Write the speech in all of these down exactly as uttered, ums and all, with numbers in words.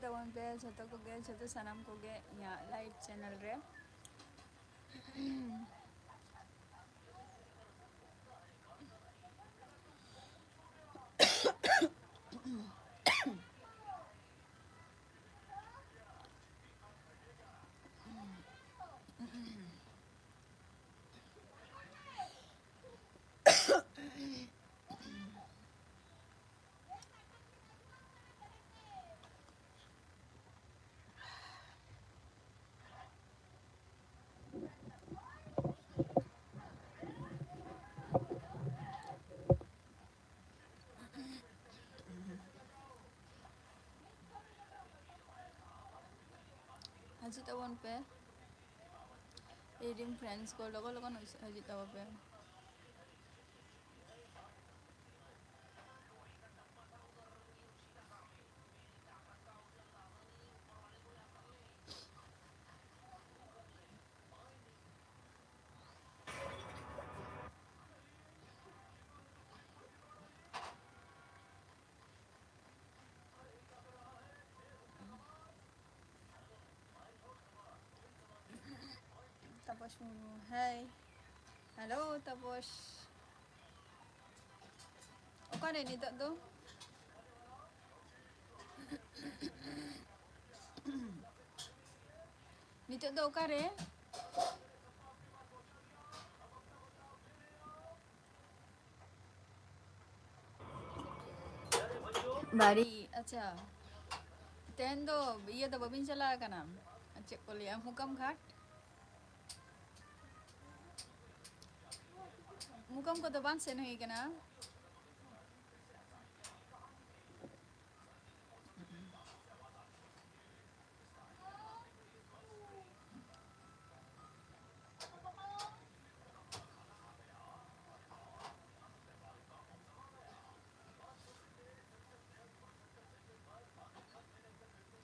ᱛᱟᱵᱚᱱ ᱯᱮ ᱡᱷᱚᱛᱚ ᱠᱚᱜᱮ, ᱡᱷᱚᱛᱚ ᱥᱟᱱᱟᱢ ᱠᱚᱜᱮ ᱤᱧᱟᱹᱜ live channel ᱨᱮ᱾ ᱦᱤᱡᱩᱜ ᱛᱟᱵᱚᱱ ᱯᱮ, ᱤᱧ ᱨᱮᱱ friends ᱠᱚ, ᱞᱚᱜᱚᱱ ᱞᱚᱜᱚᱱ ᱦᱤᱡᱩᱜ ᱛᱟᱵᱚᱱ ᱯᱮ᱾ ᱛᱟᱯᱚᱥ ᱢᱩᱨᱢᱩ, hi. Hello, ᱛᱟᱯᱚᱥ᱾ ᱚᱠᱟᱨᱮ ᱱᱤᱛᱚᱜ ᱫᱚ? ᱱᱤᱛᱚᱜ ᱫᱚ ᱚᱠᱟᱨᱮ? ᱵᱟᱲᱤ, ᱟᱪᱪᱷᱟ᱾ ᱛᱮᱦᱮᱧ ᱫᱚ ᱤᱭᱟᱹ ᱫᱚ ᱵᱟᱵᱤᱱ ᱪᱟᱞᱟᱣ ᱟᱠᱟᱱᱟ? ᱪᱮᱫ ᱠᱚ ᱞᱟᱹᱭᱟ, ᱢᱩᱠᱟᱢ ᱜᱷᱟᱴ? ᱢᱩᱠᱟᱢ ᱠᱚᱫᱚ ᱵᱟᱝ ᱥᱮᱱ ᱦᱩᱭ ᱟᱠᱟᱱᱟ᱾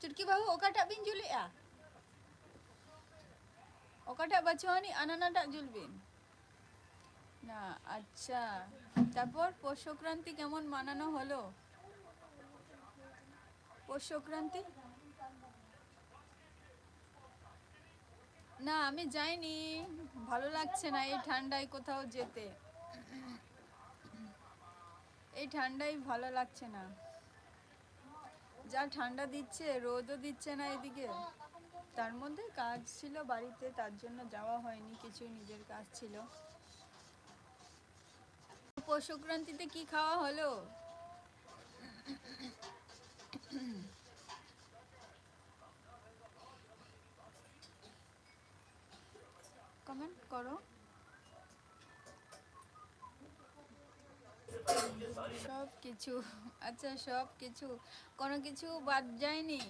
ᱪᱩᱴᱠᱤ ᱵᱟᱹᱦᱩ, ᱚᱠᱟᱴᱟᱜ ᱵᱤᱱ ᱡᱩᱞᱮᱜᱼᱟ? ᱚᱠᱟᱴᱟᱜ ᱵᱟᱹᱪᱩᱜ ᱟᱹᱱᱤᱡ, ᱟᱱᱟᱱᱟᱴᱟᱜ ᱡᱩᱞ ᱵᱤᱱ᱾ না, আচ্ছা। তারপর পৌষ সংক্রান্তি কেমন মানানো হলো? পৌষ সংক্রান্তি? না, আমি যাইনি, ভালো লাগছে না এই ঠান্ডায় কোথাও যেতে। এই ঠান্ডায় ভালো লাগছে না, যা ঠান্ডা দিচ্ছে, রোদও দিচ্ছে না এদিকে। তার মধ্যে কাজ ছিল বাড়িতে, তার জন্য যাওয়া হয়নি, কিছু নিজের কাজ ছিল। পৌষ সংক্রান্তিতে কি খাওয়া হলো? কমেন্ট করো। সব কিছু। আচ্ছা, সব কিছু, কোনো কিছু বাদ যায়নি।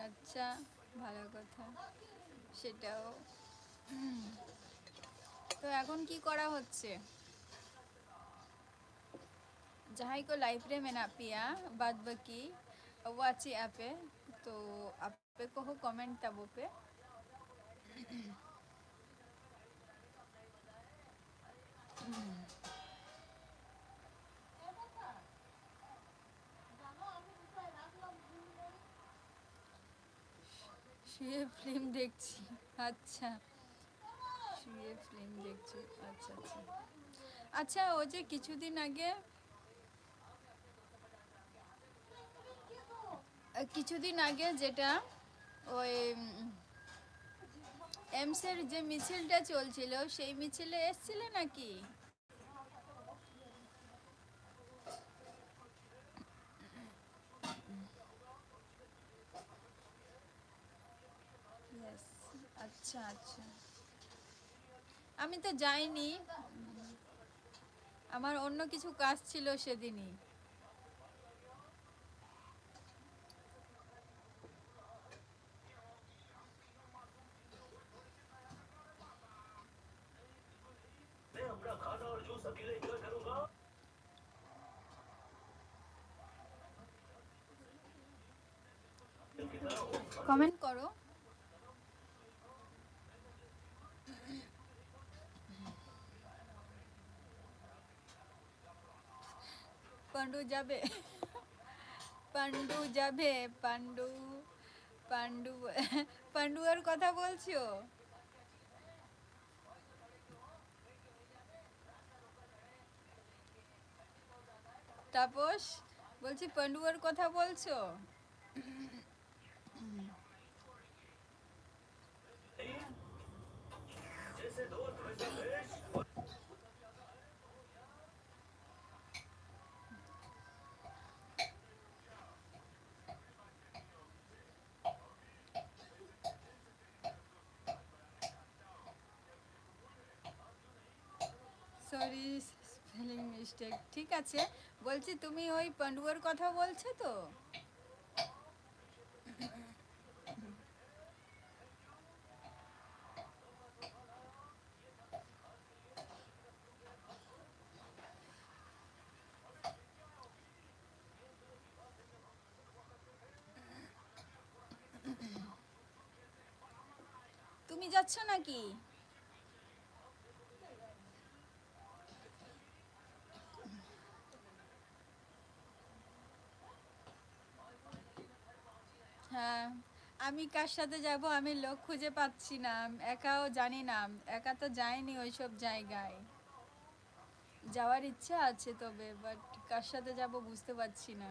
আচ্ছা, ভালো কথা। সেটাও। তো এখন কি করা হচ্ছে? ᱡᱟᱦᱟᱸᱭ ᱠᱚ ᱞᱟᱭᱤᱵᱷ ᱨᱮ ᱢᱮᱱᱟᱜ ᱯᱮᱭᱟ, ᱵᱟᱫ ᱵᱟᱹᱠᱤ ᱣᱟᱪᱮᱫ ᱟᱯᱮ, ᱛᱚ ᱟᱯᱮ ᱠᱚᱦᱚᱸ ᱠᱚᱢᱮᱱᱴ ᱛᱟᱵᱚ ᱯᱮ᱾ শুয়ে ফিল্ম দেখছি। আচ্ছা, শুয়ে ফিল্ম দেখছি। আচ্ছা, আচ্ছা। আচ্ছা, ওই যে কিছুদিন আগে, আহ, কিছুদিন আগে যেটা ওই উম, এমসের যে মিছিলটা চলছিল, সেই মিছিলে এসছিলে নাকি? ইয়েস। আচ্ছা, আচ্ছা। আমি তো যাইনি, আমার অন্য কিছু কাজ ছিল সেদিনই। কমেন্ট করো। পাণ্ডু যাবে। পাণ্ডু যাবে, পাণ্ডু, পাণ্ডু। পাণ্ডুয়ার কথা বলছো? তাপস, বলছি পাণ্ডুয়ার কথা বলছো? Sorry, spelling mistake. ঠিক আছে, বলছি তুমি ওই পাণ্ডুয়ার কথা বলছো তো? তুমি যাচ্ছ নাকি? হ্যাঁ, আমি কার সাথে যাব, আমি লোক খুঁজে পাচ্ছি না, একাও জানি না, একা তো যাইনি ওইসব জায়গায়। যাওয়ার ইচ্ছা আছে তবে, বাট কার সাথে যাব বুঝতে পারছি না।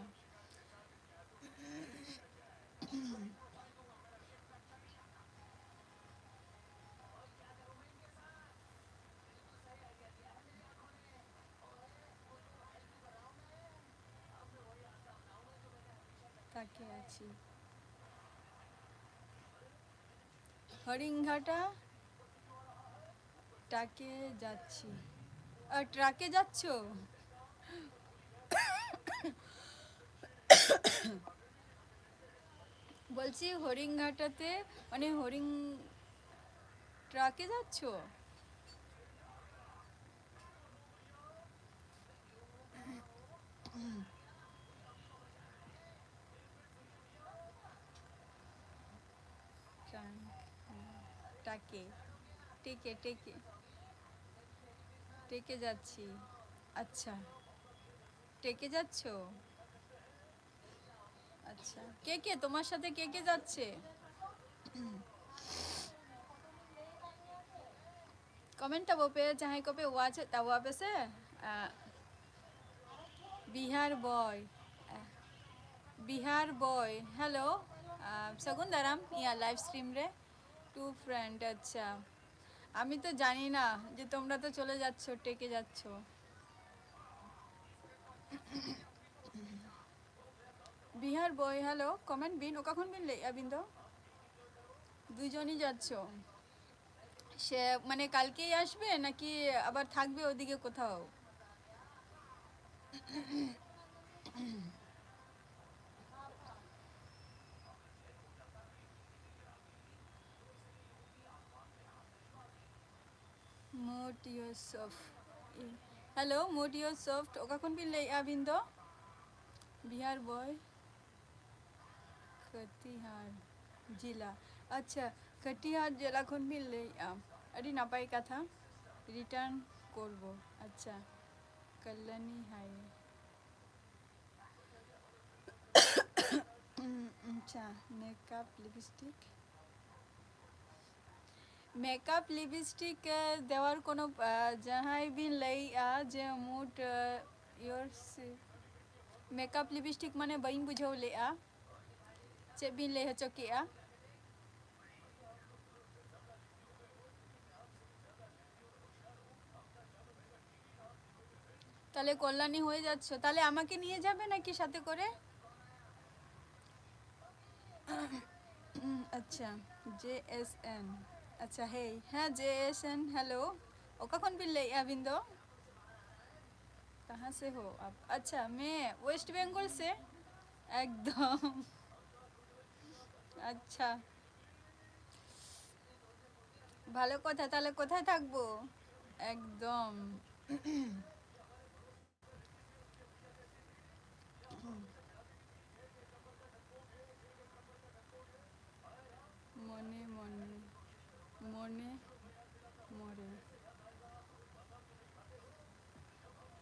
তাকে আছি। হরিণঘাটা ট্রাকে যাচ্ছি। আর ট্রাকে যাচ্ছ? বলছি হরিণঘাটাতে, মানে হরিণ ট্রাকে যাচ্ছ? ট্রাকে, টেকে, টেকে, টেকে যাচ্ছি। আচ্ছা। ট্রেকে যাচ্ছ? আচ্ছা, কে কে, তোমার সাথে কে কে যাচ্ছে? ᱠᱚᱢᱮᱱᱴ ᱛᱟᱵᱚ ᱯᱮ, ᱡᱟᱦᱟᱸᱭ ᱠᱚᱯᱮ ᱣᱟᱪᱮᱫ ᱛᱟᱵᱚ ᱟᱯᱮ ᱥᱮ᱾ ᱟᱸ, ᱵᱤᱦᱟᱨ ᱵᱚᱭ, ᱟᱸ, ᱵᱤᱦᱟᱨ ᱵᱚᱭ, ᱦᱮᱞᱳ᱾ ᱟᱸ, ᱥᱟᱹᱜᱩᱱ ᱫᱟᱨᱟᱢ ᱤᱧᱟᱹᱜ ᱞᱟᱭᱤᱵᱷ ᱥᱴᱨᱤᱢ ᱨᱮ᱾ টু ফ্রেন্ড, আচ্ছা। আমি তো জানি না যে তোমরা তো চলে যাচ্ছ, ট্রেকে যাচ্ছ। বিহার বয়, হ্যালো, কমেন্ট বিন, ᱚᱠᱟ ᱠᱷᱚᱱ ᱵᱤᱱ ᱞᱟᱹᱭᱮᱫᱼᱟ ᱟᱹᱵᱤᱱ ᱫᱚ? ᱫᱩᱡᱚᱱᱤ ᱡᱟᱪᱪᱷᱚ᱾ ᱥᱮ ᱢᱟᱱᱮ ᱠᱟᱞᱠᱮᱭ ᱟᱥᱵᱮ ᱱᱟᱠᱤ ᱟᱵᱟᱨ ᱛᱷᱟᱠᱵᱮ ᱳᱫᱤᱠᱮ ᱠᱳᱛᱷᱟᱣ? ᱢᱳᱴ ᱭᱳᱨ ᱥᱚᱯᱷᱴ᱾ ᱦᱮᱞᱳ, ᱢᱳᱴ ᱭᱳᱨ ᱥᱚᱯᱷᱴ, ᱚᱠᱟ ᱠᱷᱚᱱ ᱵᱤᱱ ᱞᱟᱹᱭᱮᱫᱼᱟ ᱟᱹᱵᱤᱱ ᱫᱚ? ᱵᱤᱦᱟᱨ ᱵᱚᱭ᱾ ᱠᱟᱹᱴᱤᱦᱟᱨ ᱡᱮᱞᱟ᱾ ᱟᱪᱪᱷᱟ, ᱠᱟᱹᱴᱤᱦᱟᱨ ᱡᱮᱞᱟ ᱠᱷᱚᱱ ᱵᱤᱱ ᱞᱟᱹᱭᱮᱫᱼᱟ᱾ ᱟᱹᱰᱤ ᱱᱟᱯᱟᱭ ᱠᱟᱛᱷᱟ᱾ ᱨᱤᱴᱟᱨᱱ ᱠᱚᱨᱵᱚ᱾ ᱟᱪᱪᱷᱟ, ᱠᱟᱞᱞᱟᱱᱤ ᱦᱟᱭ᱾ ᱟᱪᱪᱷᱟ, ᱢᱮᱠᱟᱯ, ᱞᱤᱯᱥᱴᱤᱠ᱾ ᱢᱮᱠᱟᱯ, ᱞᱤᱯᱥᱴᱤᱠ, ᱮ, ᱫᱮᱣᱟᱨ ᱠᱳᱱᱳ, ᱮ, ᱡᱟᱦᱟᱸᱭ ᱵᱤᱱ ᱞᱟᱹᱭᱮᱫᱼᱟ ᱡᱮ ᱢᱩᱴ, ᱮ, ᱤᱭᱳᱨ ᱥᱤ-, ᱢᱮᱠᱟᱯ, ᱞᱤᱯᱥᱴᱤᱠ ᱢᱟᱱᱮ ᱵᱟᱹᱧ ᱵᱩᱡᱷᱟᱹᱣ ᱞᱮᱫᱼᱟ᱾ ᱪᱮᱫ ᱵᱤᱱ ᱞᱟᱹᱭ ᱦᱚᱪᱚ ᱠᱮᱫᱼᱟ? তাহলে কল্যাণী হয়ে যাচ্ছ, তাহলে আমাকে নিয়ে যাবে নাকি সাথে করে? আচ্ছা, জে এস এন। আচ্ছা, হেই, হ্যাঁ, জে এস এন, হ্যালো। ᱚᱠᱟ ᱠᱷᱚᱱ ᱵᱤᱱ ᱞᱟᱹᱭᱮᱫᱼᱟ ᱟᱹᱵᱤᱱ ᱫᱚ? ᱠᱟᱦᱟᱸ ᱥᱮ ᱦᱳ ᱟᱯ? ᱟᱪᱪᱷᱟ, ᱢᱮ ᱳᱭᱮᱥᱴ ᱵᱮᱝᱜᱚᱞ ᱥᱮ? ᱮᱠᱫᱚᱢ᱾ ᱟᱪᱪᱷᱟ, ভালো কথা। তাহলে কোথায় থাকবো? একদম। মনে মনে, মনে মরে।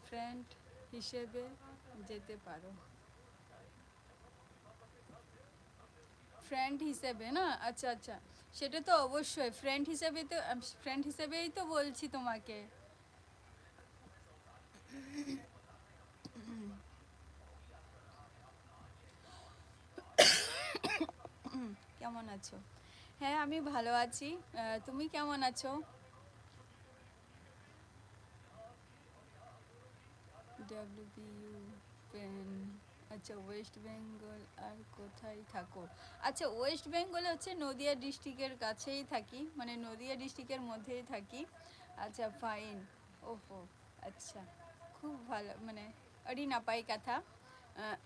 ফ্রেন্ড হিসেবে যেতে পারো। ফ্রেন্ড হিসেবে না? আচ্ছা, আচ্ছা, সেটা তো অবশ্যই। ফ্রেন্ড হিসেবে তো, ফ্রেন্ড হিসেবেই তো বলছি তোমাকে। কেমন আছো? হ্যাঁ, আমি ভালো আছি। আহ, তুমি কেমন আছো? ডাব্লিউবিইউ পেন। আচ্ছা, ওয়েস্ট বেঙ্গল আর কোথায় থাকো? আচ্ছা, ওয়েস্ট বেঙ্গলে হচ্ছে নদিয়া ডিস্ট্রিক্টের কাছেই থাকি, মানে নদিয়া ডিস্ট্রিক্টের মধ্যেই থাকি। আচ্ছা, ফাইন। ওহো, আচ্ছা, খুব ভালো, মানে আᱹᱰᱤ ᱱᱟᱯᱟᱭ ᱠᱟᱛᱷᱟ। আহ,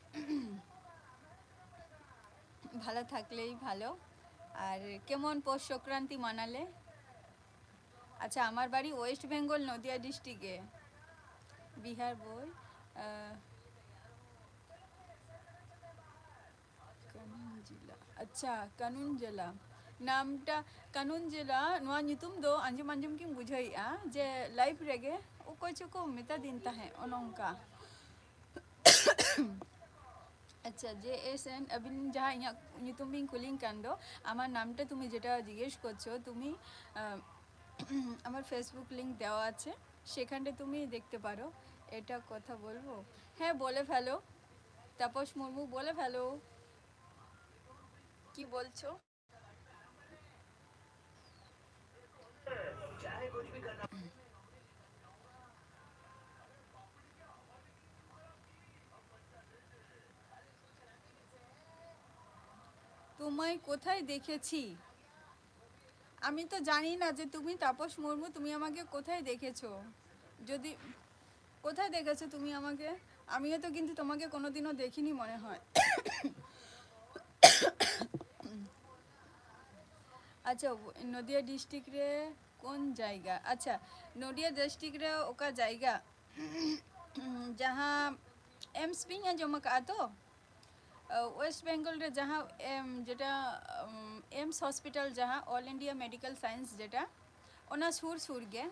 ভালো থাকলেই ভালো। আর কেমন পৌষ সংক্রান্তি মানালে? আচ্ছা, আমার বাড়ি ওয়েস্ট বেঙ্গল, নদিয়া ডিস্ট্রিক্টে। বিহার বই, আহ, ᱠᱟᱱᱩᱱ ᱡᱮᱞᱟ᱾ ᱟᱪᱪᱷᱟ, ᱠᱟᱱᱩᱱ ᱡᱮᱞᱟ᱾ ᱱᱟᱢᱴᱟ ᱠᱟᱱᱩᱱ ᱡᱮᱞᱟ, ᱱᱚᱣᱟ ᱧᱩᱛᱩᱢ ᱫᱚ ᱟᱸᱡᱚᱢ ᱟᱸᱡᱚᱢ ᱜᱤᱧ ᱵᱩᱡᱷᱟᱹᱣᱮᱫᱼᱟ ᱡᱮ ᱞᱟᱭᱤᱵᱷ ᱨᱮᱜᱮ ᱚᱠᱚᱭ ᱪᱚᱠᱚ ᱢᱮᱛᱟᱫᱤᱧ ᱛᱟᱦᱮᱸᱫ ᱚᱱᱮ ᱚᱱᱠᱟ᱾ ᱟᱪᱪᱷᱟ, ᱡᱮ ᱮᱥ ᱮᱱ, ᱟᱹᱵᱤᱱ ᱡᱟᱦᱟᱸ ᱤᱧᱟᱹᱜ ᱧᱩᱛᱩᱢ ᱵᱤᱱ ᱠᱩᱞᱤᱧ ᱠᱟᱱ ᱫᱚ, আমার নামটা তুমি যেটা জিজ্ঞেস করছো, তুমি, আহ, আমার ফেসবুক লিংক দেওয়া আছে, সেখানে তুমি দেখতে পারো। এটা কথা বলবো? হ্যাঁ, বলে ফেলো। তাপস মুর্মু, বলে ফেলো। কি বলছো? তোমায় কোথায় দেখেছি? আমি তো জানি না যে তুমি তাপস মুর্মু, তুমি আমাকে কোথায় দেখেছো। যদি কোথায় দেখেছো তুমি আমাকে? আমিও তো কিন্তু তোমাকে কোনোদিনও দেখিনি মনে হয়। আচ্ছা, নদিয়া ডিস্ট্রিক্ট রে কোন জায়গা? আচ্ছা, নদিয়া ডিস্ট্রিক্ট রে ᱚᱠᱟ ᱡᱟᱭᱜᱟ? ᱡᱟᱦᱟᱸ ᱮᱢᱥ ᱵᱤᱱ ᱟᱸᱡᱚᱢ ᱟᱠᱟᱫᱼᱟ ᱛᱚ? ᱳᱭᱮᱥᱴ ᱵᱮᱝᱜᱚᱞ ᱨᱮ ᱡᱟᱦᱟᱸ ᱮᱢ, ᱡᱮᱴᱟ, ᱩᱢ, ᱮᱢᱥ ᱦᱚᱥᱯᱤᱴᱟᱞ, ᱡᱟᱦᱟᱸ ᱚᱞ ᱤᱱᱰᱤᱭᱟ ᱢᱮᱰᱤᱠᱮᱞ ᱥᱟᱭᱮᱱᱥ, ᱡᱮᱴᱟ ᱚᱱᱟ ᱥᱩᱨ ᱥᱩᱨ ᱜᱮ᱾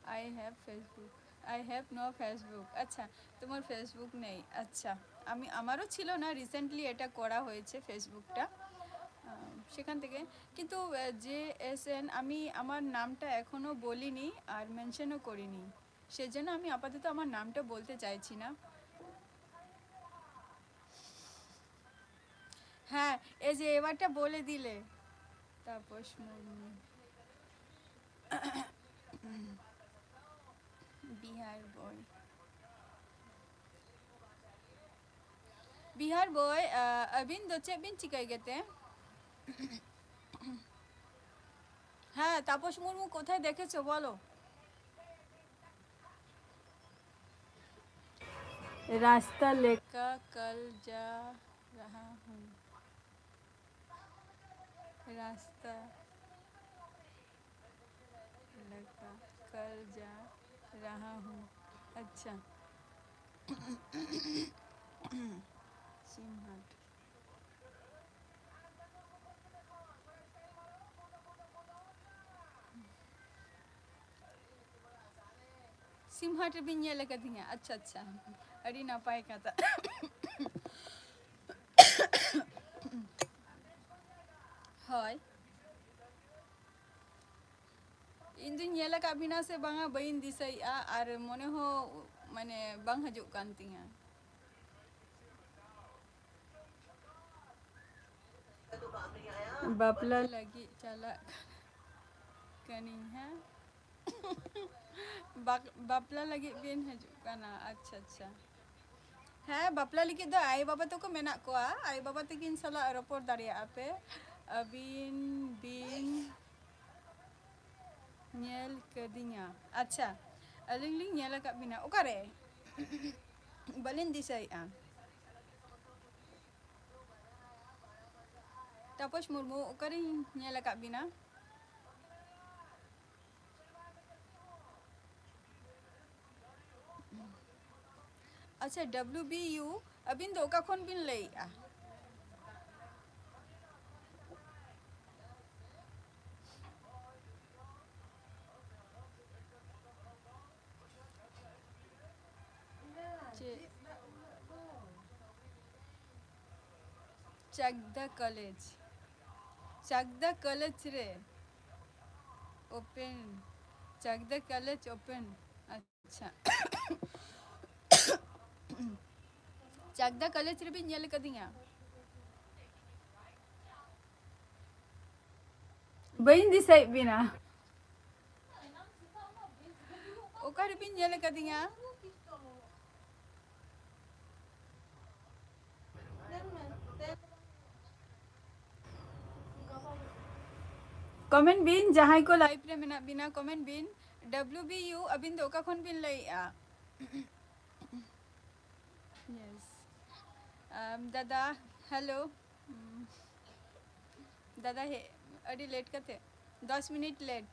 I have Facebook. I have no Facebook. আচ্ছা, তোমার ফেসবুক নেই। আচ্ছা, আমি, আমারও ছিল না, রিসেন্টলি এটা করা হয়েছে ফেসবুকটা। আহ, সেখান থেকে কিন্তু, আহ, জে এস এন, আমি আমার নামটা এখনও বলিনি আর মেনশনও করিনি, সেজন্য আমি আপাতত আমার নামটা বলতে চাইছি না। হ্যাঁ, এই যে এবারটা বলে দিলে। তাপস মুর্মু। বিহার বয়। বিহার বয়, আহ, ᱟᱹᱵᱤᱱ ᱫᱚ ᱪᱮᱫ ᱵᱤᱱ ᱪᱤᱠᱟᱹᱭ ᱜᱮᱛᱮ? হ্যাঁ, তাপস মুর্মু কোথায় দেখেছো বলো? রাস্তা লেখা, কাল যা রাহা হুম। রাস্তা লেখা, কাল যা রাহা হুম। আচ্ছা। সিমহাট। ᱥᱤᱢᱦᱟᱴ ᱨᱮᱵᱤᱱ ᱧᱮᱞ ᱟᱠᱟᱫᱤᱧᱟ? ᱟᱪᱪᱷᱟ, ᱟᱪᱪᱷᱟ, ᱟᱹᱰᱤ ᱱᱟᱯᱟᱭ ᱠᱟᱛᱷᱟ᱾ ᱦᱳᱭ, ᱤᱧ ᱫᱩᱧ ᱧᱮᱞ ᱟᱠᱟᱫ ᱵᱤᱱᱟ ᱥᱮ ᱵᱟᱝᱟ ᱵᱟᱹᱧ ᱫᱤᱥᱟᱹᱭᱮᱫᱼᱟ, ᱟᱨ ᱢᱚᱱᱮ ᱦᱚᱸ ᱢᱟᱱᱮ ᱵᱟᱝ ᱦᱤᱡᱩᱜ ᱠᱟᱱ ᱛᱤᱧᱟ᱾ ᱵᱟᱯᱞᱟ ᱞᱟᱹᱜᱤᱫ ᱪᱟᱞᱟᱜ ᱠᱟᱹᱱᱟᱹᱧ, ᱦᱮᱸ᱾ ᱵᱟᱯᱞᱟ ᱞᱟᱹᱜᱤᱫ ᱵᱤᱱ ᱦᱤᱡᱩᱜ ᱠᱟᱱᱟ? ᱟᱪᱪᱷᱟ, ᱟᱪᱪᱷᱟ᱾ ᱦᱮᱸ, ᱵᱟᱯᱞᱟ ᱞᱟᱹᱜᱤᱫ ᱫᱚ ᱟᱭᱳ ᱵᱟᱵᱟ ᱛᱟᱠᱚ ᱢᱮᱱᱟᱜ ᱠᱚᱣᱟ, ᱟᱭᱳ ᱵᱟᱵᱟ ᱛᱟᱹᱠᱤᱱ ᱥᱟᱞᱟᱜ ᱨᱚᱯᱚᱲ ᱫᱟᱲᱮᱭᱟᱜᱼᱟ ᱯᱮ᱾ ᱟᱹᱵᱤᱱ ᱵᱤᱱ ᱧᱮᱞ ᱠᱟᱫᱤᱧᱟ? ᱟᱪᱪᱷᱟ, ᱟᱹᱞᱤᱧ ᱞᱤᱧ ᱧᱮᱞ ᱟᱠᱟᱫ ᱵᱤᱱᱟ᱾ ᱚᱠᱟᱨᱮ? ᱵᱟᱹᱞᱤᱧ ᱫᱤᱥᱟᱹᱭᱮᱫᱼᱟ᱾ ᱛᱟᱯᱚᱥ ᱢᱩᱨᱢᱩ, ᱚᱠᱟᱨᱤᱧ ᱧᱮᱞ ᱟᱠᱟᱫ ᱵᱤᱱᱟ? ᱟᱪᱪᱷᱟ, ᱰᱟᱵᱽᱞᱤᱭᱩ ᱵᱤ ᱤᱭᱩ, ᱟᱹᱵᱤᱱ ᱫᱚ ᱚᱠᱟ ᱠᱷᱚᱱ ᱵᱤᱱ ᱞᱟᱹᱭᱮᱫᱼᱟ? ᱪᱟᱠᱫᱟ ᱠᱚᱞᱮᱡᱽ, ᱪᱟᱠᱫᱟ ᱠᱚᱞᱮᱡᱽ ᱨᱮ ᱳᱯᱮᱱ, ᱪᱟᱠᱫᱟ ᱠᱚᱞᱮᱡᱽ ᱳᱯᱮᱱ᱾ ᱟᱪᱪᱷᱟ᱾ ᱪᱟᱠᱫᱟ ᱠᱚᱞᱮᱡᱽ ᱨᱮᱵᱤᱱ ᱧᱮᱞ ᱟᱠᱟᱫᱤᱧᱟ? ᱵᱟᱹᱧ ᱫᱤᱥᱟᱹᱭᱮᱫ ᱵᱤᱱᱟ᱾ ᱚᱠᱟ ᱨᱮᱵᱤᱱ ᱧᱮᱞ ᱟᱠᱟᱫᱤᱧᱟ? ᱠᱚᱢᱮᱱᱴ ᱵᱤᱱ, ᱡᱟᱦᱟᱸᱭ ᱠᱚ ᱞᱟᱭᱤᱵᱷ ᱨᱮ ᱢᱮᱱᱟᱜ ᱵᱤᱱᱟ, ᱠᱚᱢᱮᱱᱴ ᱵᱤᱱ᱾ ᱰᱟᱵᱞᱤᱭᱩ ᱵᱤ ᱤᱭᱩ, ᱟᱹᱵᱤᱱ ᱫᱚ ᱚᱠᱟ ᱠᱷᱚᱱ ᱵᱤᱱ ᱞᱟᱹᱭᱮᱜᱼᱟ? ᱭᱮᱥ᱾ ᱟᱢ, ᱫᱟᱫᱟ, ᱦᱮᱞᱳ᱾ ᱩᱢ, ᱫᱟᱫᱟ ᱦᱮᱡ ᱟᱹᱰᱤ ᱞᱮᱴ ᱠᱟᱛᱮ, ᱫᱚᱥ ᱢᱤᱱᱤᱴ ᱞᱮᱴ᱾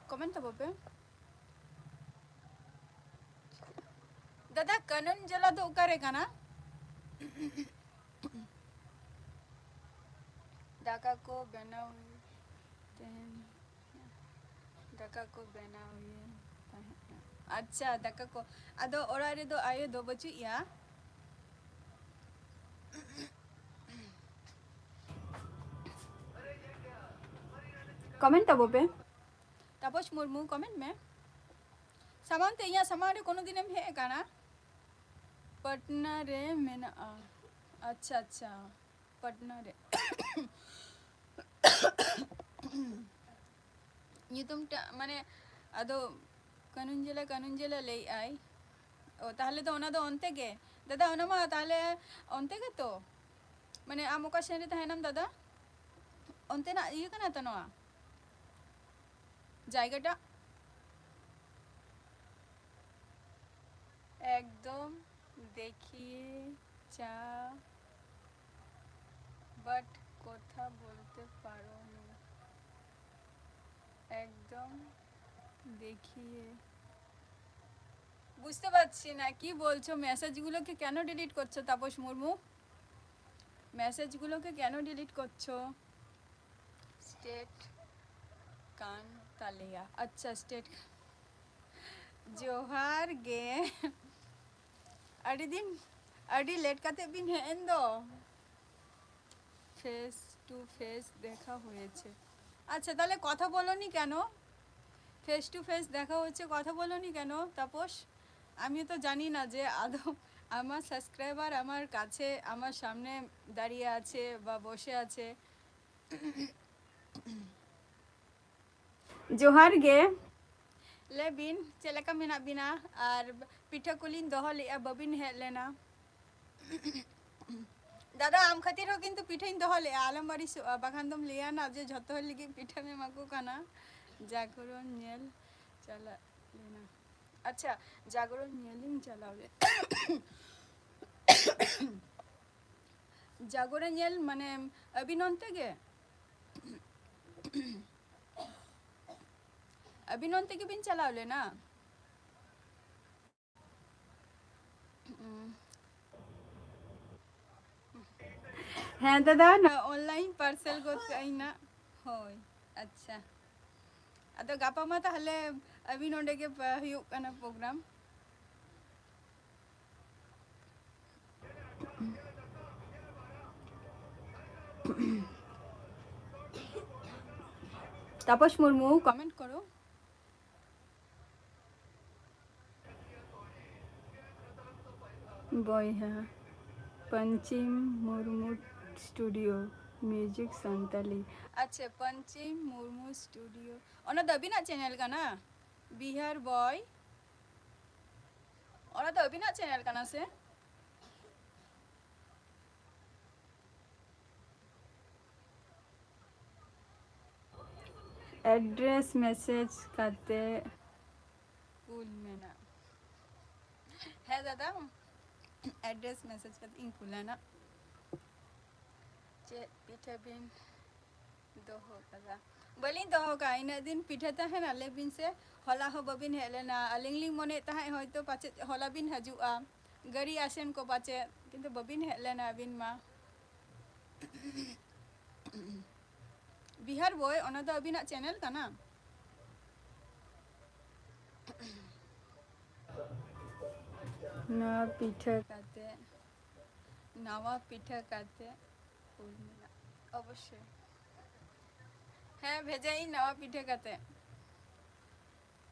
ᱠᱚᱢᱮᱱᱴ ᱛᱟᱵᱚ ᱯᱮ᱾ ᱫᱟᱫᱟ, ᱠᱟᱱᱚᱱ ᱡᱚᱞᱟ ᱫᱚ ᱚᱠᱟᱨᱮ ᱠᱟᱱᱟ? ᱫᱟᱠᱟ ᱠᱚ ᱵᱮᱱᱟᱣ ᱛᱮᱦᱮᱧ, ᱫᱟᱠᱟ ᱠᱚ ᱵᱮᱱᱟᱣ ᱦᱩᱭᱮᱱ ᱛᱟᱦᱮᱸᱫ᱾ ᱟᱪᱪᱷᱟ, ᱫᱟᱠᱟ ᱠᱚ᱾ ᱟᱫᱚ ᱚᱲᱟᱜ ᱨᱮᱫᱚ ᱟᱭᱳ ᱫᱚ ᱵᱟᱹᱪᱩᱜ ᱮᱭᱟ᱾ ᱠᱚᱢᱮᱱᱴ ᱛᱟᱵᱚ ᱯᱮ᱾ ᱛᱟᱯᱚᱥ ᱢᱩᱨᱢᱩ, ᱠᱚᱢᱮᱱᱴ ᱢᱮ᱾ ᱥᱟᱢᱟᱝ ᱛᱮ, ᱤᱧᱟᱹᱜ ᱥᱟᱢᱟᱝ ᱨᱮ ᱠᱳᱱᱳ ᱫᱤᱱᱮᱢ ᱦᱮᱡ ᱟᱠᱟᱱᱟ? ᱯᱟᱴᱱᱟ ᱨᱮ ᱢᱮᱱᱟᱜᱼᱟ᱾ ᱟᱪᱪᱷᱟ, ᱟᱪᱪᱷᱟ, ᱯᱟᱴᱱᱟ ᱨᱮ᱾ ᱧᱩᱛᱩᱢ ᱴᱟᱜ ᱢᱟᱱᱮ, ᱟᱫᱚ ᱠᱟᱱᱩᱱ ᱡᱮᱞᱟ, ᱠᱟᱱᱩᱱ ᱡᱮᱞᱟ ᱞᱟᱹᱭᱮᱜᱼᱟᱭ᱾ ᱚ, ᱛᱟᱦᱚᱞᱮ ᱫᱚ ᱚᱱᱟ ᱫᱚ ᱚᱱᱛᱮ ᱜᱮ᱾ ᱫᱟᱫᱟ, ᱚᱱᱟ ᱢᱟ ᱛᱟᱦᱚᱞᱮ ᱚᱱᱛᱮ ᱜᱮᱛᱚ? ᱢᱟᱱᱮ, ᱟᱢ ᱚᱠᱟ ᱥᱮᱱ ᱨᱮ ᱛᱟᱦᱮᱱᱟᱢ ᱫᱟᱫᱟ? ᱚᱱᱛᱮᱱᱟᱜ ᱤᱭᱟᱹ ᱠᱟᱱᱟ ᱛᱚ ᱱᱚᱣᱟ ᱡᱟᱭᱜᱟᱴᱟᱜ? ᱮᱠᱫᱚᱢ ᱫᱮᱠᱷᱤᱭᱮ ᱪᱟ, but কথা বলতে পারো না। একদম দেখিয়ে। বুঝতে পারছি না কি বলছো। মেসেজগুলোকে কেন ডিলিট করছো, তাপস মুর্মু? মেসেজগুলোকে কেন ডিলিট করছো? স্টেট ᱠᱟᱱ ᱛᱟᱞᱮᱭᱟ᱾ ᱟᱪᱪᱷᱟ, ᱥᱴᱮᱴ᱾ ᱡᱚᱦᱟᱨ ᱜᱮ᱾ ᱟᱹᱰᱤ ᱫᱤᱱ, ᱟᱹᱰᱤ ᱞᱮᱴ ᱠᱟᱛᱮ ᱵᱤᱱ ᱦᱮᱡ ᱮᱱ ᱫᱚ᱾ ফেস টু ফেস দেখা হয়েছে। আচ্ছা, তাহলে কথা বলনি কেন? ফেস টু ফেস দেখা হচ্ছে, কথা বলনি কেন? তাপস, আমি তো জানি না যে আদৌ আমার সাবস্ক্রাইবার আমার কাছে, আমার সামনে দাঁড়িয়ে আছে বা বসে আছে। ᱡᱚᱦᱟᱨ ᱜᱮ᱾ ᱞᱟᱹᱭ ᱵᱤᱱ, ᱪᱮᱫ ᱞᱮᱠᱟ ᱢᱮᱱᱟᱜ ᱵᱤᱱᱟ? ᱟᱨ ᱯᱤᱴᱷᱟᱹ ᱠᱚᱞᱤᱧ ᱫᱚᱦᱚ ᱞᱮᱫᱼᱟ, ᱵᱟᱹᱵᱤᱱ ᱦᱮᱡ ᱞᱮᱱᱟ᱾ ᱫᱟᱫᱟ, ᱟᱢ ᱠᱷᱟᱹᱛᱤᱨ ᱦᱚᱸ ᱠᱤᱱᱛᱩ ᱯᱤᱴᱷᱟᱹᱧ ᱫᱚᱦᱚ ᱞᱮᱫᱼᱟ, ᱟᱞᱚᱢ ᱟᱹᱲᱤᱥᱚᱜᱼᱟ, ᱵᱟᱠᱷᱟᱱ ᱫᱚᱢ ᱞᱟᱹᱭᱟ ᱱᱟ ᱡᱮ ᱡᱷᱚᱛᱚ ᱦᱚᱲ ᱞᱟᱹᱜᱤᱫ ᱯᱤᱴᱷᱟᱹᱢ ᱮᱢᱟ ᱠᱚ ᱠᱟᱱᱟ᱾ ᱡᱟᱜᱚᱨᱚᱱ ᱧᱮᱞ ᱪᱟᱞᱟᱜ ᱞᱮᱱᱟ᱾ ᱟᱪᱪᱷᱟ, ᱡᱟᱜᱚᱨᱚᱱ ᱧᱮᱞᱤᱧ ᱪᱟᱞᱟᱣ ᱞᱮᱱᱟ᱾ ᱡᱟᱜᱚᱨᱚᱱ ᱧᱮᱞ ᱢᱟᱱᱮ ᱟᱹᱵᱤᱱ ᱚᱱᱛᱮ ᱜᱮ? ᱟᱹᱵᱤᱱ ᱚᱱᱛᱮ ᱜᱮᱵᱤᱱ ᱪᱟᱞᱟᱣ ᱞᱮᱱᱟ? ᱦᱮᱸ ᱫᱟᱫᱟ, ᱱᱚᱣᱟ ᱚᱱᱞᱟᱭᱤᱱ ᱯᱟᱨᱥᱮᱞ ᱜᱚᱫ ᱠᱟᱜ ᱟᱹᱧ ᱱᱟᱜ᱾ ᱦᱳᱭ, ᱟᱪᱪᱷᱟ᱾ ᱟᱫᱚ ᱜᱟᱯᱟ ᱢᱟ ᱛᱟᱦᱞᱮ ᱟᱹᱵᱤᱱ ᱚᱸᱰᱮ ᱜᱮ ᱯᱟ-, ᱦᱩᱭᱩᱜ ᱠᱟᱱᱟ ᱯᱨᱳᱜᱨᱟᱢ᱾ ᱛᱟᱯᱚᱥ ᱢᱩᱨᱢᱩ, ᱠᱚᱢᱮᱱᱴ ᱠᱚᱨᱚ᱾ ᱵᱚᱭᱦᱟ, ᱯᱚᱧᱪᱤᱢ ᱢᱩᱨᱢᱩ ᱥᱴᱩᱰᱤᱭᱳ, ᱢᱤᱭᱩᱡᱤᱠ ᱥᱟᱱᱛᱟᱞᱤ᱾ ᱟᱪᱪᱷᱟ, ᱯᱚᱧᱪᱤᱢ ᱢᱩᱨᱢᱩ ᱥᱴᱩᱰᱤᱭᱳ, ᱚᱱᱟ ᱫᱚ ᱟᱹᱵᱤᱱᱟᱜ ᱪᱮᱱᱮᱞ ᱠᱟᱱᱟ? ᱵᱤᱦᱟᱨ ᱵᱚᱭ, ᱚᱱᱟ ᱫᱚ ᱟᱹᱵᱤᱱᱟᱜ ᱪᱮᱱᱮᱞ ᱠᱟᱱᱟ ᱥᱮ? ᱮᱰᱨᱮᱥ ᱢᱮᱥᱮᱡᱽ ᱠᱟᱛᱮ ᱠᱩᱞ ᱢᱮ ᱱᱟᱜ᱾ ᱦᱮᱸ ᱫᱟᱫᱟ, ᱮᱰᱨᱮᱥ ᱢᱮᱥᱮᱡᱽ ᱠᱟᱛᱮ ᱤᱧ ᱠᱩᱞᱟ ᱱᱟᱜ᱾ ᱪᱮᱫ ᱯᱤᱴᱷᱟᱹ ᱵᱤᱱ ᱫᱚᱦᱚ ᱠᱟᱫᱟ? ᱵᱟᱹᱞᱤᱧ ᱫᱚᱦᱚ ᱠᱟᱜᱼᱟ, ᱤᱱᱟᱹᱜ ᱫᱤᱱ ᱯᱤᱴᱷᱟᱹ ᱛᱟᱦᱮᱱᱟ, ᱞᱟᱹᱭ ᱵᱤᱱ ᱥᱮ᱾ ᱦᱚᱞᱟ ᱦᱚᱸ ᱵᱟᱹᱵᱤᱱ ᱦᱮᱡ ᱞᱮᱱᱟ᱾ ᱟᱹᱞᱤᱧ ᱞᱤᱧ ᱢᱚᱱᱮᱭᱮᱫ ᱛᱟᱦᱮᱸᱫ ᱦᱚᱭᱛᱳ ᱯᱟᱪᱮᱫ ᱦᱚᱞᱟ ᱵᱤᱱ ᱦᱤᱡᱩᱜᱼᱟ, ᱜᱟᱹᱲᱤ ᱟᱥᱮᱱ ᱠᱚ ᱯᱟᱪᱮᱫ, ᱠᱤᱱᱛᱩ ᱵᱟᱹᱵᱤᱱ ᱦᱮᱡ ᱞᱮᱱᱟ ᱟᱹᱵᱤᱱ ᱢᱟ᱾ ᱵᱤᱦᱟᱨ ᱵᱚᱭ, ᱚᱱᱟ ᱫᱚ ᱟᱹᱵᱤᱱᱟᱜ ᱪᱮᱱᱮᱞ ᱠᱟᱱᱟ? ᱱᱚᱣᱟ ᱯᱤᱴᱷᱟᱹ ᱠᱟᱛᱮ, ᱱᱟᱣᱟ ᱯᱤᱴᱷᱟᱹ ᱠᱟᱛᱮ ᱩᱨᱢᱤᱞᱟ, ᱚᱵᱚᱥᱥᱳᱭ᱾ ᱦᱮᱸ, ᱵᱷᱮᱡᱟᱭᱟᱹᱧ ᱱᱟᱣᱟ ᱯᱤᱴᱷᱟᱹ ᱠᱟᱛᱮ᱾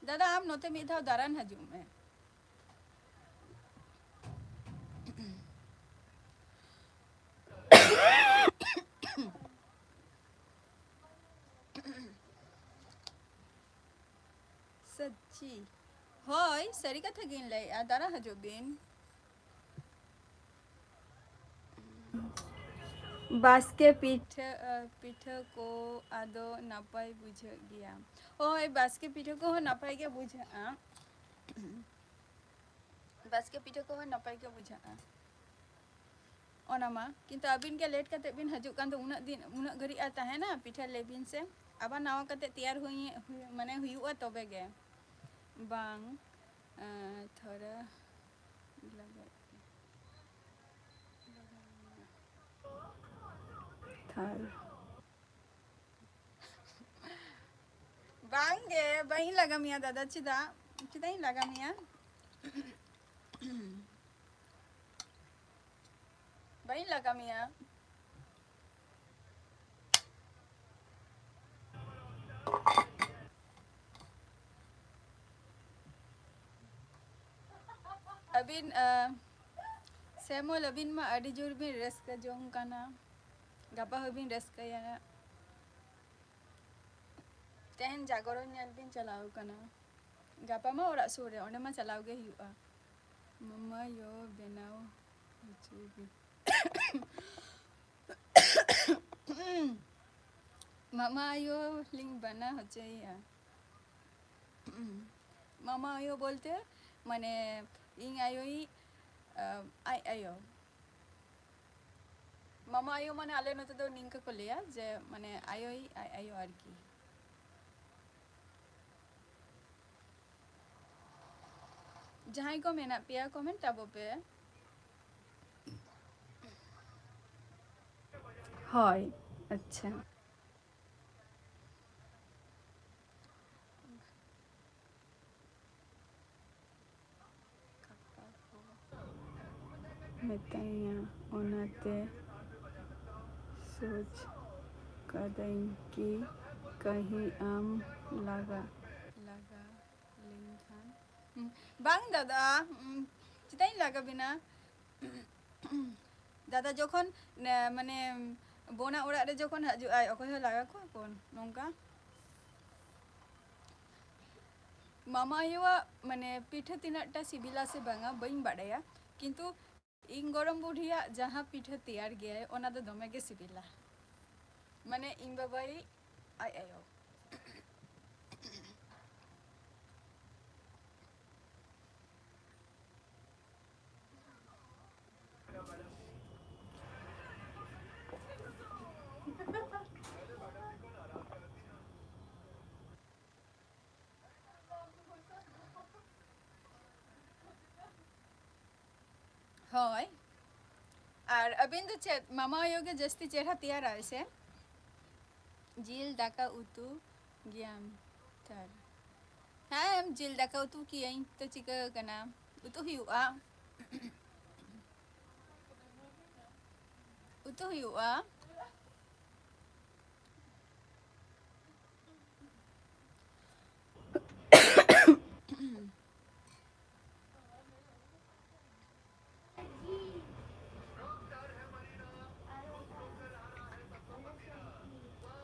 ᱫᱟᱫᱟ, ᱟᱢ ᱱᱚᱛᱮ ᱢᱤᱫ ᱫᱷᱟᱣ ᱫᱟᱬᱟᱱ ᱦᱤᱡᱩᱜ ᱢᱮ᱾ ᱥᱟᱹᱪᱤ? ᱦᱳᱭ, ᱥᱟᱹᱨᱤ ᱠᱟᱛᱷᱟ ᱜᱤᱧ ᱞᱟᱹᱭᱮᱜᱼᱟ, ᱫᱟᱬᱟ ᱦᱤᱡᱩᱜ ᱵᱤᱱ᱾ ᱵᱟᱥᱠᱮ ᱯᱤᱴᱷᱟᱹ, ᱟᱹ, ᱯᱤᱴᱷᱟᱹ ᱠᱚ ᱟᱫᱚ ᱱᱟᱯᱟᱭ ᱵᱩᱡᱷᱟᱹᱜ ᱜᱮᱭᱟ᱾ ᱦᱳᱭ, ᱵᱟᱥᱠᱮ ᱯᱤᱴᱷᱟᱹ ᱠᱚᱦᱚᱸ ᱱᱟᱯᱟᱭ ᱜᱮ ᱵᱩᱡᱷᱟᱹᱜᱼᱟ᱾ ᱵᱟᱥᱠᱮ ᱯᱤᱴᱷᱟᱹ ᱠᱚᱦᱚᱸ ᱱᱟᱯᱟᱭ ᱜᱮ ᱵᱩᱡᱷᱟᱹᱜᱼᱟ᱾ ᱚᱱᱟ ᱢᱟ, ᱠᱤᱱᱛᱩ ᱟᱹᱵᱤᱱ ᱜᱮ ᱞᱮᱴ ᱠᱟᱛᱮ ᱵᱤᱱ ᱦᱤᱡᱩᱜ ᱠᱟᱱ ᱫᱚ, ᱩᱱᱟᱹᱜ ᱫᱤᱱ, ᱩᱱᱟᱹᱜ ᱜᱷᱟᱹᱲᱤᱡ ᱟᱨ ᱛᱟᱦᱮᱱᱟ? ᱯᱤᱴᱷᱟᱹ ᱞᱟᱹᱭ ᱵᱤᱱ ᱥᱮ, ᱟᱵᱟᱨ ᱱᱟᱣᱟ ᱠᱟᱛᱮ ᱛᱮᱭᱟᱨ ᱦᱩᱭ, ᱦᱩᱭ, ᱢᱟᱱᱮ ᱦᱩᱭᱩᱜᱼᱟ ᱛᱚᱵᱮ ᱜᱮ᱾ ᱵᱟᱝ, ᱟᱸ, ᱛᱷᱚᱲᱟ ᱞᱟᱜᱟᱜ ᱛᱷᱟᱨ᱾ ᱵᱟᱝ ᱜᱮ, ᱵᱟᱹᱧ ᱞᱟᱜᱟ ᱢᱮᱭᱟ ᱫᱟᱫᱟ᱾ ᱪᱮᱫᱟᱜ? ᱪᱮᱫᱟᱜ ᱤᱧ ᱞᱟᱜᱟ ᱢᱮᱭᱟ? ᱵᱟᱹᱧ ᱞᱟᱜᱟ ᱢᱮᱭᱟ᱾ ᱟᱹᱵᱤᱱ, ᱟᱸ, ᱥᱮᱢᱚᱞ, ᱟᱹᱵᱤᱱ ᱢᱟ ᱟᱹᱰᱤ ᱡᱳᱨ ᱵᱤᱱ ᱨᱟᱹᱥᱠᱟᱹ ᱡᱚᱝ ᱠᱟᱱᱟ᱾ ᱜᱟᱯᱟ ᱦᱚᱸᱵᱤᱱ ᱨᱟᱹᱥᱠᱟᱹᱭᱟ᱾ ᱛᱮᱦᱮᱧ ᱡᱟᱜᱚᱨᱚᱱ ᱧᱮᱞ ᱵᱤᱱ ᱪᱟᱞᱟᱣ ᱠᱟᱱᱟ᱾ ᱜᱟᱯᱟ ᱢᱟ ᱚᱲᱟᱜ ᱥᱩᱨ ᱨᱮ, ᱚᱸᱰᱮ ᱢᱟ ᱪᱟᱞᱟᱣ ᱜᱮ ᱦᱩᱭᱩᱜᱼᱟ᱾ ᱢᱟᱢᱟ ᱭᱳ ᱵᱮᱱᱟᱣ ᱦᱚᱪᱚᱭ ᱵᱤᱱ᱾ ᱢᱟᱢᱟ ᱟᱭᱳ ᱞᱤᱧ ᱵᱮᱱᱟᱣ ᱦᱚᱪᱚᱭᱮᱭᱟ᱾ ᱢᱟᱢᱟ ᱟᱭᱳ ᱵᱚᱞᱛᱮ ᱢᱟᱱᱮ ᱤᱧ ᱟᱭᱳᱭᱤᱡ, ᱟᱡ ᱟᱭᱳ᱾ ᱢᱟᱢᱟ ᱟᱭᱳ ᱢᱟᱱᱮ ᱟᱞᱮ ᱱᱚᱛᱮ ᱫᱚ ᱱᱤᱝᱠᱟᱹ ᱠᱚ ᱞᱟᱹᱭᱟ ᱡᱮ ᱢᱟᱱᱮ ᱟᱭᱳᱭᱤᱡ ᱟᱡ ᱟᱭᱳ ᱟᱨᱠᱤ᱾ ᱡᱟᱦᱟᱸᱭ ᱠᱚ ᱢᱮᱱᱟᱜ ᱯᱮᱭᱟ, ᱠᱚᱢᱮᱱᱴ ᱛᱟᱵᱚ ᱯᱮ᱾ ᱦᱳᱭ, ᱟᱪᱪᱷᱟ᱾ ᱢᱮᱛᱟᱭᱟ, ᱚᱱᱟᱛᱮ ᱥᱳᱪ ᱠᱟᱹᱫᱟᱹᱧ ᱠᱤ ᱠᱟᱹᱦᱤ ᱟᱢ ᱞᱟᱜᱟ, ᱞᱟᱜᱟ ᱞᱮᱱᱠᱷᱟᱱ᱾ ᱦᱩᱸ, ᱵᱟᱝ ᱫᱟᱫᱟ, ᱩᱸ, ᱪᱮᱫᱟᱜ ᱤᱧ ᱞᱟᱜᱟ ᱵᱤᱱᱟ? ᱫᱟᱫᱟ ᱡᱚᱠᱷᱚᱱ, ᱱᱮ, ᱢᱟᱱᱮ, ᱵᱚᱱᱟ ᱚᱲᱟᱜ ᱨᱮ ᱡᱚᱠᱷᱚᱱ ᱦᱤᱡᱩᱜ ᱟᱭ, ᱚᱠᱚᱭ ᱦᱚᱸ ᱞᱟᱜᱟ ᱠᱚᱣᱟ ᱠᱚ ᱱᱚᱝᱠᱟ? ᱢᱟᱢᱟ ᱟᱭᱳᱣᱟᱜ, ᱢᱟᱱᱮ, ᱯᱤᱴᱷᱟᱹ ᱛᱤᱱᱟᱹᱜ ᱴᱟ ᱥᱤᱵᱤᱞᱟ ᱥᱮ ᱵᱟᱝᱟ ᱵᱟᱹᱧ ᱵᱟᱰᱟᱭᱟ, ᱠᱤᱱᱛᱩ ᱤᱧ ᱜᱚᱲᱚᱢ ᱵᱩᱰᱷᱤᱭᱟᱜ ᱡᱟᱦᱟᱸ ᱯᱤᱴᱷᱟᱹ ᱛᱮᱭᱟᱨ ᱜᱮᱭᱟᱭ, ᱚᱱᱟ ᱫᱚ ᱫᱚᱢᱮ ᱜᱮ ᱥᱤᱵᱤᱞᱟ᱾ ᱢᱟᱱᱮ, ᱤᱧ ᱵᱟᱵᱟᱭᱤᱡ ᱟᱡ ᱟᱭᱳ᱾ ᱦᱳᱭ᱾ ᱟᱨ ᱟᱹᱵᱤᱱ ᱫᱚ ᱪᱮᱫ ᱢᱟᱢᱟ ᱟᱭᱳ ᱜᱮ ᱡᱟᱹᱥᱛᱤ ᱪᱮᱦᱨᱟ ᱛᱮᱭᱟᱨᱟᱭ ᱥᱮ? ᱡᱤᱞ ᱫᱟᱠᱟ ᱩᱛᱩ ᱜᱮᱭᱟᱢ ᱛᱟᱨ? ᱦᱮᱸ, ᱡᱤᱞ ᱫᱟᱠᱟ ᱩᱛᱩ ᱠᱤᱭᱟᱹᱧ, ᱛᱚ ᱪᱤᱠᱟᱹ ᱠᱟᱱᱟ? ᱩᱛᱩ ᱦᱩᱭᱩᱜᱼᱟ᱾ ᱩᱛᱩ ᱦᱩᱭᱩᱜᱼᱟ᱾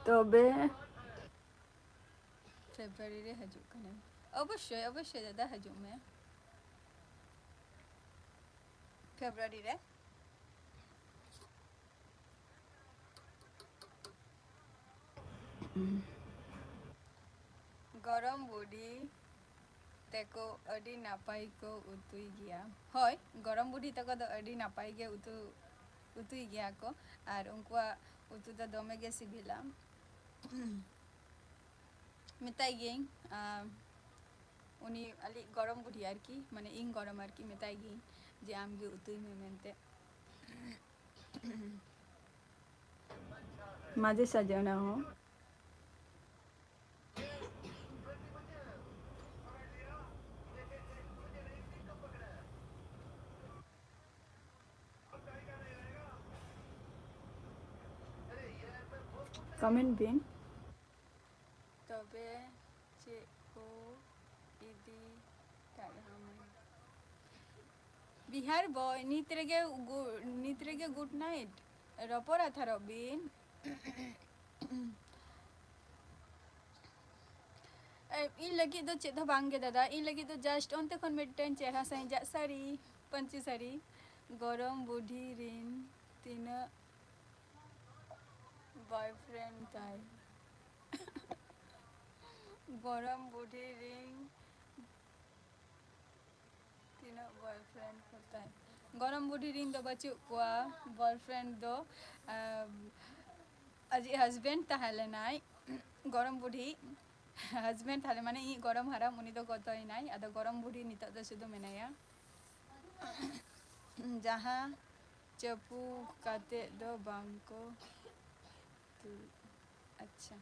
ᱛᱚᱵᱮ ᱯᱷᱮᱵᱽᱨᱩᱣᱟᱨᱤ ᱨᱮ ᱦᱤᱡᱩᱜ ᱠᱟᱱᱟᱢ? ᱚᱵᱚᱥᱥᱳᱭ, ᱚᱵᱚᱥᱥᱳᱭ ᱫᱟᱫᱟ, ᱦᱤᱡᱩᱜ ᱢᱮ ᱯᱷᱮᱵᱽᱨᱩᱣᱟᱨᱤ ᱨᱮ᱾ ᱜᱚᱲᱚᱢ ᱵᱩᱰᱷᱤ ᱛᱮᱠᱚ ᱟᱹᱰᱤ ᱱᱟᱯᱟᱭ ᱠᱚ ᱩᱛᱩᱭ ᱜᱮᱭᱟ᱾ ᱦᱳᱭ, ᱜᱚᱲᱚᱢ ᱵᱩᱰᱷᱤ ᱛᱟᱠᱚ ᱫᱚ ᱟᱹᱰᱤ ᱱᱟᱯᱟᱭ ᱜᱮ ᱩᱛᱩ, ᱩᱛᱩᱭ ᱜᱮᱭᱟ ᱠᱚ, ᱟᱨ ᱩᱱᱠᱩᱣᱟᱜ ᱩᱛᱩ ᱫᱚ ᱫᱚᱢᱮ ᱜᱮ ᱥᱤᱵᱤᱞᱟ᱾ ᱢᱮᱛᱟᱭ ᱜᱤᱭᱟᱹᱧ, ᱟᱨ ᱩᱱᱤ ᱟᱞᱮᱭᱤᱡ ᱜᱚᱲᱚᱢ ᱵᱩᱰᱷᱤ ᱟᱨᱠᱤ, ᱢᱟᱱᱮ ᱤᱧ ᱜᱚᱲᱚᱢ ᱟᱨᱠᱤ, ᱢᱮᱛᱟᱭ ᱜᱤᱭᱟᱹᱧ ᱡᱮ ᱟᱢ ᱜᱮ ᱩᱛᱩᱭ ᱢᱮ ᱢᱮᱱᱛᱮ᱾ ᱢᱟᱡᱷᱮ ᱥᱟᱡᱷᱮ ᱚᱱᱟ ᱦᱚᱸ᱾ ᱠᱚᱢᱮᱱᱴ ᱵᱤᱱ᱾ ᱛᱚᱵᱮ ᱪᱮᱫ ᱠᱚ ᱤᱫᱤ ᱠᱟᱜ ᱨᱮᱦᱚᱸ ᱢᱟᱹᱭ? ᱵᱤᱦᱟᱨ ᱵᱚᱭ, ᱱᱤᱛ ᱨᱮᱜᱮ ᱜᱩ-, ᱱᱤᱛ ᱨᱮᱜᱮ ᱜᱩᱰ ᱱᱟᱭᱤᱴ᱾ ᱨᱚᱯᱚᱲ ᱟᱛᱷᱟᱨᱚᱜ ᱵᱤᱱ᱾ ᱮ, ᱤᱧ ᱞᱟᱹᱜᱤᱫ ᱫᱚ ᱪᱮᱫ ᱦᱚᱸ ᱵᱟᱝ ᱜᱮ ᱫᱟᱫᱟ, ᱤᱧ ᱞᱟᱹᱜᱤᱫ ᱫᱚ just ᱚᱱᱛᱮ ᱠᱷᱚᱱ ᱢᱤᱫᱴᱮᱱ ᱪᱮᱦᱨᱟ ᱥᱟᱺᱦᱤᱡᱟᱜ ᱥᱟᱹᱲᱤ, ᱯᱟᱹᱧᱪᱤ ᱥᱟᱹᱲᱤ᱾ ᱜᱚᱨᱚᱢ ᱵᱩᱰᱷᱤ ᱨᱤᱱ ᱛᱤᱱᱟᱹᱜ boyfriend ᱛᱟᱭ? ᱜᱚᱨᱚᱢ ᱵᱩᱰᱷᱤ ᱨᱤᱱ ᱛᱤᱱᱟᱹᱜ boyfriend ᱠᱚ ᱛᱟᱭ? ᱜᱚᱨᱚᱢ ᱵᱩᱰᱷᱤ ᱨᱤᱱ ᱫᱚ ᱵᱟᱹᱪᱩᱜ ᱠᱚᱣᱟ boyfriend ᱫᱚ᱾ ᱟᱢ, ᱟᱡᱤᱡ husband ᱛᱟᱦᱮᱸ ᱞᱮᱱᱟᱭ, ᱜᱚᱨᱚᱢ ᱵᱩᱰᱷᱤ husband ᱛᱟᱦᱮᱸ ᱞᱮᱱᱟ, ᱢᱟᱱᱮ ᱤᱧᱤᱡ ᱜᱚᱨᱚᱢ ᱦᱟᱲᱟᱢ, ᱩᱱᱤ ᱫᱚ ᱜᱚᱛᱚᱭᱮᱱᱟᱭ᱾ ᱟᱫᱚ ᱜᱚᱨᱚᱢ ᱵᱩᱰᱷᱤ ᱱᱤᱛᱚᱜ ᱫᱚ ᱥᱩᱫᱷᱩ ᱢᱮᱱᱟᱭᱟ, ᱡᱟᱦᱟᱸ ᱪᱟᱹᱯᱩ ᱠᱟᱛᱮ ᱫᱚ ᱵᱟᱝ ᱠᱚ ᱫᱩᱲᱩᱵ᱾ ᱟᱪᱪᱷᱟ᱾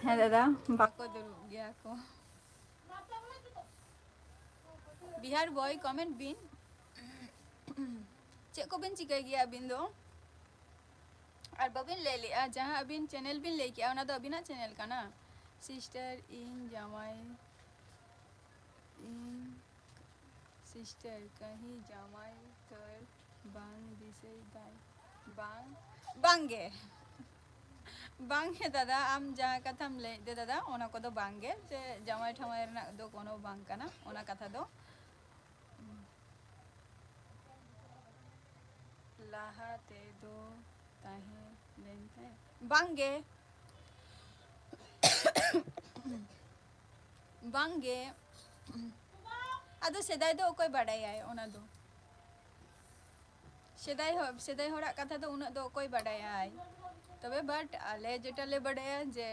ᱦᱮᱸ ᱫᱟᱫᱟ, ᱵᱟᱠᱚ ᱫᱩᱲᱩᱵ ᱜᱮᱭᱟ ᱠᱚ᱾ ᱵᱤᱦᱟᱨ ᱵᱚᱭ, ᱠᱚᱢᱮᱱᱴ ᱵᱤᱱ᱾ ᱪᱮᱫ ᱠᱚᱵᱤᱱ ᱪᱤᱠᱟᱹᱭ ᱜᱮᱭᱟ ᱟᱹᱵᱤᱱ ᱫᱚ? ᱟᱨ ᱵᱟᱹᱵᱤᱱ ᱞᱟᱹᱭ ᱞᱮᱜᱼᱟ, ᱡᱟᱦᱟᱸ ᱟᱹᱵᱤᱱ ᱪᱮᱱᱮᱞ ᱵᱤᱱ ᱞᱟᱹᱭ ᱠᱮᱜᱼᱟ, ᱚᱱᱟ ᱫᱚ ᱟᱹᱵᱤᱱᱟᱜ ᱪᱮᱱᱮᱞ ᱠᱟᱱᱟ? ᱥᱤᱥᱴᱟᱨ, ᱤᱧ ᱡᱟᱶᱟᱭ, ᱤᱧ ᱥᱤᱥᱴᱟᱨ, ᱠᱟᱹᱦᱤ ᱡᱟᱶᱟᱭ ᱛᱚᱨ ᱵᱟᱝ ᱫᱤᱥᱟᱹᱭ ᱫᱟᱭ? ᱵᱟᱝ, ᱵᱟᱝ ᱜᱮ᱾ ᱵᱟᱝ ᱜᱮ ᱫᱟᱫᱟ, ᱟᱢ ᱡᱟᱦᱟᱸ ᱠᱟᱛᱷᱟᱢ ᱞᱟᱹᱭᱮᱫ ᱫᱚ ᱫᱟᱫᱟ, ᱚᱱᱟ ᱠᱚᱫᱚ ᱵᱟᱝ ᱜᱮ, ᱡᱮ ᱡᱟᱶᱟᱭ ᱴᱷᱟᱶᱟᱭ ᱨᱮᱱᱟᱜ ᱫᱚ ᱠᱳᱱᱳ ᱵᱟᱝ ᱠᱟᱱᱟ ᱚᱱᱟ ᱠᱟᱛᱷᱟ ᱫᱚ᱾ ᱞᱟᱦᱟ ᱛᱮᱫᱚ ᱛᱟᱦᱮᱸ ᱞᱮᱱ ᱛᱟᱭᱟ᱾ ᱵᱟᱝ ᱜᱮ᱾ ᱵᱟᱝ ᱜᱮ᱾ ᱟᱫᱚ ᱥᱮᱫᱟᱭ ᱫᱚ ᱚᱠᱚᱭ ᱵᱟᱰᱟᱭᱟᱭ ᱚᱱᱟ ᱫᱚ? ᱥᱮᱫᱟᱭ ᱦᱚ-, ᱥᱮᱫᱟᱭ ᱦᱚᱲᱟᱜ ᱠᱟᱛᱷᱟ ᱫᱚ ᱩᱱᱟᱹᱜ ᱫᱚ ᱚᱠᱚᱭ ᱵᱟᱰᱟᱭᱟᱭ? ᱛᱚᱵᱮ but ᱟᱞᱮ ᱡᱮᱴᱟ ᱞᱮ ᱵᱟᱰᱟᱭᱟ ᱡᱮ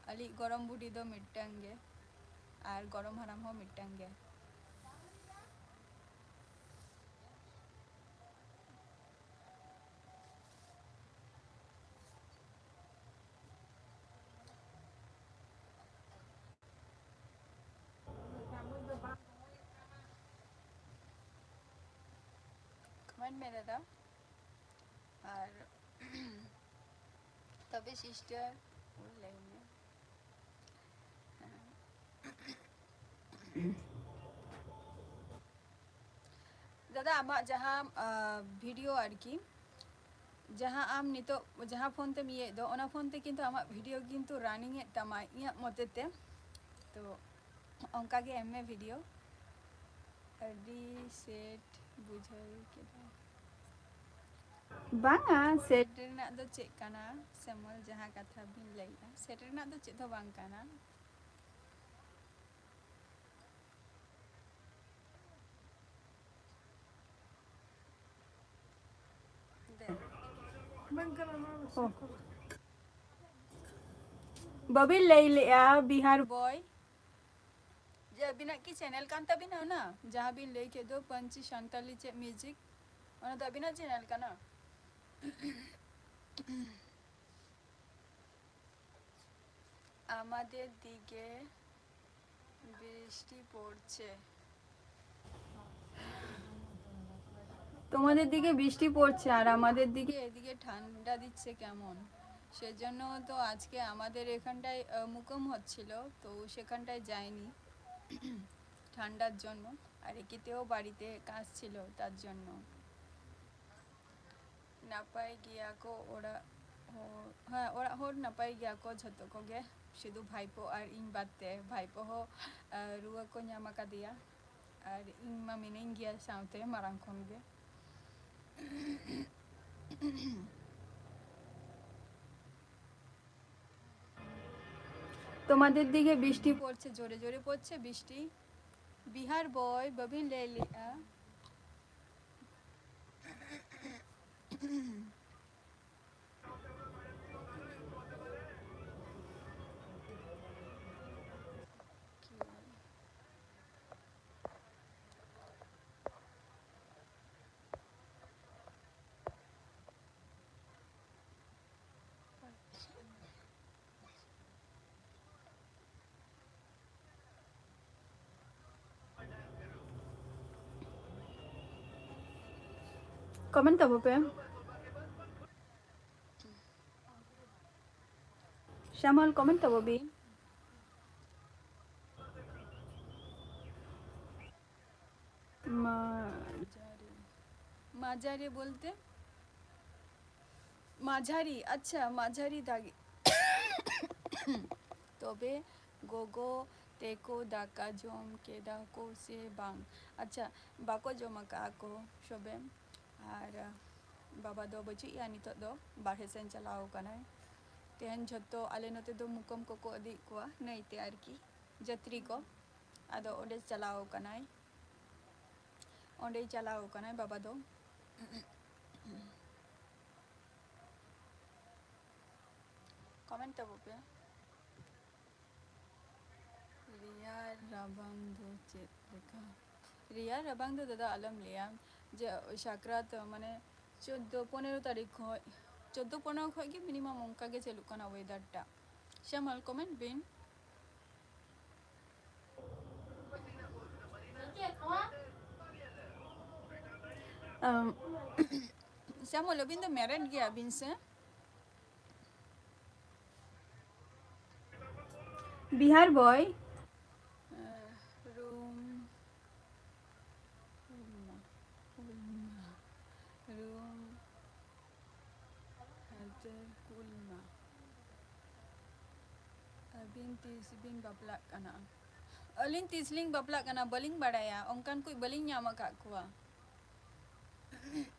ᱟᱞᱮᱭᱤᱡ ᱜᱚᱲᱚᱢ ᱵᱩᱰᱷᱤ ᱫᱚ ᱢᱤᱫᱴᱟᱝ ᱜᱮ, ᱟᱨ ᱜᱚᱲᱚᱢ ᱦᱟᱲᱟᱢ ᱦᱚᱸ ᱢᱤᱫᱴᱟᱝ ᱜᱮ᱾ ᱢᱮ ᱫᱟᱫᱟ᱾ ᱟᱨ ᱛᱚᱵᱮ ᱥᱤᱥᱴᱟᱨ, ᱞᱟᱹᱭ ᱢᱮ᱾ ᱫᱟᱫᱟ, ᱟᱢᱟᱜ ᱡᱟᱦᱟᱸ, ᱟᱸ, ᱵᱷᱤᱰᱤᱭᱳ ᱟᱨᱠᱤ, ᱡᱟᱦᱟᱸ ᱟᱢ ᱱᱤᱛᱚᱜ ᱡᱟᱦᱟᱸ ᱯᱷᱳᱱ ᱛᱮᱢ ᱤᱭᱟᱹᱭᱮᱫ ᱫᱚ, ᱚᱱᱟ ᱯᱷᱳᱱ ᱛᱮ ᱠᱤᱱᱛᱩ ᱟᱢᱟᱜ ᱵᱷᱤᱰᱤᱭᱳ ᱠᱤᱱᱛᱩ ᱨᱟᱱᱤᱝ ᱮᱫ ᱛᱟᱢᱟ, ᱤᱧᱟᱹᱜ ᱢᱚᱛᱮ ᱛᱮ᱾ ᱛᱚ, ᱚᱱᱠᱟ ᱜᱮ ᱮᱢ ᱢᱮ ᱵᱷᱤᱰᱤᱭᱳ᱾ ᱟᱹᱰᱤ ᱥᱮᱴ ᱵᱩᱡᱷᱟᱹᱣ ᱠᱮᱫᱟ᱾ ᱵᱟᱝᱟ, ᱥᱮᱴ ᱨᱮᱱᱟᱜ ᱫᱚ ᱪᱮᱫ ᱠᱟᱱᱟ? ᱥᱮᱢᱚᱞ, ᱡᱟᱦᱟᱸ ᱠᱟᱛᱷᱟ ᱵᱤᱱ ᱞᱟᱹᱭᱮᱫᱼᱟ, ᱥᱮᱴ ᱨᱮᱱᱟᱜ ᱫᱚ ᱪᱮᱫ ᱦᱚᱸ ᱵᱟᱝ ᱠᱟᱱᱟ᱾ ᱫᱮ᱾ ᱵᱟᱝ ᱠᱟᱱᱟ ᱱᱚᱣᱟ ᱫᱚ᱾ ᱚ᱾ ᱵᱟᱹᱵᱤᱱ ᱞᱟᱹᱭ ᱞᱮᱜᱼᱟ ᱵᱤᱦᱟᱨ ᱵᱚᱭ, ᱡᱮ ᱟᱹᱵᱤᱱᱟᱜ ᱠᱤ ᱪᱮᱱᱮᱞ ᱠᱟᱱ ᱛᱟᱹᱵᱤᱱᱟ ᱚᱱᱟ? ᱡᱟᱦᱟᱸ ᱵᱤᱱ ᱞᱟᱹᱭ ᱠᱮᱫ ᱫᱚ ᱯᱟᱹᱧᱪᱤ ᱥᱟᱱᱛᱟᱞᱤ ᱪᱮᱫ ᱢᱤᱣᱡᱤᱠ, ᱚᱱᱟ ᱫᱚ ᱟᱹᱵᱤᱱᱟᱜ ᱪᱮᱱᱮᱞ ᱠᱟᱱᱟ? আমাদের দিকে বৃষ্টি পড়ছে। তোমাদের দিকে বৃষ্টি পড়ছে আর আমাদের দিকে এদিকে ঠান্ডা দিচ্ছে কেমন। সেজন্য তো আজকে আমাদের এখানটায়, আহ, মুকম হচ্ছিল, তো সেখানটায় যাইনি ঠান্ডার জন্য। আর একিতেও বাড়িতে কাজ ছিল তার জন্য। ᱱᱟᱯᱟᱭ ᱜᱮᱭᱟ ᱠᱚ ᱚᱲᱟᱜ ᱦᱚᱲ, ᱦᱮᱸ, ᱚᱲᱟᱜ ᱦᱚᱲ ᱱᱟᱯᱟᱭ ᱜᱮᱭᱟ ᱠᱚ ᱡᱷᱚᱛᱚ ᱠᱚᱜᱮ, ᱥᱩᱫᱷᱩ ᱵᱷᱟᱭᱯᱳ ᱟᱨ ᱤᱧ ᱵᱟᱫ ᱛᱮ᱾ ᱵᱷᱟᱭᱯᱳ ᱦᱚᱸ, ᱟᱸ, ᱨᱩᱣᱟᱹ ᱠᱚ ᱧᱟᱢ ᱟᱠᱟᱫᱮᱭᱟ, ᱟᱨ ᱤᱧ ᱢᱟ ᱢᱤᱱᱟᱹᱧ ᱜᱮᱭᱟ ᱥᱟᱶᱛᱮ ᱢᱟᱨᱟᱝ ᱠᱷᱚᱱ ᱜᱮ᱾ তোমাদের দিকে বৃষ্টি পড়ছে, জোরে জোরে পড়ছে বৃষ্টি। বিহার বয়, ᱵᱟᱹᱵᱤᱱ ᱞᱟᱹᱭ ᱞᱮᱜᱼᱟ᱾ Comment ᱛᱟᱵᱚ ᱯᱮ᱾ ᱥᱟᱢᱟᱞ, comment ᱛᱟᱵᱚ ᱵᱤᱱ᱾ ᱢᱟᱡᱷᱟᱨᱤ, ᱢᱟᱡᱷᱟᱨᱤ ᱵᱚᱞᱛᱮ? ᱢᱟᱡᱷᱟᱨᱤ, ᱟᱪᱪᱷᱟ, ᱢᱟᱡᱷᱟᱨᱤ ᱫᱟᱜᱮ᱾ ᱛᱚᱵᱮ ᱜᱚᱜᱚ ᱛᱮᱠᱚ ᱫᱟᱠᱟ ᱡᱚᱢ ᱠᱮᱫᱟ ᱠᱚ ᱥᱮ ᱵᱟᱝ? ᱟᱪᱪᱷᱟ, ᱵᱟᱠᱚ ᱡᱚᱢ ᱟᱠᱟᱫᱼᱟ ᱠᱚ ᱥᱚᱵᱮ᱾ ᱟᱨ ᱵᱟᱵᱟ ᱫᱚ ᱵᱟᱹᱪᱩᱜ ᱮᱭᱟ ᱱᱤᱛᱚᱜ ᱫᱚ, ᱵᱟᱨᱦᱮ ᱥᱮᱱ ᱪᱟᱞᱟᱣ ᱟᱠᱟᱱᱟᱭ᱾ ᱛᱮᱦᱮᱧ ᱡᱷᱚᱛᱚ ᱟᱞᱮ ᱱᱚᱛᱮ ᱫᱚ ᱢᱩᱠᱟᱹᱢ ᱠᱚᱠᱚ ᱤᱫᱤᱭᱮᱫ ᱠᱚᱣᱟ ᱱᱟᱹᱭᱛᱮ ᱟᱨᱠᱤ, ᱡᱟᱹᱛᱨᱤ ᱠᱚ᱾ ᱟᱫᱚ ᱚᱸᱰᱮ ᱪᱟᱞᱟᱣ ᱟᱠᱟᱱᱟᱭ, ᱚᱸᱰᱮᱭ ᱪᱟᱞᱟᱣ ᱟᱠᱟᱱᱟᱭ ᱵᱟᱵᱟ ᱫᱚ᱾ Comment ᱛᱟᱵᱚ ᱯᱮ᱾ ᱨᱮᱭᱟᱲ ᱨᱟᱵᱟᱝ ᱫᱚ ᱪᱮᱫ ᱞᱮᱠᱟ? ᱨᱮᱭᱟᱲ ᱨᱟᱵᱟᱝ ᱫᱚ ᱫᱟᱫᱟ ᱟᱞᱚᱢ ᱞᱟᱹᱭᱟ, ᱡᱮ ᱥᱟᱠᱨᱟᱛ ᱢᱟᱱᱮ ᱪᱳᱫᱽᱫᱳ ᱯᱚᱱᱮᱨᱚ ᱛᱟᱹᱨᱤᱠᱷ ᱠᱷᱚᱡ, ᱪᱳᱫᱽᱫᱳ ᱯᱚᱱᱮᱨᱚ ᱠᱷᱚᱡ ᱜᱮ minimum ᱚᱱᱠᱟ ᱜᱮ ᱪᱟᱹᱞᱩᱜ ᱠᱟᱱᱟ weather ᱴᱟ᱾ ᱥᱮ ᱢᱟᱞ comment ᱵᱤᱱ᱾ ᱟᱢ, ᱥᱮ ᱢᱟᱞ, ᱟᱹᱵᱤᱱ ᱫᱚ married ᱜᱮᱭᱟ ᱵᱤᱱ ᱥᱮ? ᱵᱤᱦᱟᱨ boy᱾ ᱨᱩᱢ, ᱦᱩᱞᱢᱟ, ᱦᱩᱞᱢᱟ, ᱨᱩᱢ, ᱦᱟᱛᱟᱨ ᱠᱩᱞᱢᱟ᱾ ᱟᱹᱵᱤᱱ ᱛᱤᱥ ᱵᱤᱱ ᱵᱟᱯᱞᱟᱜ ᱠᱟᱱᱟ? ᱟᱹᱞᱤᱧ ᱛᱤᱥ ᱞᱤᱧ ᱵᱟᱯᱞᱟᱜ ᱠᱟᱱᱟ ᱵᱟᱹᱞᱤᱧ ᱵᱟᱲᱟᱭᱟ, ᱚᱱᱠᱟᱱ ᱠᱚ ᱵᱟᱹᱞᱤᱧ ᱧᱟᱢ ᱟᱠᱟᱫ ᱠᱚᱣᱟ᱾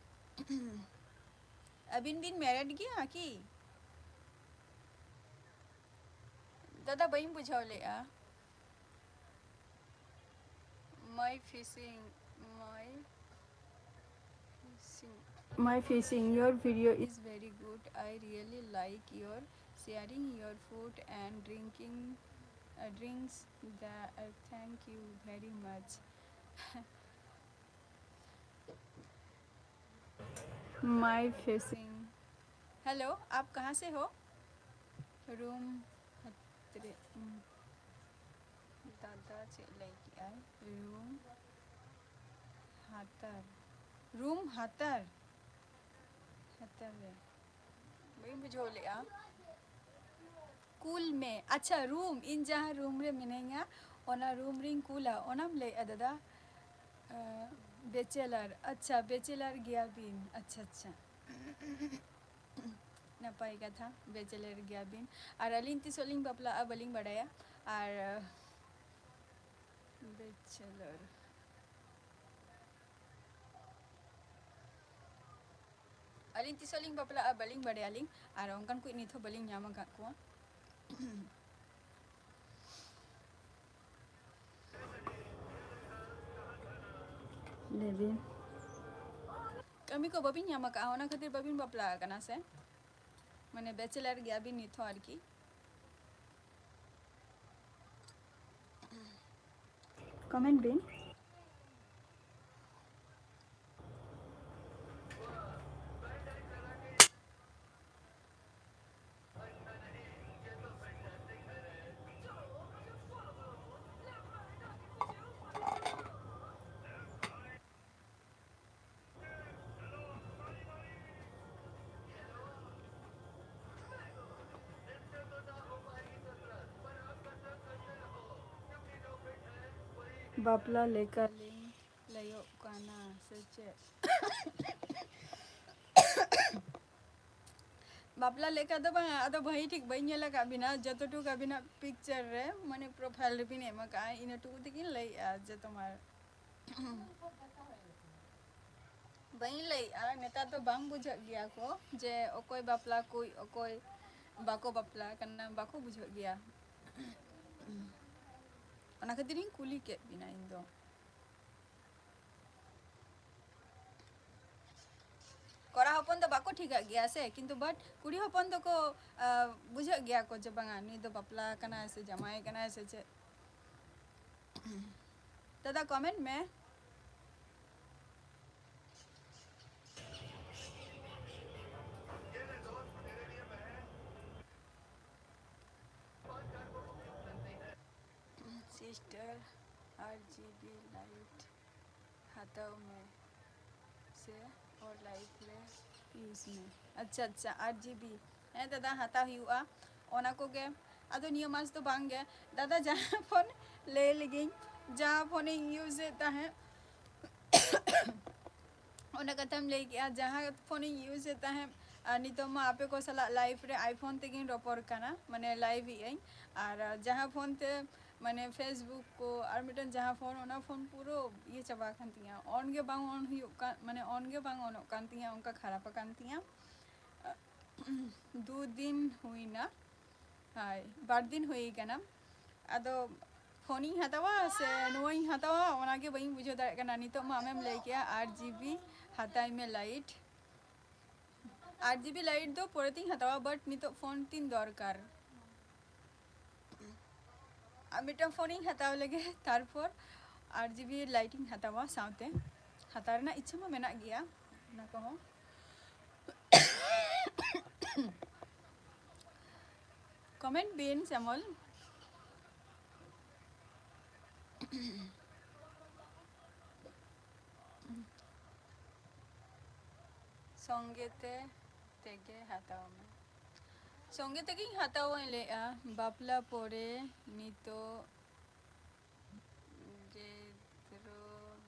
ᱟᱹᱵᱤᱱ ᱵᱤᱱ married ᱜᱮᱭᱟ ᱠᱤ? ᱫᱟᱫᱟ, ᱵᱟᱹᱧ ᱵᱩᱡᱷᱟᱹᱣ ᱞᱮᱜᱼᱟ᱾ My fishing, my fishing, my fishing, your video is very good. I really like your sharing your food and drinking, uh, drinks. The, uh, thank you very much. My fishing. Hello, आप कहाँ से हो? Room ᱦᱟᱛᱨᱮ, ᱩᱸ, ᱫᱟᱫᱟ ᱪᱮᱫ ᱞᱟᱹᱭ ᱠᱮᱜᱼᱟᱭ? Room ᱦᱟᱛᱟᱨ, room ᱦᱟᱛᱟᱨ᱾ ᱦᱟᱛᱟᱣ ᱨᱮ᱾ ᱵᱟᱹᱧ ᱵᱩᱡᱷᱟᱹᱣ ᱞᱮᱜᱼᱟ᱾ ᱠᱩᱞ ᱢᱮ᱾ ᱟᱪᱪᱷᱟ, ᱨᱩᱢ, ᱤᱧ ᱡᱟᱦᱟᱸ ᱨᱩᱢ ᱨᱮ ᱢᱤᱱᱟᱹᱧᱟ, ᱚᱱᱟ ᱨᱩᱢ ᱨᱤᱧ ᱠᱩᱞᱟ, ᱚᱱᱟᱢ ᱞᱟᱹᱭᱮᱜᱼᱟ ᱫᱟᱫᱟ? ᱟᱸ, ᱵᱮᱪᱮᱞᱟᱨ᱾ ᱟᱪᱪᱷᱟ, ᱵᱮᱪᱮᱞᱟᱨ ᱜᱮᱭᱟᱵᱤᱱ᱾ ᱟᱪᱪᱷᱟ, ᱟᱪᱪᱷᱟ᱾ ᱱᱟᱯᱟᱭ ᱠᱟᱛᱷᱟ, ᱵᱮᱪᱮᱞᱟᱨ ᱜᱮᱭᱟᱵᱤᱱ᱾ ᱟᱨ ᱟᱹᱞᱤᱧ ᱛᱤᱥᱚᱜ ᱞᱤᱧ ᱵᱟᱯᱞᱟᱜᱼᱟ, ᱵᱟᱹᱞᱤᱧ ᱵᱟᱲᱟᱭᱟ᱾ ᱟᱨ, ᱵᱮᱪᱮᱞᱟᱨ᱾ ᱟᱹᱞᱤᱧ ᱛᱤᱥᱚᱜ ᱞᱤᱧ ᱵᱟᱯᱞᱟᱜᱼᱟ, ᱵᱟᱹᱞᱤᱧ ᱵᱟᱲᱟᱭᱟᱞᱤᱧ᱾ ᱟᱨ ᱚᱱᱠᱟᱱ ᱠᱚ ᱱᱤᱛ ᱦᱚᱸ ᱵᱟᱹᱞᱤᱧ ᱧᱟᱢ ᱟᱠᱟᱫ ᱠᱚᱣᱟ᱾ ᱞᱟᱹᱭ ᱵᱤᱱ᱾ ᱠᱟᱹᱢᱤ ᱠᱚ ᱵᱟᱹᱵᱤᱱ ᱧᱟᱢ ᱟᱠᱟᱫᱼᱟ, ᱚᱱᱟ ᱠᱷᱟᱹᱛᱤᱨ ᱵᱟᱹᱵᱤᱱ ᱵᱟᱯᱞᱟ ᱟᱠᱟᱱᱟ ᱥᱮ? ᱢᱟᱱᱮ, ᱵᱮᱪᱮᱞᱟᱨ ᱜᱮᱭᱟᱵᱤᱱ ᱱᱤᱛ ᱦᱚᱸ ᱟᱨᱠᱤ᱾ ᱠᱚᱢᱮᱱᱴ ᱵᱤᱱ᱾ ᱵᱟᱯᱞᱟ ᱞᱮᱠᱟ ᱞᱤᱧ ᱞᱟᱹᱭᱚᱜ ᱠᱟᱱᱟ ᱥᱮ ᱪᱮᱫ? ᱵᱟᱯᱞᱟ ᱞᱮᱠᱟ ᱫᱚ ᱵᱟᱝ, ᱟᱫᱚ ᱵᱷᱟᱹᱜᱤ ᱴᱷᱤᱠ ᱵᱟᱹᱧ ᱧᱮᱞ ᱟᱠᱟᱫ ᱵᱤᱱᱟ, ᱡᱚᱛᱚ ᱴᱩᱠᱩ ᱟᱹᱵᱤᱱᱟᱜ ᱯᱤᱠᱪᱟᱨ ᱨᱮ, ᱢᱟᱱᱮ, ᱯᱨᱚᱯᱷᱟᱭᱤᱞ ᱨᱮᱵᱤᱱ ᱮᱢ ᱟᱠᱟᱫᱼᱟ, ᱤᱱᱟᱹ ᱴᱩᱠᱩ ᱛᱮᱜᱤᱧ ᱞᱟᱹᱭᱮᱫᱼᱟ ᱡᱮ ᱛᱳᱢᱟᱨ᱾ ᱵᱟᱹᱧ ᱞᱟᱹᱭᱮᱫᱼᱟ, ᱱᱮᱛᱟᱨ ᱫᱚ ᱵᱟᱝ ᱵᱩᱡᱷᱟᱹᱜ ᱜᱮᱭᱟ ᱠᱚ ᱡᱮ ᱚᱠᱚᱭ ᱵᱟᱯᱞᱟ ᱠᱩᱡ, ᱚᱠᱚᱭ ᱵᱟᱠᱚ ᱵᱟᱯᱞᱟ ᱠᱟᱱᱟ, ᱵᱟᱠᱚ ᱵᱩᱡᱷᱟᱹᱜ ᱜᱮᱭᱟ᱾ ᱚᱱᱟ ᱠᱷᱟᱹᱛᱤᱨᱤᱧ ᱠᱩᱞᱤ ᱠᱮᱫ ᱵᱤᱱᱟ ᱤᱧ ᱫᱚ᱾ ᱠᱚᱲᱟ ᱦᱚᱯᱚᱱ ᱫᱚ ᱵᱟᱠᱚ ᱴᱷᱤᱠᱟᱜ ᱜᱮᱭᱟ ᱥᱮ, ᱠᱤᱱᱛᱩ but ᱠᱩᱲᱤ ᱦᱚᱯᱚᱱ ᱫᱚᱠᱚ, ᱟᱸ, ᱵᱩᱡᱷᱟᱹᱜ ᱜᱮᱭᱟ ᱠᱚ ᱡᱮ ᱵᱟᱝᱟ, ᱱᱩᱭ ᱫᱚ ᱵᱟᱯᱞᱟ ᱠᱟᱱᱟᱭ ᱥᱮ ᱡᱟᱶᱟᱭ ᱠᱟᱱᱟᱭ ᱥᱮ ᱪᱮᱫ᱾ ᱫᱟᱫᱟ, ᱠᱚᱢᱮᱱᱴ ᱢᱮ᱾ ᱥᱤᱥᱴᱟᱨ, ᱟᱨ ᱡᱤ ᱵᱤ ᱞᱟᱭᱤᱴ ᱦᱟᱛᱟᱣ ᱢᱮ ᱥᱮ ᱚᱨ ᱞᱟᱭᱤᱯᱷ ᱨᱮ ᱤᱭᱩᱡᱽ ᱢᱮ᱾ ᱟᱪᱪᱷᱟ, ᱟᱪᱪᱷᱟ, ᱟᱴ ᱡᱤ ᱵᱤ᱾ ᱦᱮᱸ ᱫᱟᱫᱟ, ᱦᱟᱛᱟᱣ ᱦᱩᱭᱩᱜᱼᱟ ᱚᱱᱟ ᱠᱚᱜᱮ᱾ ᱟᱫᱚ ᱱᱤᱭᱟᱹ ᱢᱟᱥ ᱫᱚ ᱵᱟᱝ ᱜᱮ ᱫᱟᱫᱟ, ᱡᱟᱦᱟᱸ ᱯᱷᱳᱱ ᱞᱟᱹᱭ ᱞᱮᱜᱤᱧ, ᱡᱟᱦᱟᱸ ᱯᱷᱳᱱᱤᱧ ᱤᱭᱩᱡᱮᱫ ᱛᱟᱦᱮᱸᱫ, ᱚᱱᱟ ᱠᱟᱛᱷᱟᱢ ᱞᱟᱹᱭ ᱠᱮᱜᱼᱟ, ᱡᱟᱦᱟᱸ ᱯᱷᱳᱱᱤᱧ ᱤᱭᱩᱡᱮᱫ ᱛᱟᱦᱮᱸᱫ, ᱟᱨ ᱱᱤᱛᱚᱜ ᱢᱟ ᱟᱯᱮ ᱠᱚ ᱥᱟᱞᱟᱜ ᱞᱟᱭᱤᱵᱷ ᱨᱮ ᱟᱭᱯᱷᱳᱱ ᱛᱮᱜᱤᱧ ᱨᱚᱯᱚᱲ ᱠᱟᱱᱟ, ᱢᱟᱱᱮ ᱞᱟᱭᱤᱵᱷ ᱮᱜ ᱟᱹᱧ᱾ ᱟᱨ ᱡᱟᱦᱟᱸ ᱯᱷᱳᱱ ᱛᱮ ᱢᱟᱱᱮ ᱯᱷᱮᱥᱵᱩᱠ ᱠᱚ ᱟᱨ ᱢᱤᱫᱴᱮᱱ ᱡᱟᱦᱟᱸ ᱯᱷᱳᱱ, ᱚᱱᱟ ᱯᱷᱳᱱ ᱯᱩᱨᱟᱹ ᱤᱭᱟᱹ ᱪᱟᱵᱟ ᱟᱠᱟᱱ ᱛᱤᱧᱟᱹ, ᱚᱱ ᱜᱮ ᱵᱟᱝ ᱚᱱ ᱦᱩᱭᱩᱜ ᱠᱟᱱ, ᱢᱟᱱᱮ ᱚᱱ ᱜᱮ ᱵᱟᱝ ᱚᱱᱚᱜ ᱠᱟᱱ ᱛᱤᱧᱟᱹ, ᱚᱱᱠᱟ ᱠᱷᱟᱨᱟᱯ ᱟᱠᱟᱱ ᱛᱤᱧᱟᱹ᱾ ᱫᱩ ᱫᱤᱱ ᱦᱩᱭᱱᱟ, ᱦᱳᱭ, ᱵᱟᱨ ᱫᱤᱱ ᱦᱩᱭ ᱠᱟᱱᱟ᱾ ᱟᱫᱚ ᱯᱷᱳᱱᱤᱧ ᱦᱟᱛᱟᱣᱟ ᱥᱮ ᱱᱚᱣᱟᱧ ᱦᱟᱛᱟᱣᱟ, ᱚᱱᱟᱜᱮ ᱵᱟᱹᱧ ᱵᱩᱡᱷᱟᱹᱣ ᱫᱟᱲᱮᱭᱟᱜ ᱠᱟᱱᱟ᱾ ᱱᱤᱛᱚᱜ ᱢᱟ ᱟᱢᱮᱢ ᱞᱟᱹᱭ ᱠᱮᱜᱼᱟ ᱟᱴ ᱡᱤ ᱵᱤ ᱦᱟᱛᱟᱣ ᱢᱮ ᱞᱟᱭᱤᱴ᱾ ᱟᱴ ᱡᱤ ᱵᱤ ᱞᱟᱭᱤᱴ ᱫᱚ ᱯᱚᱨᱮᱛᱤᱧ ᱦᱟᱛᱟᱣᱟ, but ᱱᱤᱛᱚᱜ ᱯᱷᱳᱱ ᱛᱤᱧ ᱫᱚᱨᱠᱟᱨ᱾ ᱟᱨ ᱢᱤᱫᱴᱟᱝ ᱯᱷᱳᱱᱤᱧ ᱦᱟᱛᱟᱣ ᱞᱮᱜᱮ, ᱛᱟᱨᱯᱚᱨ ᱟᱴ ᱡᱤ ᱵᱤ ᱞᱟᱭᱤᱴ ᱤᱧ ᱦᱟᱛᱟᱣᱟ ᱥᱟᱶᱛᱮ᱾ ᱦᱟᱛᱟᱣ ᱨᱮᱱᱟᱜ ᱤᱪᱪᱷᱟᱹ ᱢᱟ ᱢᱮᱱᱟᱜ ᱜᱮᱭᱟ, ᱚᱱᱟ ᱠᱚᱦᱚᱸ᱾ ᱠᱚᱢᱮᱱᱴ ᱵᱤᱱ ᱥᱮᱢᱚᱞ᱾ ᱥᱚᱸᱜᱮ ᱛᱮ ᱛᱮᱜᱮ ᱦᱟᱛᱟᱣ ᱢᱮ᱾ ᱥᱚᱸᱜᱮ ᱛᱮᱜᱮᱧ ᱦᱟᱛᱟᱣᱟᱹᱧ ᱞᱟᱹᱭᱮᱜᱼᱟ᱾ ᱵᱟᱯᱞᱟ ᱯᱚᱨᱮ ᱱᱤᱛᱚᱜ ᱜᱤᱫᱽᱨᱟᱹ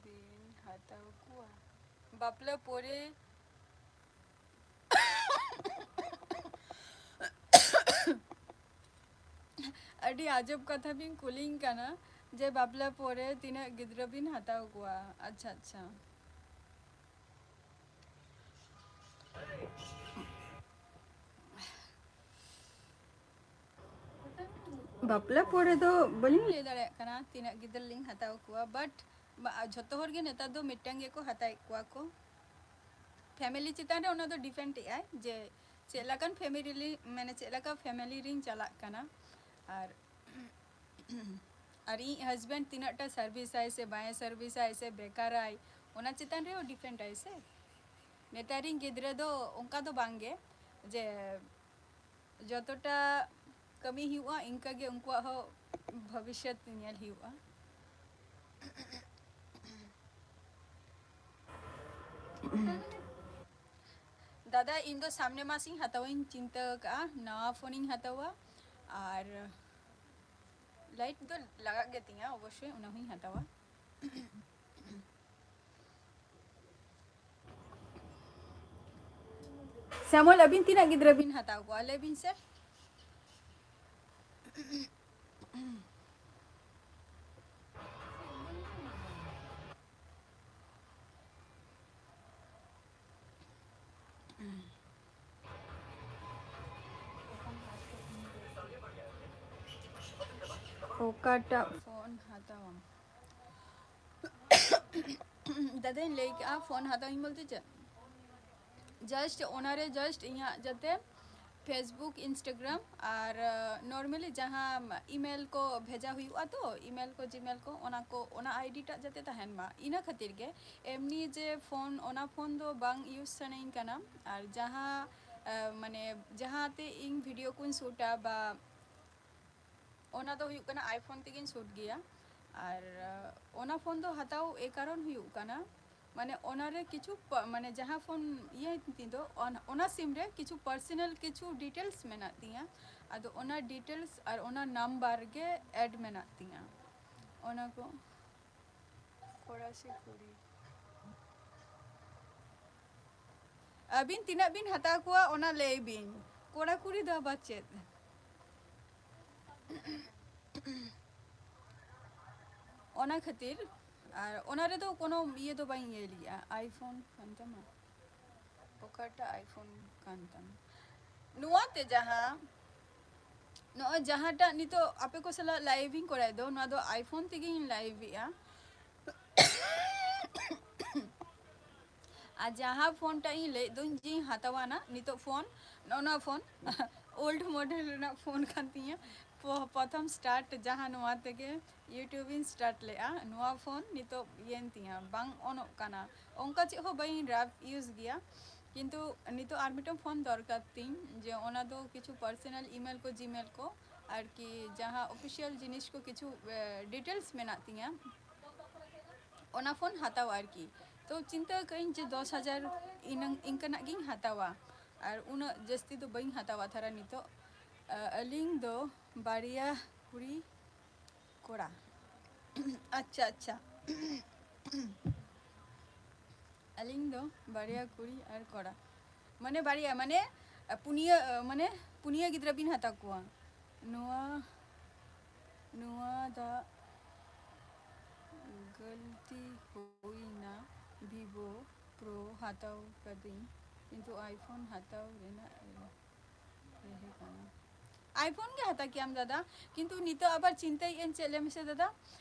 ᱵᱤᱱ ᱦᱟᱛᱟᱣ ᱠᱚᱣᱟ? ᱵᱟᱯᱞᱟ ᱯᱚᱨᱮ ᱟᱹᱰᱤ ᱟᱡᱚᱵ ᱠᱟᱛᱷᱟ ᱵᱤᱱ ᱠᱩᱞᱤᱧ ᱠᱟᱱᱟ ᱡᱮ ᱵᱟᱯᱞᱟ ᱯᱚᱨᱮ ᱛᱤᱱᱟᱹᱜ ᱜᱤᱫᱽᱨᱟᱹ ᱵᱤᱱ ᱦᱟᱛᱟᱣ ᱠᱚᱣᱟ? ᱟᱪᱪᱷᱟ, ᱟᱪᱪᱷᱟ᱾ ᱵᱟᱯᱞᱟ ᱯᱚᱨᱮ ᱫᱚ ᱵᱟᱹᱞᱤᱧ ᱞᱟᱹᱭ ᱫᱟᱲᱮᱭᱟᱜ ᱠᱟᱱᱟ ᱛᱤᱱᱟᱹᱜ ᱜᱤᱫᱽᱨᱟᱹ ᱞᱤᱧ ᱦᱟᱛᱟᱣ ᱠᱚᱣᱟ, but ᱡᱷᱚᱛᱚ ᱦᱚᱲ ᱜᱮ ᱱᱮᱛᱟᱨ ᱫᱚ ᱢᱤᱫᱴᱟᱝ ᱜᱮᱠᱚ ᱦᱟᱛᱟᱣᱮᱫ ᱠᱚᱣᱟ ᱠᱚ᱾ ᱯᱷᱮᱢᱮᱞᱤ ᱪᱮᱛᱟᱱ ᱨᱮ ᱚᱱᱟ ᱫᱚ ᱰᱤᱯᱮᱱᱰ ᱮᱫ ᱟᱭ ᱡᱮ ᱪᱮᱫ ᱞᱮᱠᱟᱱ ᱯᱷᱮᱢᱮᱞᱤ, ᱢᱟᱱᱮ ᱪᱮᱫ ᱞᱮᱠᱟ ᱯᱷᱮᱢᱮᱞᱤ ᱨᱤᱧ ᱪᱟᱞᱟᱜ ᱠᱟᱱᱟ, ᱟᱨ ᱟᱨ ᱤᱧ ᱦᱟᱥᱵᱮᱱᱰ ᱛᱤᱱᱟᱹᱜ ᱴᱟ ᱥᱟᱨᱵᱷᱤᱥ ᱟᱭ ᱥᱮ ᱵᱟᱭ ᱥᱟᱨᱵᱷᱤᱥ ᱟᱭ ᱥᱮ ᱵᱮᱠᱟᱨᱟᱭ, ᱚᱱᱟ ᱪᱮᱛᱟᱱ ᱨᱮᱦᱚᱸ ᱰᱤᱯᱮᱱᱰ ᱟᱭ ᱥᱮ᱾ ᱱᱮᱛᱟᱨ ᱨᱤᱧ ᱜᱤᱫᱽᱨᱟᱹ ᱫᱚ ᱚᱱᱠᱟ ᱫᱚ ᱵᱟᱝ ᱜᱮ ᱡᱮ ᱡᱚᱛᱚᱴᱟ ᱠᱟᱹᱢᱤ ᱦᱩᱭᱩᱜᱼᱟ, ᱤᱱᱠᱟᱹ ᱜᱮ ᱩᱱᱠᱩᱣᱟᱜ ᱦᱚᱸ ᱵᱷᱚᱵᱤᱥᱥᱚᱛ ᱧᱮᱞ ᱦᱩᱭᱩᱜᱼᱟ᱾ ᱫᱟᱫᱟ, ᱤᱧ ᱫᱚ ᱥᱟᱢᱱᱮ ᱢᱟᱥ ᱤᱧ ᱦᱟᱛᱟᱣᱟᱧ ᱪᱤᱱᱛᱟᱹ ᱟᱠᱟᱫᱼᱟ, ᱱᱟᱣᱟ ᱯᱷᱳᱱᱤᱧ ᱦᱟᱛᱟᱣᱟ᱾ ᱟᱨ ᱞᱟᱭᱤᱴ ᱫᱚ ᱞᱟᱜᱟᱜ ᱜᱮ ᱛᱤᱧᱟ ᱚᱵᱚᱥᱥᱳᱭ, ᱚᱱᱟ ᱦᱚᱸᱧ ᱦᱟᱛᱟᱣᱟ᱾ ᱥᱮᱢᱚᱞ, ᱟᱹᱵᱤᱱ ᱛᱤᱱᱟᱹᱜ ᱜᱤᱫᱽᱨᱟᱹ ᱵᱤᱱ ᱦᱟᱛᱟᱣ ᱠᱚᱣᱟ, ᱞᱟᱹᱭ ᱵᱤᱱ ᱥᱮ? ᱚᱠᱟᱴᱟᱜ ᱯᱷᱳᱱ ᱦᱟᱛᱟᱣᱟᱢ? ᱫᱟᱫᱟᱧ ᱞᱟᱹᱭ ᱠᱮᱜᱼᱟ, ᱯᱷᱳᱱ ᱦᱟᱛᱟᱣᱤᱧ ᱵᱚᱞᱛᱮ ᱪᱮᱫ? ᱡᱟᱥᱴ ᱚᱱᱟᱨᱮ ᱡᱟᱥᱴ ᱤᱧᱟᱹᱜ ᱡᱟᱛᱮ Facebook, Instagram ᱟᱨ ᱱᱚᱨᱢᱟᱞᱤ ᱡᱟᱦᱟᱸ ᱤᱢᱮᱞ ᱠᱚ ᱵᱷᱮᱡᱟ ᱦᱩᱭᱩᱜᱼᱟ ᱛᱚ, ᱤᱢᱮᱞ ᱠᱚ, ᱡᱤᱢᱮᱞ ᱠᱚ, ᱚᱱᱟ ᱠᱚ, ᱚᱱᱟ ᱟᱭᱰᱤ ᱴᱟᱜ ᱡᱟᱛᱮ ᱛᱟᱦᱮᱱ ᱢᱟ, ᱤᱱᱟᱹ ᱠᱷᱟᱹᱛᱤᱨ ᱜᱮ᱾ ᱮᱢᱱᱤ ᱡᱮ ᱯᱷᱳᱱ, ᱚᱱᱟ ᱯᱷᱳᱱ ᱫᱚ ᱵᱟᱝ ᱤᱭᱩᱡᱽ ᱥᱟᱱᱟᱧ ᱠᱟᱱᱟ᱾ ᱟᱨ ᱡᱟᱦᱟᱸ, ᱟᱸ, ᱢᱟᱱᱮ ᱡᱟᱦᱟᱸᱛᱮ ᱤᱧ ᱵᱷᱤᱰᱤᱭᱳ ᱠᱚᱧ ᱥᱩᱴᱟ ᱵᱟ ᱚᱱᱟ ᱫᱚ ᱦᱩᱭᱩᱜ ᱠᱟᱱᱟ iPhone ᱛᱮᱜᱮᱧ ᱥᱩᱴ ᱜᱮᱭᱟ᱾ ᱟᱨ, ᱟᱸ, ᱚᱱᱟ ᱯᱷᱳᱱ ᱫᱚ ᱦᱟᱛᱟᱣ ᱮ ᱠᱟᱨᱚᱱ ᱦᱩᱭᱩᱜ ᱠᱟᱱᱟ, ᱢᱟᱱᱮ ᱚᱱᱟᱨᱮ ᱠᱤᱪᱷᱩ ᱯᱟ-, ᱢᱟᱱᱮ ᱡᱟᱦᱟᱸ ᱯᱷᱳᱱ ᱤᱭᱟᱹ ᱛᱤᱧ ᱫᱚ, ᱚᱱ-, ᱚᱱᱟ ᱥᱤᱢ ᱨᱮ ᱠᱤᱪᱷᱩ ᱯᱟᱨᱥᱚᱱᱟᱞ ᱠᱤᱪᱷᱩ ᱰᱤᱴᱮᱞᱥ ᱢᱮᱱᱟᱜ ᱛᱤᱧᱟᱹ᱾ ᱟᱫᱚ ᱚᱱᱟ ᱰᱤᱴᱮᱞᱥ ᱟᱨ ᱚᱱᱟ ᱱᱟᱢᱵᱟᱨ ᱜᱮ ᱮᱰ ᱢᱮᱱᱟᱜ ᱛᱤᱧᱟᱹ᱾ ᱚᱱᱟ ᱠᱚ᱾ ᱠᱚᱲᱟ ᱥᱮ ᱠᱩᱲᱤ? ᱟᱹᱵᱤᱱ ᱛᱤᱱᱟᱹᱜ ᱵᱤᱱ ᱦᱟᱛᱟᱣ ᱠᱚᱣᱟ, ᱚᱱᱟ ᱞᱟᱹᱭ ᱵᱤᱱ᱾ ᱠᱚᱲᱟ ᱠᱩᱲᱤ ᱫᱚ ᱟᱵᱟᱨ ᱪᱮᱫ? ᱚᱱᱟ ᱠᱷᱟᱹᱛᱤᱨ᱾ ᱟᱨ ᱚᱱᱟ ᱨᱮᱫᱚ ᱠᱳᱱᱳ ᱤᱭᱟᱹ ᱫᱚ ᱵᱟᱹᱧ ᱧᱮᱞ ᱜᱮᱭᱟ᱾ iPhone ᱠᱟᱱ ᱛᱟᱢᱟ? ᱚᱠᱟᱴᱟᱜ iPhone ᱠᱟᱱ ᱛᱟᱢᱟ? ᱱᱚᱣᱟ ᱛᱮ ᱡᱟᱦᱟᱸ, ᱱᱚᱜᱼᱚᱭ ᱡᱟᱦᱟᱸᱴᱟᱜ ᱱᱤᱛᱚᱜ ᱟᱯᱮ ᱠᱚ ᱥᱟᱞᱟᱜ ᱞᱟᱭᱤᱵᱷ ᱤᱧ ᱠᱚᱨᱟᱣᱮᱫ ᱫᱚ, ᱱᱚᱣᱟ ᱫᱚ iPhone ᱛᱮᱜᱮᱧ ᱞᱟᱭᱤᱵᱷ ᱮᱜᱼᱟ᱾ ᱟᱨ ᱡᱟᱦᱟᱸ ᱯᱷᱳᱱ ᱴᱟᱜ ᱤᱧ ᱞᱟᱹᱭᱮᱫ ᱫᱚᱧ ᱡᱮᱧ ᱦᱟᱛᱟᱣᱟ ᱱᱟᱜ ᱱᱤᱛᱚᱜ ᱯᱷᱳᱱ, ᱱᱚᱜᱼᱚ ᱱᱚᱣᱟ ᱯᱷᱳᱱ ᱳᱞᱰ ᱢᱚᱰᱮᱞ ᱨᱮᱱᱟᱜ ᱯᱷᱳᱱ ᱠᱟᱱ ᱛᱤᱧᱟᱹ᱾ ᱯᱚ-, ᱯᱨᱚᱛᱷᱚᱢ ᱥᱴᱟᱨᱴ ᱡᱟᱦᱟᱸ ᱱᱚᱣᱟ ᱛᱮᱜᱮ YouTube ᱤᱧ ᱥᱴᱟᱨᱴ ᱞᱮᱜᱼᱟ, ᱱᱚᱣᱟ ᱯᱷᱳᱱ ᱱᱤᱛᱚᱜ ᱤᱭᱟᱹᱭᱮᱱ ᱛᱤᱧᱟᱹ, ᱵᱟᱝ ᱚᱱᱚᱜ ᱠᱟᱱᱟ᱾ ᱚᱱᱠᱟ ᱪᱮᱫ ᱦᱚᱸ ᱵᱟᱹᱧ ᱨᱟᱯ ᱤᱭᱩᱡᱽ ᱜᱮᱭᱟ, ᱠᱤᱱᱛᱩ ᱱᱤᱛᱚᱜ ᱟᱨ ᱢᱤᱫᱴᱟᱝ ᱯᱷᱳᱱ ᱫᱚᱨᱠᱟᱨ ᱛᱤᱧ, ᱡᱮ ᱚᱱᱟ ᱫᱚ ᱠᱤᱪᱷᱩ ᱯᱟᱨᱥᱚᱱᱟᱞ ᱤᱢᱮᱞ ᱠᱚ, ᱡᱤᱢᱮᱞ ᱠᱚ ᱟᱨᱠᱤ, ᱡᱟᱦᱟᱸ ᱚᱯᱷᱤᱥᱤᱭᱟᱞ ᱡᱤᱱᱤᱥ ᱠᱚ ᱠᱤᱪᱷᱩ, ᱮ, ᱰᱤᱴᱮᱞᱥ ᱢᱮᱱᱟᱜ ᱛᱤᱧᱟᱹ, ᱚᱱᱟ ᱯᱷᱳᱱ ᱦᱟᱛᱟᱣ ᱟᱨᱠᱤ᱾ ᱛᱚ ᱪᱤᱱᱛᱟᱹ ᱟᱠᱟᱫᱟᱹᱧ ᱡᱮ ᱫᱚᱥ ᱦᱟᱡᱟᱨ ᱤᱱᱟᱹᱝ ᱤᱱᱠᱟᱹᱱᱟᱜ ᱜᱤᱧ ᱦᱟᱛᱟᱣᱟ, ᱟᱨ ᱩᱱᱟᱹᱜ ᱡᱟᱹᱥᱛᱤ ᱫᱚ ᱵᱟᱹᱧ ᱦᱟᱛᱟᱣᱟ ᱛᱷᱟᱨᱟ ᱱᱤᱛᱚᱜ᱾ ᱟᱹᱞᱤᱧ ᱫᱚ ᱵᱟᱨᱭᱟ ᱠᱩᱲᱤ ᱠᱚᱲᱟ᱾ ᱟᱪᱪᱷᱟ, ᱟᱪᱪᱷᱟ᱾ ᱟᱹᱞᱤᱧ ᱫᱚ ᱵᱟᱨᱭᱟ ᱠᱩᱲᱤ ᱟᱨ ᱠᱚᱲᱟ, ᱢᱟᱱᱮ ᱵᱟᱨᱭᱟ, ᱢᱟᱱᱮ ᱯᱩᱱᱭᱟᱹ, ᱢᱟᱱᱮ ᱯᱩᱱᱭᱟᱹ ᱜᱤᱫᱽᱨᱟᱹ ᱵᱤᱱ ᱦᱟᱛᱟᱣ ᱠᱚᱣᱟ᱾ ᱱᱚᱣᱟ, ᱱᱚᱣᱟ ᱫᱚ ᱜᱟᱹᱞᱛᱤ ᱦᱩᱭᱱᱟ, ᱵᱷᱤᱵᱳ ᱯᱨᱳ ᱦᱟᱛᱟᱣ ᱠᱟᱹᱫᱟᱹᱧ, ᱠᱤᱱᱛᱩ ᱟᱭᱯᱷᱳᱱ ᱦᱟᱛᱟᱣ ᱨᱮᱱᱟᱜ ᱛᱟᱦᱮᱸ ᱠᱟᱱᱟ᱾ ᱟᱭᱯᱷᱳᱱ ᱜᱮ ᱦᱟᱛᱟᱣ ᱠᱮᱭᱟᱢ ᱫᱟᱫᱟ, ᱠᱤᱱᱛᱩ ᱱᱤᱛᱚᱜ ᱟᱵᱟᱨ ᱪᱤᱱᱛᱟᱹᱭᱮᱫ ᱟᱹᱧ ᱪᱮᱫ ᱞᱟᱹᱭ ᱢᱮᱥᱮ ᱫᱟᱫᱟ,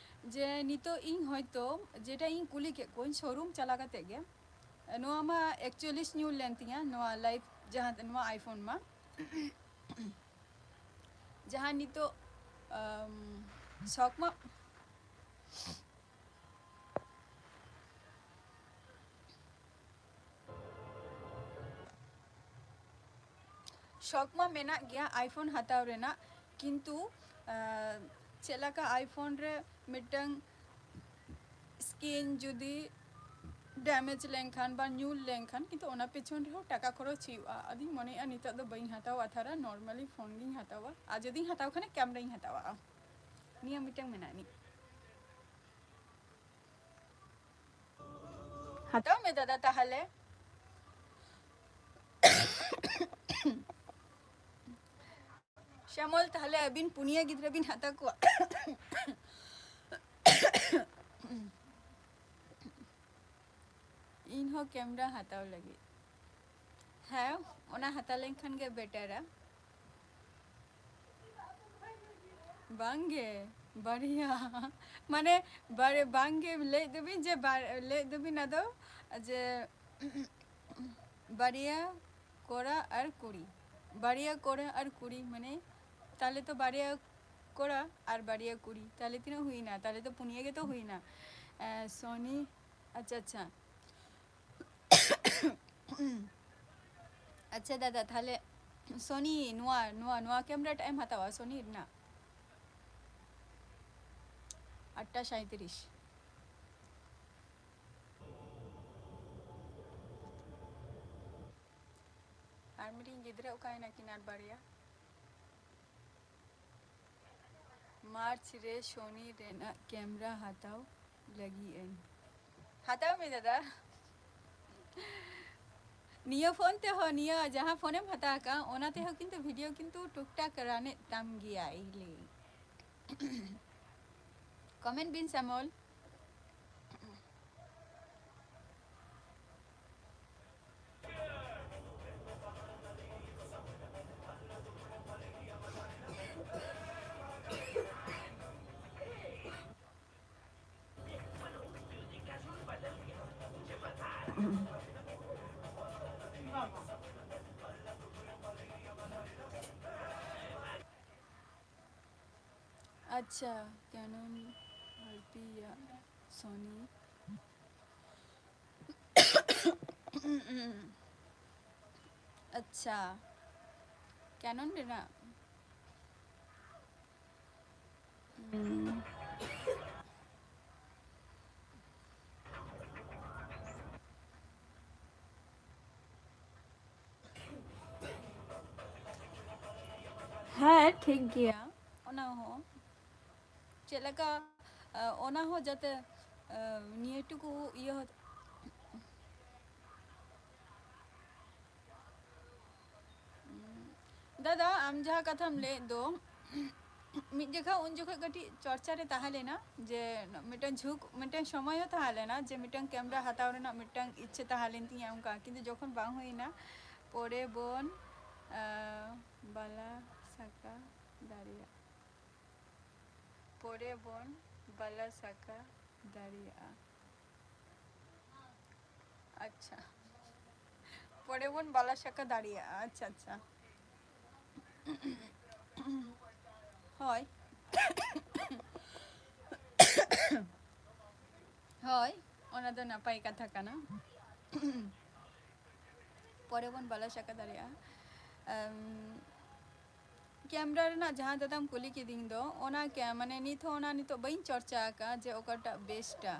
ᱡᱮ ᱱᱤᱛᱚᱜ ᱤᱧ ᱦᱚᱭᱛᱳ ᱡᱮᱴᱟ ᱤᱧ ᱠᱩᱞᱤ ᱠᱮᱫ ᱠᱚᱣᱟᱧ ᱥᱳᱨᱩᱢ ᱪᱟᱞᱟᱣ ᱠᱟᱛᱮ ᱜᱮ, ᱱᱚᱣᱟ ᱢᱟ ᱮᱠᱪᱩᱭᱟᱞᱤ ᱧᱩᱨ ᱞᱮᱱ ᱛᱤᱧᱟ, ᱱᱚᱣᱟ ᱞᱟᱭᱤᱯᱷ ᱡᱟᱦᱟᱸ ᱱᱚᱣᱟ ᱟᱭᱯᱷᱳᱱ ᱢᱟ ᱡᱟᱦᱟᱸ ᱱᱤᱛᱚᱜ ᱟᱢ, ᱥᱚᱠ ᱢᱟ ᱥᱚᱠ ᱢᱟ ᱢᱮᱱᱟᱜ ᱜᱮᱭᱟ ᱟᱭᱯᱷᱳᱱ ᱦᱟᱛᱟᱣ ᱨᱮᱱᱟᱜ, ᱠᱤᱱᱛᱩ ᱟᱸ, ᱪᱮᱫ ᱞᱮᱠᱟ ᱟᱭᱯᱷᱳᱱ ᱨᱮ ᱢᱤᱫᱴᱟᱝ ᱥᱠᱨᱤᱱ ᱡᱩᱫᱤ ᱰᱮᱢᱮᱡᱽ ᱞᱮᱱᱠᱷᱟᱱ ᱵᱟ ᱧᱩᱨ ᱞᱮᱱᱠᱷᱟᱱ, ᱠᱤᱱᱛᱩ ᱚᱱᱟ ᱯᱮᱪᱷᱚᱱ ᱨᱮᱦᱚᱸ ᱴᱟᱠᱟ ᱠᱷᱚᱨᱚᱪ ᱦᱩᱭᱩᱜᱼᱟ᱾ ᱟᱫᱚᱧ ᱢᱚᱱᱮᱭᱮᱫᱼᱟ ᱱᱤᱛᱚᱜ ᱫᱚ ᱵᱟᱹᱧ ᱦᱟᱛᱟᱣᱟ ᱛᱷᱟᱨᱟ, ᱱᱚᱨᱢᱟᱞᱤ ᱯᱷᱳᱱ ᱜᱤᱧ ᱦᱟᱛᱟᱣᱟ, ᱟᱨ ᱡᱩᱫᱤᱧ ᱦᱟᱛᱟᱣ ᱠᱷᱟᱱ ᱠᱮᱢᱨᱟᱧ ᱦᱟᱛᱟᱣᱟ᱾ ᱱᱤᱭᱟᱹ ᱢᱤᱫᱴᱟᱝ ᱢᱮᱱᱟᱜ ᱟᱹᱱᱤᱡ᱾ ᱦᱟᱛᱟᱣ ᱢᱮ ᱫᱟᱫᱟ ᱛᱟᱦᱚᱞᱮ᱾ ᱥᱮᱢᱚᱞ, ᱛᱟᱦᱚᱞᱮ ᱟᱹᱵᱤᱱ ᱯᱩᱱᱭᱟᱹ ᱜᱤᱫᱽᱨᱟᱹ ᱵᱤᱱ ᱦᱟᱛᱟᱣ ᱠᱚᱣᱟ? ᱤᱧ ᱦᱚᱸ ᱠᱮᱢᱨᱟ ᱦᱟᱛᱟᱣ ᱞᱟᱹᱜᱤᱫ᱾ ᱦᱮᱸ, ᱚᱱᱟ ᱦᱟᱛᱟᱣ ᱞᱮᱱᱠᱷᱟᱱ ᱜᱮ ᱵᱮᱴᱟᱨᱟ᱾ ᱵᱟᱝᱜᱮ, ᱵᱟᱨᱭᱟ᱾ ᱢᱟᱱᱮ, ᱵᱟᱨ-, ᱵᱟᱝᱜᱮ, ᱞᱟᱹᱭᱮᱫ ᱫᱚᱵᱤᱱ ᱡᱮ ᱵᱟᱨ-, ᱞᱟᱹᱭᱮᱫ ᱫᱚᱵᱤᱱ ᱟᱫᱚ ᱡᱮ ᱵᱟᱨᱭᱟ ᱠᱚᱲᱟ ᱟᱨ ᱠᱩᱲᱤ, ᱵᱟᱨᱭᱟ ᱠᱚᱲᱟ ᱟᱨ ᱠᱩᱲᱤ, ᱢᱟᱱᱮ, ᱛᱟᱦᱞᱮ ᱛᱚ ᱵᱟᱨᱭᱟ ᱠᱚᱲᱟ ᱟᱨ ᱵᱟᱨᱭᱟ ᱠᱩᱲᱤ, ᱛᱟᱦᱞᱮ ᱛᱤᱱᱟᱹᱜ ᱦᱩᱭᱱᱟ? ᱛᱟᱦᱞᱮ ᱛᱚ ᱯᱩᱱᱭᱟᱹ ᱜᱮᱛᱚ ᱦᱩᱭᱱᱟ᱾ ᱮ, ᱥᱚᱱᱤ, ᱟᱪᱪᱷᱟ, ᱟᱪᱪᱷᱟ᱾ ᱟᱪᱪᱷᱟ ᱫᱟᱫᱟ, ᱛᱟᱦᱞᱮ ᱥᱚᱱᱤ ᱱᱚᱣᱟ, ᱱᱚᱣᱟ, ᱱᱚᱣᱟ ᱠᱮᱢᱨᱟ ᱴᱟᱜ ᱮᱢ ᱦᱟᱛᱟᱣᱟ ᱥᱚᱱᱤ ᱨᱮᱱᱟᱜ? ᱟᱴᱴᱟ ᱥᱟᱸᱭᱛᱨᱤᱥ᱾ ᱢᱤᱫᱴᱤᱡ ᱜᱤᱫᱽᱨᱟᱹ ᱚᱠᱟᱭᱮᱱᱟ ᱠᱤᱱ ᱟᱨ ᱵᱟᱨᱭᱟ? ᱢᱟᱨᱪ ᱨᱮ ᱥᱳᱱᱤ ᱨᱮᱱᱟᱜ ᱠᱮᱢᱨᱟ ᱦᱟᱛᱟᱣ ᱞᱟᱹᱜᱤᱫ ᱟᱹᱧ᱾ ᱦᱟᱛᱟᱣ ᱢᱮ ᱫᱟᱫᱟ᱾ ᱱᱤᱭᱟᱹ ᱯᱷᱳᱱ ᱛᱮᱦᱚᱸ, ᱱᱤᱭᱟᱹ ᱡᱟᱦᱟᱸ ᱯᱷᱳᱱᱮᱢ ᱦᱟᱛᱟᱣ ᱟᱠᱟᱫ, ᱚᱱᱟ ᱛᱮᱦᱚᱸ ᱠᱤᱱᱛᱩ ᱵᱷᱤᱰᱤᱭᱳ ᱠᱤᱱᱛᱩ ᱴᱩᱠ ᱴᱟᱠ ᱨᱟᱱᱮᱫ ᱛᱟᱢ ᱜᱮᱭᱟᱭ ᱞᱮ᱾ ᱠᱚᱢᱮᱱᱴ ᱵᱤᱱ ᱥᱟᱢᱚᱞ᱾ ᱟᱪᱪᱷᱟ, ᱠᱮᱱᱚᱱ ᱟᱨ ᱯᱤ ᱭᱟᱜ ᱥᱳᱱᱤ᱾ ᱟᱪᱪᱷᱟ, ᱠᱮᱱᱚᱱ ᱨᱮᱱᱟᱜ᱾ ᱦᱩᱸ᱾ ᱦᱮᱸ, ᱴᱷᱤᱠ ᱜᱮᱭᱟ, ᱚᱱᱟ ᱦᱚᱸ᱾ ᱪᱮᱫ ᱞᱮᱠᱟ, ᱟ, ᱚᱱᱟ ᱦᱚᱸ ᱡᱟᱛᱮ, ᱟ, ᱱᱤᱭᱟᱹ ᱴᱩᱠᱩ ᱤᱭᱟᱹ ᱦᱚᱸ᱾ ᱫᱟᱫᱟ, ᱟᱢ ᱡᱟᱦᱟᱸ ᱠᱟᱛᱷᱟᱢ ᱞᱟᱹᱭᱮᱫ ᱫᱚ, ᱢᱤᱫ ᱡᱚᱠᱷᱟ ᱩᱱ ᱡᱚᱠᱷᱚᱱ ᱠᱟᱹᱴᱤᱡ ᱪᱚᱨᱪᱟ ᱨᱮ ᱛᱟᱦᱮᱸ ᱞᱮᱱᱟ, ᱡᱮ ᱢᱤᱫᱴᱟᱝ ᱡᱷᱩᱸᱠ, ᱢᱤᱫᱴᱟᱝ ᱥᱚᱢᱚᱭ ᱦᱚᱸ ᱛᱟᱦᱮᱸ ᱞᱮᱱᱟ ᱡᱮ ᱢᱤᱫᱴᱟᱝ ᱠᱮᱢᱨᱟ ᱦᱟᱛᱟᱣ ᱨᱮᱱᱟᱜ ᱢᱤᱫᱴᱟᱝ ᱤᱪᱪᱷᱟᱹ ᱛᱟᱦᱮᱸ ᱞᱮᱱ ᱛᱤᱧᱟᱹ ᱚᱱᱠᱟ, ᱠᱤᱱᱛᱩ ᱡᱚᱠᱷᱚᱱ ᱵᱟᱝ ᱦᱩᱭᱱᱟ, ᱯᱚᱨᱮ ᱵᱚᱱ, ᱟᱸ, ᱵᱟᱞᱟ ᱥᱟᱠᱟ ᱫᱟᱲᱮᱭᱟᱜᱼᱟ, ᱯᱚᱨᱮ ᱵᱚᱱ ᱵᱟᱞᱟ ᱥᱟᱠᱟ ᱫᱟᱲᱮᱭᱟᱜᱼᱟ᱾ ᱟᱪᱪᱷᱟ, ᱯᱚᱨᱮ ᱵᱚᱱ ᱵᱟᱞᱟ ᱥᱟᱠᱟ ᱫᱟᱲᱮᱭᱟᱜᱼᱟ᱾ ᱟᱪᱪᱷᱟ, ᱟᱪᱪᱷᱟ᱾ ᱦᱳᱭ᱾ ᱦᱳᱭ, ᱚᱱᱟ ᱫᱚ ᱱᱟᱯᱟᱭ ᱠᱟᱛᱷᱟ ᱠᱟᱱᱟ᱾ ᱯᱚᱨᱮ ᱵᱚᱱ ᱵᱟᱞᱟ ᱥᱟᱠᱟ ᱫᱟᱲᱮᱭᱟᱜᱼᱟ᱾ ᱮᱢ, ᱠᱮᱢᱨᱟ ᱨᱮᱱᱟᱜ ᱡᱟᱦᱟᱸ ᱫᱟᱫᱟᱢ ᱠᱩᱞᱤ ᱠᱤᱫᱤᱧ ᱫᱚ, ᱚᱱᱟ ᱠᱮ-, ᱢᱟᱱᱮ ᱱᱤᱛ ᱦᱚᱸ ᱚᱱᱟ ᱱᱤᱛᱚᱜ ᱵᱟᱹᱧ ᱪᱚᱨᱪᱟ ᱟᱠᱟᱫᱼᱟ ᱡᱮ ᱚᱠᱟᱴᱟᱜ ᱵᱮᱥᱴᱟ᱾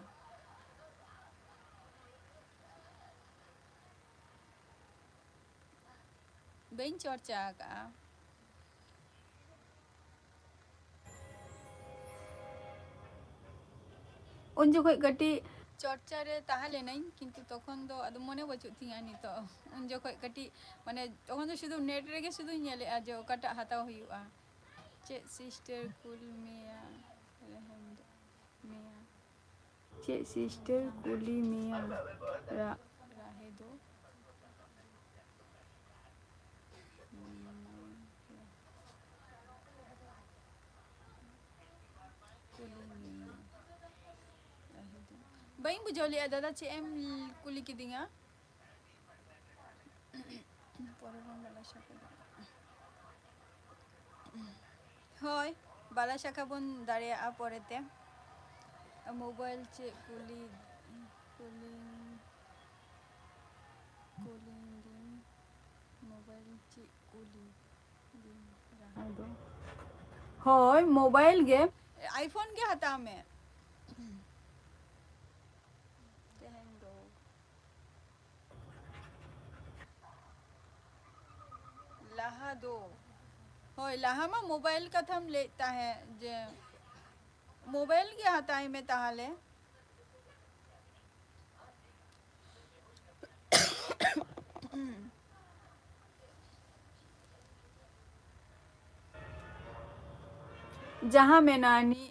ᱵᱟᱹᱧ ᱪᱚᱨᱪᱟ ᱟᱠᱟᱫᱼᱟ᱾ ᱩᱱ ᱡᱚᱠᱷᱚᱡ ᱠᱟᱹᱴᱤᱡ ᱪᱚᱨᱪᱟ ᱨᱮ ᱛᱟᱦᱮᱸ ᱞᱮᱱᱟᱹᱧ, ᱠᱤᱱᱛᱩ ᱛᱚᱠᱷᱚᱱ ᱫᱚ ᱟᱫᱚ ᱢᱚᱱᱮ ᱵᱟᱹᱪᱩᱜ ᱛᱤᱧᱟᱹ ᱱᱤᱛᱚᱜ᱾ ᱩᱱ ᱡᱚᱠᱷᱚᱡ ᱠᱟᱹᱴᱤᱡ ᱢᱟᱱᱮ ᱛᱚᱠᱷᱚᱱ ᱫᱚ ᱥᱩᱫᱷᱩ ᱱᱮᱴ ᱨᱮᱜᱮ ᱥᱩᱫᱷᱩᱧ ᱧᱮᱞᱮᱫᱼᱟ ᱡᱮ ᱚᱠᱟᱴᱟᱜ ᱦᱟᱛᱟᱣ ᱦᱩᱭᱩᱜᱼᱟ᱾ ᱪᱮᱫ ᱥᱤᱥᱴᱟᱨ ᱠᱩᱞ ᱢᱮᱭᱟ ᱨᱮᱦᱮᱢ ᱫᱚ ᱢᱮᱭᱟ? ᱪᱮᱫ ᱥᱤᱥᱴᱟᱨ ᱠᱩᱞᱤ ᱢᱮᱭᱟ ᱨᱟ- ᱨᱟᱦᱮ ᱫᱚ? ᱠᱩᱞᱤ ᱢᱮᱭᱟ ᱨᱟᱦᱮ ᱫᱚ᱾ ᱵᱟᱹᱧ ᱵᱩᱡᱷᱟᱹᱣ ᱞᱮᱫᱼᱟ ᱫᱟᱫᱟ, ᱪᱮᱫ ᱮᱢ ᱠᱩᱞᱤ ᱠᱤᱫᱤᱧᱟ? ᱯᱚᱨᱮ ᱵᱚᱱ ᱵᱟᱞᱟ ᱥᱟᱠᱷᱟ ᱫᱚ᱾ ᱦᱳᱭ, ᱵᱟᱞᱟ ᱥᱟᱠᱷᱟ ᱵᱚᱱ ᱫᱟᱲᱮᱭᱟᱜᱼᱟ ᱯᱚᱨᱮᱛᱮ᱾ ᱢᱳᱵᱟᱭᱤᱞ ᱪᱮᱫ ᱠᱩᱞᱤ, ᱠᱩᱞᱤ, ᱠᱩᱞᱤ ᱫᱤᱱ, ᱢᱳᱵᱟᱭᱤᱞ ᱪᱮᱫ ᱠᱩᱞᱤ ᱫᱤᱱ ᱨᱟᱦᱟ ᱫᱚ? ᱦᱳᱭ, ᱢᱳᱵᱟᱭᱤᱞ ᱜᱮ᱾ ᱟᱭᱯᱷᱳᱱ ᱜᱮ ᱦᱟᱛᱟᱣ ᱢᱮ᱾ ᱛᱮᱦᱮᱧ ᱫᱚ ᱞᱟᱦᱟ ᱫᱚ, ᱦᱳᱭ, ᱞᱟᱦᱟ ᱢᱟ ᱢᱳᱵᱟᱭᱤᱞ ᱠᱟᱛᱷᱟᱢ ᱞᱟᱹᱭᱮᱫ ᱛᱟᱦᱮᱸᱫ, ᱡᱮ ᱢᱳᱵᱟᱭᱤᱞ ᱜᱮ ᱦᱟᱛᱟᱣ ᱢᱮ ᱛᱟᱦᱚᱞᱮ᱾ ᱡᱟᱦᱟᱸ ᱢᱮᱱᱟᱜ ᱟᱹᱱᱤᱡ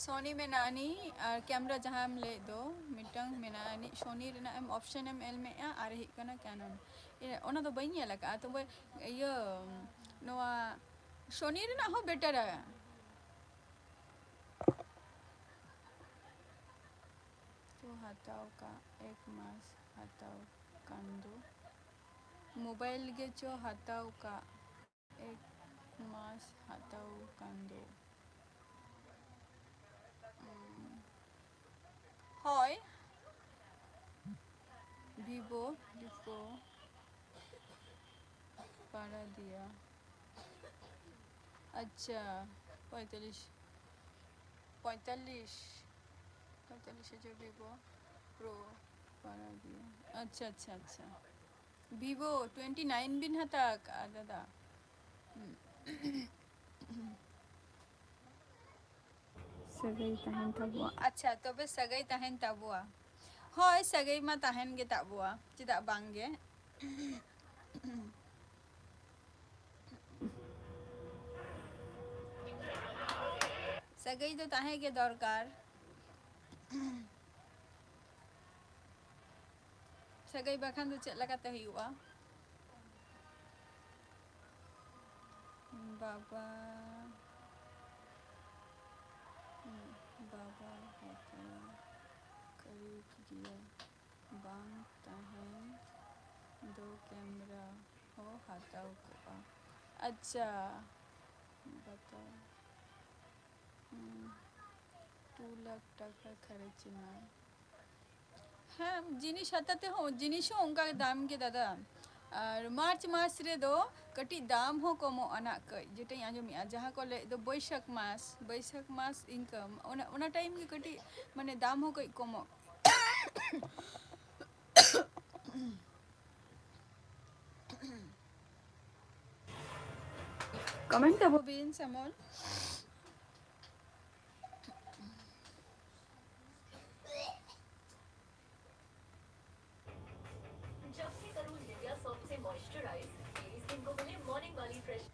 ᱥᱳᱱᱤ ᱢᱮᱱᱟᱜ ᱟᱹᱱᱤᱡ, ᱟᱨ ᱠᱮᱢᱨᱟ ᱡᱟᱦᱟᱸᱢ ᱞᱟᱹᱭᱮᱫ ᱫᱚ, ᱢᱤᱫᱴᱟᱝ ᱢᱮᱱᱟᱜ ᱟᱹᱱᱤᱡ ᱥᱳᱱᱤ ᱨᱮᱱᱟᱜ ᱮᱢ ᱚᱯᱥᱮᱱ ᱮᱢ ᱮᱞ ᱢᱮᱜᱼᱟ, ᱟᱨ ᱦᱩᱭᱩᱜ ᱠᱟᱱᱟ ᱠᱮᱱᱚᱱ᱾ ᱤᱭᱟᱹ, ᱚᱱᱟ ᱫᱚ ᱵᱟᱹᱧ ᱧᱮᱞ ᱟᱠᱟᱫᱼᱟ, ᱛᱚᱵᱮ ᱤᱭᱟᱹ, ᱱᱚᱣᱟ ᱥᱳᱱᱤ ᱨᱮᱱᱟᱜ ᱦᱚᱸ ᱵᱮᱴᱟᱨᱟ᱾ ᱪᱚ ᱦᱟᱛᱟᱣ ᱠᱟᱜ, ᱮᱠ ᱢᱟᱥ ᱦᱟᱛᱟᱣ ᱠᱟᱱ ᱫᱚ᱾ ᱢᱳᱵᱟᱭᱤᱞ ᱜᱮ ᱪᱚ ᱦᱟᱛᱟᱣ ᱠᱟᱜ, ᱮᱠ ᱢᱟᱥ ᱦᱟᱛᱟᱣ ᱠᱟᱱ ᱫᱚ᱾ ᱩᱸ, ᱦᱳᱭ, ᱵᱷᱤᱵᱳ, ᱵᱷᱤᱵᱳ ᱯᱟᱲᱟᱫᱤᱭᱟ᱾ ᱟᱪᱪᱷᱟ, ᱯᱚᱸᱭᱛᱟᱞᱞᱤᱥ, ᱯᱚᱸᱭᱛᱟᱞᱞᱤᱥ, ᱯᱚᱸᱭᱛᱟᱞᱞᱤᱥ ᱦᱟᱡᱟᱨ ᱵᱷᱤᱵᱳ ᱯᱨᱳ᱾ ᱯᱟᱲᱟᱜ ᱜᱮᱭᱟ᱾ ᱟᱪᱪᱷᱟ, ᱟᱪᱪᱷᱟ, ᱟᱪᱪᱷᱟ᱾ Vivo twenty nine ᱵᱤᱱ ᱦᱟᱛᱟᱣ ᱟᱠᱟᱫᱼᱟ, ᱫᱟᱫᱟ? ᱥᱟᱹᱜᱟᱹᱭ ᱛᱟᱦᱮᱱ ᱛᱟᱵᱚᱣᱟ᱾ ᱟᱪᱪᱷᱟ, ᱛᱚᱵᱮ ᱥᱟᱹᱜᱟᱹᱭ ᱛᱟᱦᱮᱱ ᱛᱟᱵᱚᱣᱟ᱾ ᱦᱳᱭ, ᱥᱟᱹᱜᱟᱹᱭ ᱢᱟ ᱛᱟᱦᱮᱱ ᱜᱮ ᱛᱟᱵᱚᱣᱟ, ᱪᱮᱫᱟᱜ ᱵᱟᱝ ᱜᱮ? ᱥᱟᱹᱜᱟᱹᱭ ᱫᱚ ᱛᱟᱦᱮᱸ ᱜᱮ ᱫᱚᱨᱠᱟᱨ᱾ ᱥᱟᱹᱜᱟᱹᱭ ᱵᱟᱠᱷᱟᱱ ᱫᱚ ᱪᱮᱫ ᱞᱮᱠᱟᱛᱮ ᱦᱩᱭᱩᱜᱼᱟ? ᱵᱟᱵᱟ, ᱵᱟᱵᱟ ᱦᱚᱸ ᱠᱟᱹᱭᱩᱠ ᱜᱮᱭᱟ, ᱵᱟᱝ ᱛᱟᱦᱮᱱ ᱫᱚ ᱠᱮᱢᱨᱟ ᱦᱚᱸ ᱦᱟᱛᱟᱣ ᱠᱚᱜᱼᱟ᱾ ᱟᱪᱪᱷᱟ, ᱵᱟᱛᱟᱣ᱾ ᱦᱩᱸ, ᱫᱩ ᱞᱟᱠᱷ ᱴᱟᱠᱟ ᱠᱷᱚᱨᱚᱪ ᱮᱱᱟ᱾ ᱦᱮᱸ, ᱡᱤᱱᱤᱥ ᱦᱟᱛᱟᱣ ᱛᱮᱦᱚᱸ, ᱡᱤᱱᱤᱥ ᱦᱚᱸ ᱚᱱᱠᱟ ᱜᱮ ᱫᱟᱢ ᱜᱮ ᱫᱟᱫᱟ᱾ ᱟᱨ ᱢᱟᱨᱪ ᱢᱟᱥ ᱨᱮᱫᱚ ᱠᱟᱹᱴᱤᱡ ᱫᱟᱢ ᱦᱚᱸ ᱠᱚᱢᱚᱜᱼᱟ ᱱᱟᱜ ᱠᱟᱹᱡ, ᱡᱮᱴᱟᱧ ᱟᱸᱡᱚᱢᱮᱜᱼᱟ, ᱡᱟᱦᱟᱸ ᱠᱚ ᱞᱟᱹᱭᱮᱫ ᱫᱚ ᱵᱟᱹᱭᱥᱟᱹᱠᱷ ᱢᱟᱥ, ᱵᱟᱹᱭᱥᱟᱹᱠᱷ ᱢᱟᱥ ᱤᱱᱠᱟᱹ, ᱚᱱᱟ, ᱚᱱᱟ ᱴᱟᱭᱤᱢ ᱜᱮ ᱠᱟᱹᱴᱤᱡ ᱢᱟᱱᱮ ᱫᱟᱢ ᱦᱚᱸ ᱠᱟᱹᱡ ᱠᱚᱢᱚᱜ᱾ ᱠᱚᱢᱮᱱᱴ ᱛᱟᱵᱚ ᱵᱤᱱ ᱥᱟᱢᱚᱞ᱾ जब से करूँ निविया सॉफ्ट से मॉइस्चराइज, मेरी स्किन को मिले मॉर्निंग वाली फ्रेश।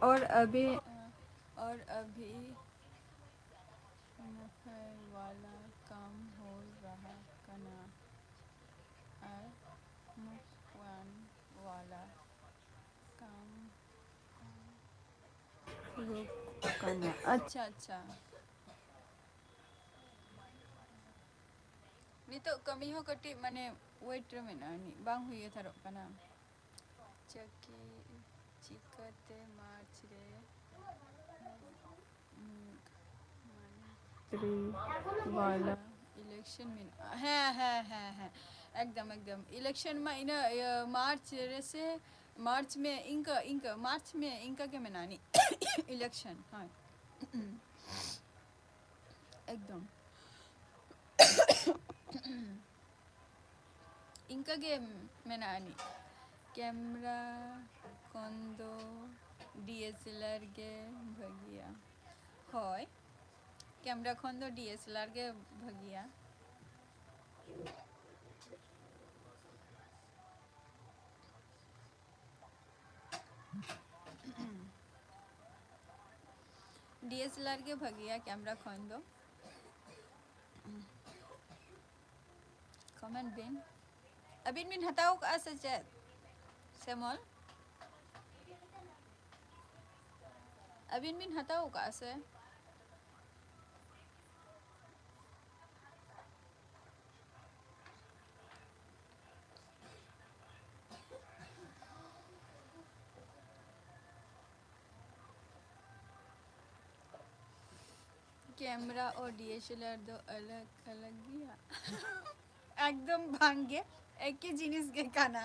और अभी, और अभी मुखर वाला काम हो रहा कना और मुखवान वाला काम ᱦᱩᱭᱩᱜ ᱠᱟᱱᱟ᱾ ᱟᱪᱪᱷᱟ, ᱟᱪᱪᱷᱟ᱾ ᱱᱤᱛᱚᱜ ᱠᱟᱹᱢᱤ ᱦᱚᱸ ᱠᱟᱹᱴᱤᱡ ᱢᱟᱱᱮ ᱣᱮᱴ ᱨᱮ ᱢᱮᱱᱟᱜᱼᱟ, ᱱᱤ-, ᱵᱟᱝ ᱦᱩᱭ ᱦᱟᱛᱟᱲᱚᱜ ᱠᱟᱱᱟ᱾ ᱪᱟᱹᱠᱤ ᱪᱤᱠᱟᱹᱛᱮ ᱢᱟᱨᱪ ᱨᱮ, ᱩᱸ, ᱢᱚᱱᱛᱨᱤ ᱵᱟᱞᱟ ᱤᱞᱮᱠᱥᱚᱱ ᱢᱮᱱᱟᱜᱼᱟ? ᱦᱮᱸ, ᱦᱮᱸ, ᱦᱮᱸ, ᱦᱮᱸ, ᱮᱠᱫᱚᱢ, ᱮᱠᱫᱚᱢ᱾ ᱤᱞᱮᱠᱥᱚᱱ ᱢᱟ ᱤᱱᱟᱹ, ᱤᱭᱟᱹ, ᱢᱟᱨᱪ ᱨᱮᱥᱮ ᱢᱟᱨᱪ ᱢᱮ ᱤᱱᱠᱟᱹ ᱤᱱᱠᱟᱹ ᱢᱟᱨᱪ ᱢᱮ ᱤᱱᱠᱟᱹ ᱜᱮ ᱢᱮᱱᱟᱜᱼᱟ ᱱᱤ ᱤᱞᱮᱠᱥᱚᱱ᱾ ᱦᱳᱭ, ᱮᱠᱫᱚᱢ᱾ ᱤᱱᱠᱟᱹ ᱜᱮ ᱢᱮᱱᱟᱜᱼᱟ ᱱᱤ᱾ ᱠᱮᱢᱨᱟ ᱠᱷᱚᱱ ᱫᱚ ᱰᱤ ᱮᱥ ᱮᱞ ᱟᱨ ᱜᱮ ᱵᱷᱟᱹᱜᱤᱭᱟ᱾ ᱦᱳᱭ, ᱠᱮᱢᱨᱟ ᱠᱷᱚᱱ ᱫᱚ ᱰᱤ ᱮᱥ ᱮᱞ ᱟᱨ ᱜᱮ ᱵᱷᱟᱹᱜᱤᱭᱟ᱾ ᱰᱤ ᱮᱥ ᱮᱞ ᱟᱨ ᱜᱮ ᱵᱷᱟᱹᱜᱤᱭᱟ ᱠᱮᱢᱨᱟ ᱠᱷᱚᱱ ᱫᱚ᱾ ᱠᱚᱢᱮᱱᱴ ᱵᱤᱱ, ᱟᱹᱵᱤᱱ ᱵᱤᱱ ᱦᱟᱛᱟᱣ ᱠᱟᱜᱼᱟ ᱥᱮ ᱪᱮᱫ? ᱥᱮᱢᱚᱞ, ᱟᱹᱵᱤᱱ ᱵᱤᱱ ᱦᱟᱛᱟᱣ ᱠᱟᱜᱼᱟ ᱥᱮ? ᱠᱮᱢᱨᱟ ᱚ ᱰᱤ ᱮᱥ ᱮᱞ ᱟᱨ ᱫᱚ ᱟᱞᱟᱜᱽ ᱟᱞᱟᱜᱽ ᱜᱮᱭᱟ? ᱮᱠᱫᱚᱢ ᱵᱟᱝ ᱜᱮ, ᱮᱠᱤ ᱡᱤᱱᱤᱥ ᱜᱮ ᱠᱟᱱᱟ,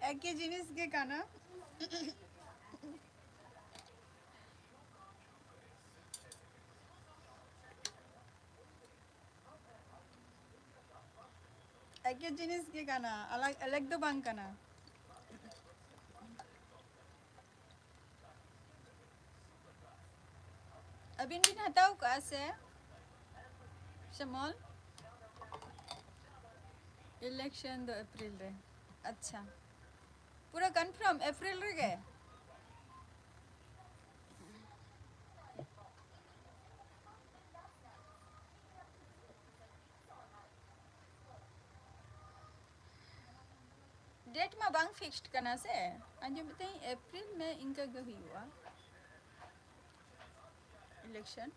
ᱮᱠᱤ ᱡᱤᱱᱤᱥ ᱜᱮ ᱠᱟᱱᱟ᱾ ᱮᱠᱤ ᱡᱤᱱᱤᱥ ᱜᱮ ᱠᱟᱱᱟ, ᱟᱞᱟᱜᱽ ᱟᱞᱟᱜᱽ ᱫᱚ ᱵᱟᱝ ᱠᱟᱱᱟ᱾ ᱟᱹᱵᱤᱱ ᱵᱤᱱ ᱦᱟᱛᱟᱣ ᱠᱟᱜᱼᱟ ᱥᱮ ᱥᱮᱢᱚᱞ? ᱤᱞᱮᱠᱥᱚᱱ ᱫᱚ ᱮᱯᱨᱤᱞ ᱨᱮ᱾ ᱟᱪᱪᱷᱟ, ᱯᱩᱨᱟᱹ ᱠᱚᱱᱯᱷᱟᱨᱢ ᱮᱯᱨᱤᱞ ᱨᱮᱜᱮ? ᱰᱮᱴ ᱢᱟ ᱵᱟᱝ ᱯᱷᱤᱠᱥᱰ ᱠᱟᱱᱟ ᱥᱮ, ᱟᱸᱡᱚᱢᱮᱫ ᱛᱟᱦᱮᱸᱧ ᱮᱯᱨᱤᱞ ᱢᱮ ᱤᱱᱠᱟᱹ ᱜᱮ ᱦᱩᱭᱩᱜᱼᱟ ᱤᱞᱮᱠᱥᱚᱱ᱾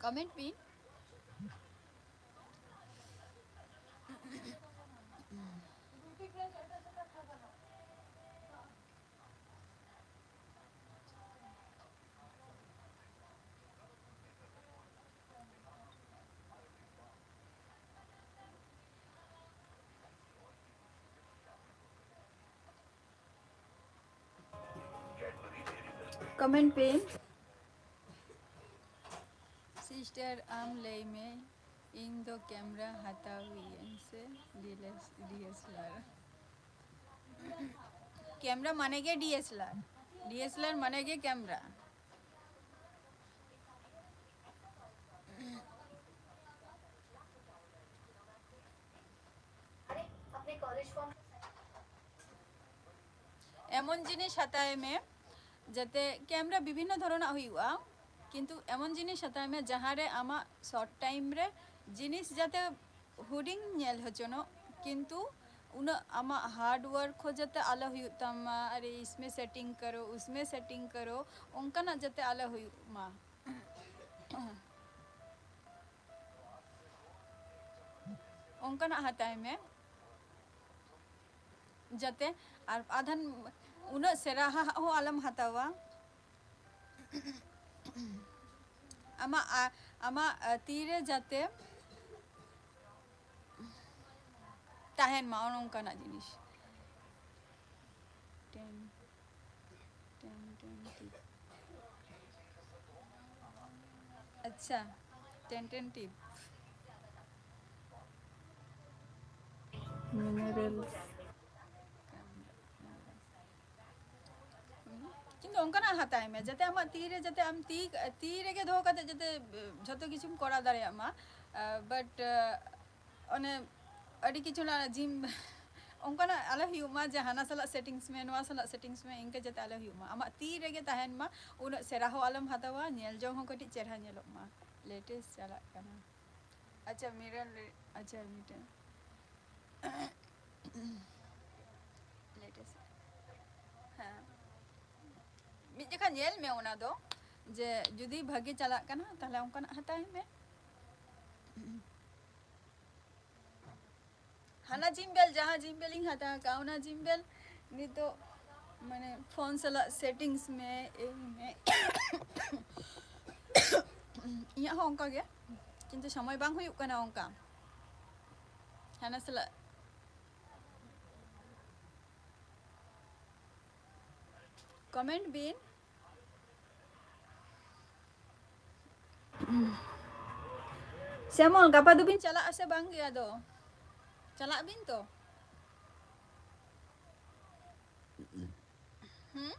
ᱠᱚᱢᱮᱱᱴ ᱵᱤᱱ᱾ ᱠᱚᱢᱮᱱᱴ ᱯᱮ᱾ ᱥᱤᱥᱴᱟᱨ, ᱟᱢ ᱞᱟᱹᱭ ᱢᱮ, ᱤᱧ ᱫᱚ ᱠᱮᱢᱨᱟ ᱦᱟᱛᱟᱣ ᱤᱭᱟᱹᱧ ᱥᱮ ᱰᱤᱭᱮᱥ-, ᱰᱤᱭᱮᱥᱮᱞᱟᱨ? ᱠᱮᱢᱨᱟ ᱢᱟᱱᱮ ᱜᱮ ᱰᱤᱭᱮᱥᱮᱞᱟᱨ, ᱰᱤᱭᱮᱥᱮᱞᱟᱨ ᱢᱟᱱᱮ ᱜᱮ ᱠᱮᱢᱨᱟ᱾ ᱮᱢᱚᱱ ᱡᱤᱱᱤᱥ ᱦᱟᱛᱟᱣ ᱢᱮ, ᱡᱟᱛᱮ ᱠᱮᱢᱨᱟ ᱵᱤᱵᱷᱤᱱᱱᱚ ᱫᱷᱚᱨᱚᱱᱟᱜ ᱦᱩᱭᱩᱜᱼᱟ, ᱠᱤᱱᱛᱩ ᱮᱢᱚᱱ ᱡᱤᱱᱤᱥ ᱦᱟᱛᱟᱣ ᱢᱮ ᱡᱟᱦᱟᱸ ᱨᱮ ᱟᱢᱟᱜ ᱥᱚᱨᱴ ᱴᱟᱭᱤᱢ ᱨᱮ ᱡᱤᱱᱤᱥ ᱡᱟᱛᱮ ᱦᱩᱰᱤᱧ ᱧᱮᱞ ᱦᱚᱪᱚᱱᱚᱜ, ᱠᱤᱱᱛᱩ ᱩᱱᱟᱹᱜ ᱟᱢᱟᱜ ᱦᱟᱨᱰ ᱣᱟᱨᱠ ᱦᱚᱸ ᱡᱟᱛᱮ ᱟᱞᱚ ᱦᱩᱭᱩᱜ ᱛᱟᱢᱟ, ᱟᱨᱮ ᱤᱥᱢᱮ ᱥᱮᱴᱤᱝ ᱠᱟᱨᱳ, ᱩᱥᱢᱮ ᱥᱮᱴᱤᱝ ᱠᱟᱨᱳ, ᱚᱱᱠᱟᱱᱟᱜ ᱡᱟᱛᱮ ᱟᱞᱚ ᱦᱩᱭᱩᱜ ᱢᱟ᱾ ᱚᱱᱠᱟᱱᱟᱜ ᱦᱟᱛᱟᱣ ᱢᱮ ᱡᱟᱛᱮ, ᱟᱨ ᱟᱫᱷᱟᱱ ᱩᱱᱟᱹᱜ ᱥᱮᱨᱟᱦᱟᱜ ᱦᱚᱸ ᱟᱞᱚᱢ ᱦᱟᱛᱟᱣᱟ᱾ ᱟᱢᱟᱜ, ᱟ-, ᱟᱢᱟᱜ, ᱟ, ᱛᱤᱨᱮ ᱡᱟᱛᱮ ᱛᱟᱦᱮᱱ ᱢᱟ, ᱚᱱᱮ ᱚᱱᱠᱟᱱᱟᱜ ᱡᱤᱱᱤᱥ᱾ ᱴᱮᱱ, ᱴᱮᱱ, ᱴᱮᱱ ᱴᱤᱯ᱾ ᱟᱪᱪᱷᱟ, ᱴᱮᱱ ᱴᱮᱱ ᱴᱤᱯ᱾ ᱢᱤᱱᱟᱨᱮᱞᱥ᱾ ᱠᱤᱱᱛᱩ ᱚᱱᱠᱟᱱᱟᱜ ᱦᱟᱛᱟᱣ ᱢᱮ, ᱡᱟᱛᱮ ᱟᱢᱟᱜ ᱛᱤ ᱨᱮ, ᱡᱟᱛᱮ ᱟᱢ ᱛᱤ, ᱛᱤ ᱨᱮᱜᱮ ᱫᱚᱦᱚ ᱠᱟᱛᱮ ᱡᱟᱛᱮ ᱡᱷᱚᱛᱚ ᱠᱤᱪᱷᱩᱢ ᱠᱚᱨᱟᱣ ᱫᱟᱲᱮᱭᱟᱜ ᱢᱟ᱾ ᱟᱸ, but, ᱟᱸ, ᱚᱱᱮ ᱟᱹᱰᱤ ᱠᱤᱪᱷᱩ ᱚᱱᱟ ᱡᱤᱢ, ᱚᱱᱠᱟᱱᱟᱜ ᱟᱞᱚ ᱦᱩᱭᱩᱜ ᱢᱟ ᱡᱮ ᱦᱟᱱᱟ ᱥᱟᱞᱟᱜ ᱥᱮᱴᱤᱝᱥ ᱢᱮ, ᱱᱚᱣᱟ ᱥᱟᱞᱟᱜ ᱥᱮᱴᱤᱝᱥ ᱢᱮ, ᱤᱱᱠᱟᱹ ᱡᱟᱛᱮ ᱟᱞᱚ ᱦᱩᱭᱩᱜ ᱢᱟ᱾ ᱟᱢᱟᱜ ᱛᱤ ᱨᱮᱜᱮ ᱛᱟᱦᱮᱱ ᱢᱟ, ᱩᱱᱟᱹᱜ ᱥᱮᱨᱟ ᱦᱚᱸ ᱟᱞᱚᱢ ᱦᱟᱛᱟᱣᱟ, ᱧᱮᱞ ᱡᱚᱝ ᱦᱚᱸ ᱠᱟᱹᱴᱤᱡ ᱪᱮᱨᱦᱟ ᱧᱮᱞᱚᱜ ᱢᱟ᱾ ᱞᱮᱴᱮᱥᱴ ᱪᱟᱞᱟᱜ ᱠᱟᱱᱟ᱾ ᱟᱪᱪᱷᱟ, ᱢᱤᱨᱟᱨ ᱨᱮ, ᱟᱪᱪᱷᱟ, ᱢᱤᱫᱴᱮᱱ ᱞᱮᱴᱮᱥᱴ᱾ ᱦᱮᱸ, ᱢᱤᱫ ᱡᱚᱠᱷᱟ ᱧᱮᱞ ᱢᱮ ᱚᱱᱟ ᱫᱚ, ᱡᱮ ᱡᱩᱫᱤ ᱵᱷᱟᱜᱮ ᱪᱟᱞᱟᱜ ᱠᱟᱱᱟ, ᱛᱟᱦᱞᱮ ᱚᱱᱠᱟᱱᱟᱜ ᱦᱟᱛᱟᱣ ᱢᱮ᱾ ᱦᱟᱱᱟ ᱡᱤᱢᱵᱮᱞ, ᱡᱟᱦᱟᱸ ᱡᱤᱢᱵᱮᱞ ᱤᱧ ᱦᱟᱛᱟᱣ ᱟᱠᱟᱫᱼᱟ, ᱚᱱᱟ ᱡᱤᱢᱵᱮᱞ ᱱᱤᱛᱚᱜ ᱢᱟᱱᱮ ᱯᱷᱳᱱ ᱥᱟᱞᱟᱜ ᱥᱮᱴᱤᱝᱥ ᱢᱮ, ᱮᱭ ᱢᱮ᱾ ᱤᱧᱟᱹᱜ ᱦᱚᱸ ᱚᱱᱠᱟ ᱜᱮ, ᱠᱤᱱᱛᱩ ᱥᱚᱢᱚᱭ ᱵᱟᱝ ᱦᱩᱭᱩᱜ ᱠᱟᱱᱟ ᱚᱱᱠᱟ᱾ ᱦᱟᱱᱟ ᱥᱟᱞᱟᱜ ᱠᱚᱢᱮᱱᱴ ᱵᱤᱱ᱾ ᱥᱮᱢᱚᱞ, ᱜᱟᱯᱟ ᱫᱚᱵᱤᱱ ᱪᱟᱞᱟᱜᱼᱟ ᱥᱮ ᱵᱟᱝ ᱜᱮ? ᱟᱫᱚ ᱪᱟᱞᱟᱜ ᱵᱤᱱ ᱛᱚ? ᱦᱩᱸ?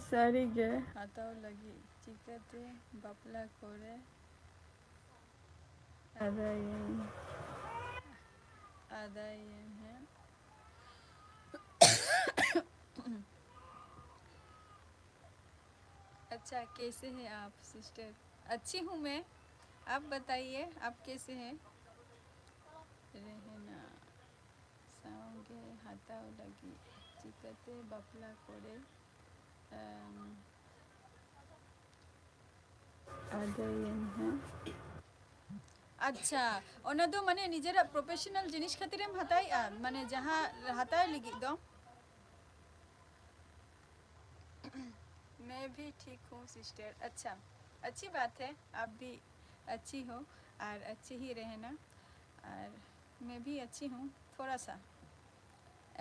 ᱥᱟᱹᱨᱤ ᱜᱮ᱾ ᱦᱟᱛᱟᱣ ᱞᱟᱹᱜᱤᱫ ᱪᱤᱠᱟᱹᱛᱮ ᱵᱟᱯᱞᱟ ᱠᱚᱨᱮ ᱟᱫᱟᱭᱟᱹᱧ᱾ ᱟᱫᱟᱭᱟᱹᱧ, ᱦᱮᱸ᱾ अच्छा, कैसे हैं आप सिस्टर? अच्छी हूँ मैं, आप बताइए, आप कैसे हैं? ᱨᱮᱦᱮᱱᱟ ᱥᱟᱶᱜᱮ ᱦᱟᱛᱟᱣ ᱞᱟᱹᱜᱤᱫ ᱪᱤᱠᱟᱹᱛᱮ ᱵᱟᱯᱞᱟ ᱠᱚᱨᱮ, ᱟᱢ, ᱟᱫᱟᱭᱟᱹᱧ ᱦᱟᱸᱜ᱾ ᱟᱪᱪᱷᱟ, ᱚᱱᱟ ᱫᱚ ᱢᱟᱱᱮ ᱱᱤᱡᱮᱨᱟᱜ ᱯᱨᱚᱯᱷᱮᱥᱚᱱᱟᱞ ᱡᱤᱱᱤᱥ ᱠᱷᱟᱹᱛᱤᱨᱮᱢ ᱦᱟᱛᱟᱣᱮᱜᱼᱟ, ᱢᱟᱱᱮ ᱡᱟᱦᱟᱸ ᱦᱟᱛᱟᱣ ᱞᱟᱹᱜᱤᱫ ᱫᱚ? मैं भी ठीक हूँ सिस्टर। अच्छा, अच्छी बात है, आप भी अच्छी हो और अच्छे ही रहना। और मैं भी अच्छी हूँ, थोड़ा सा।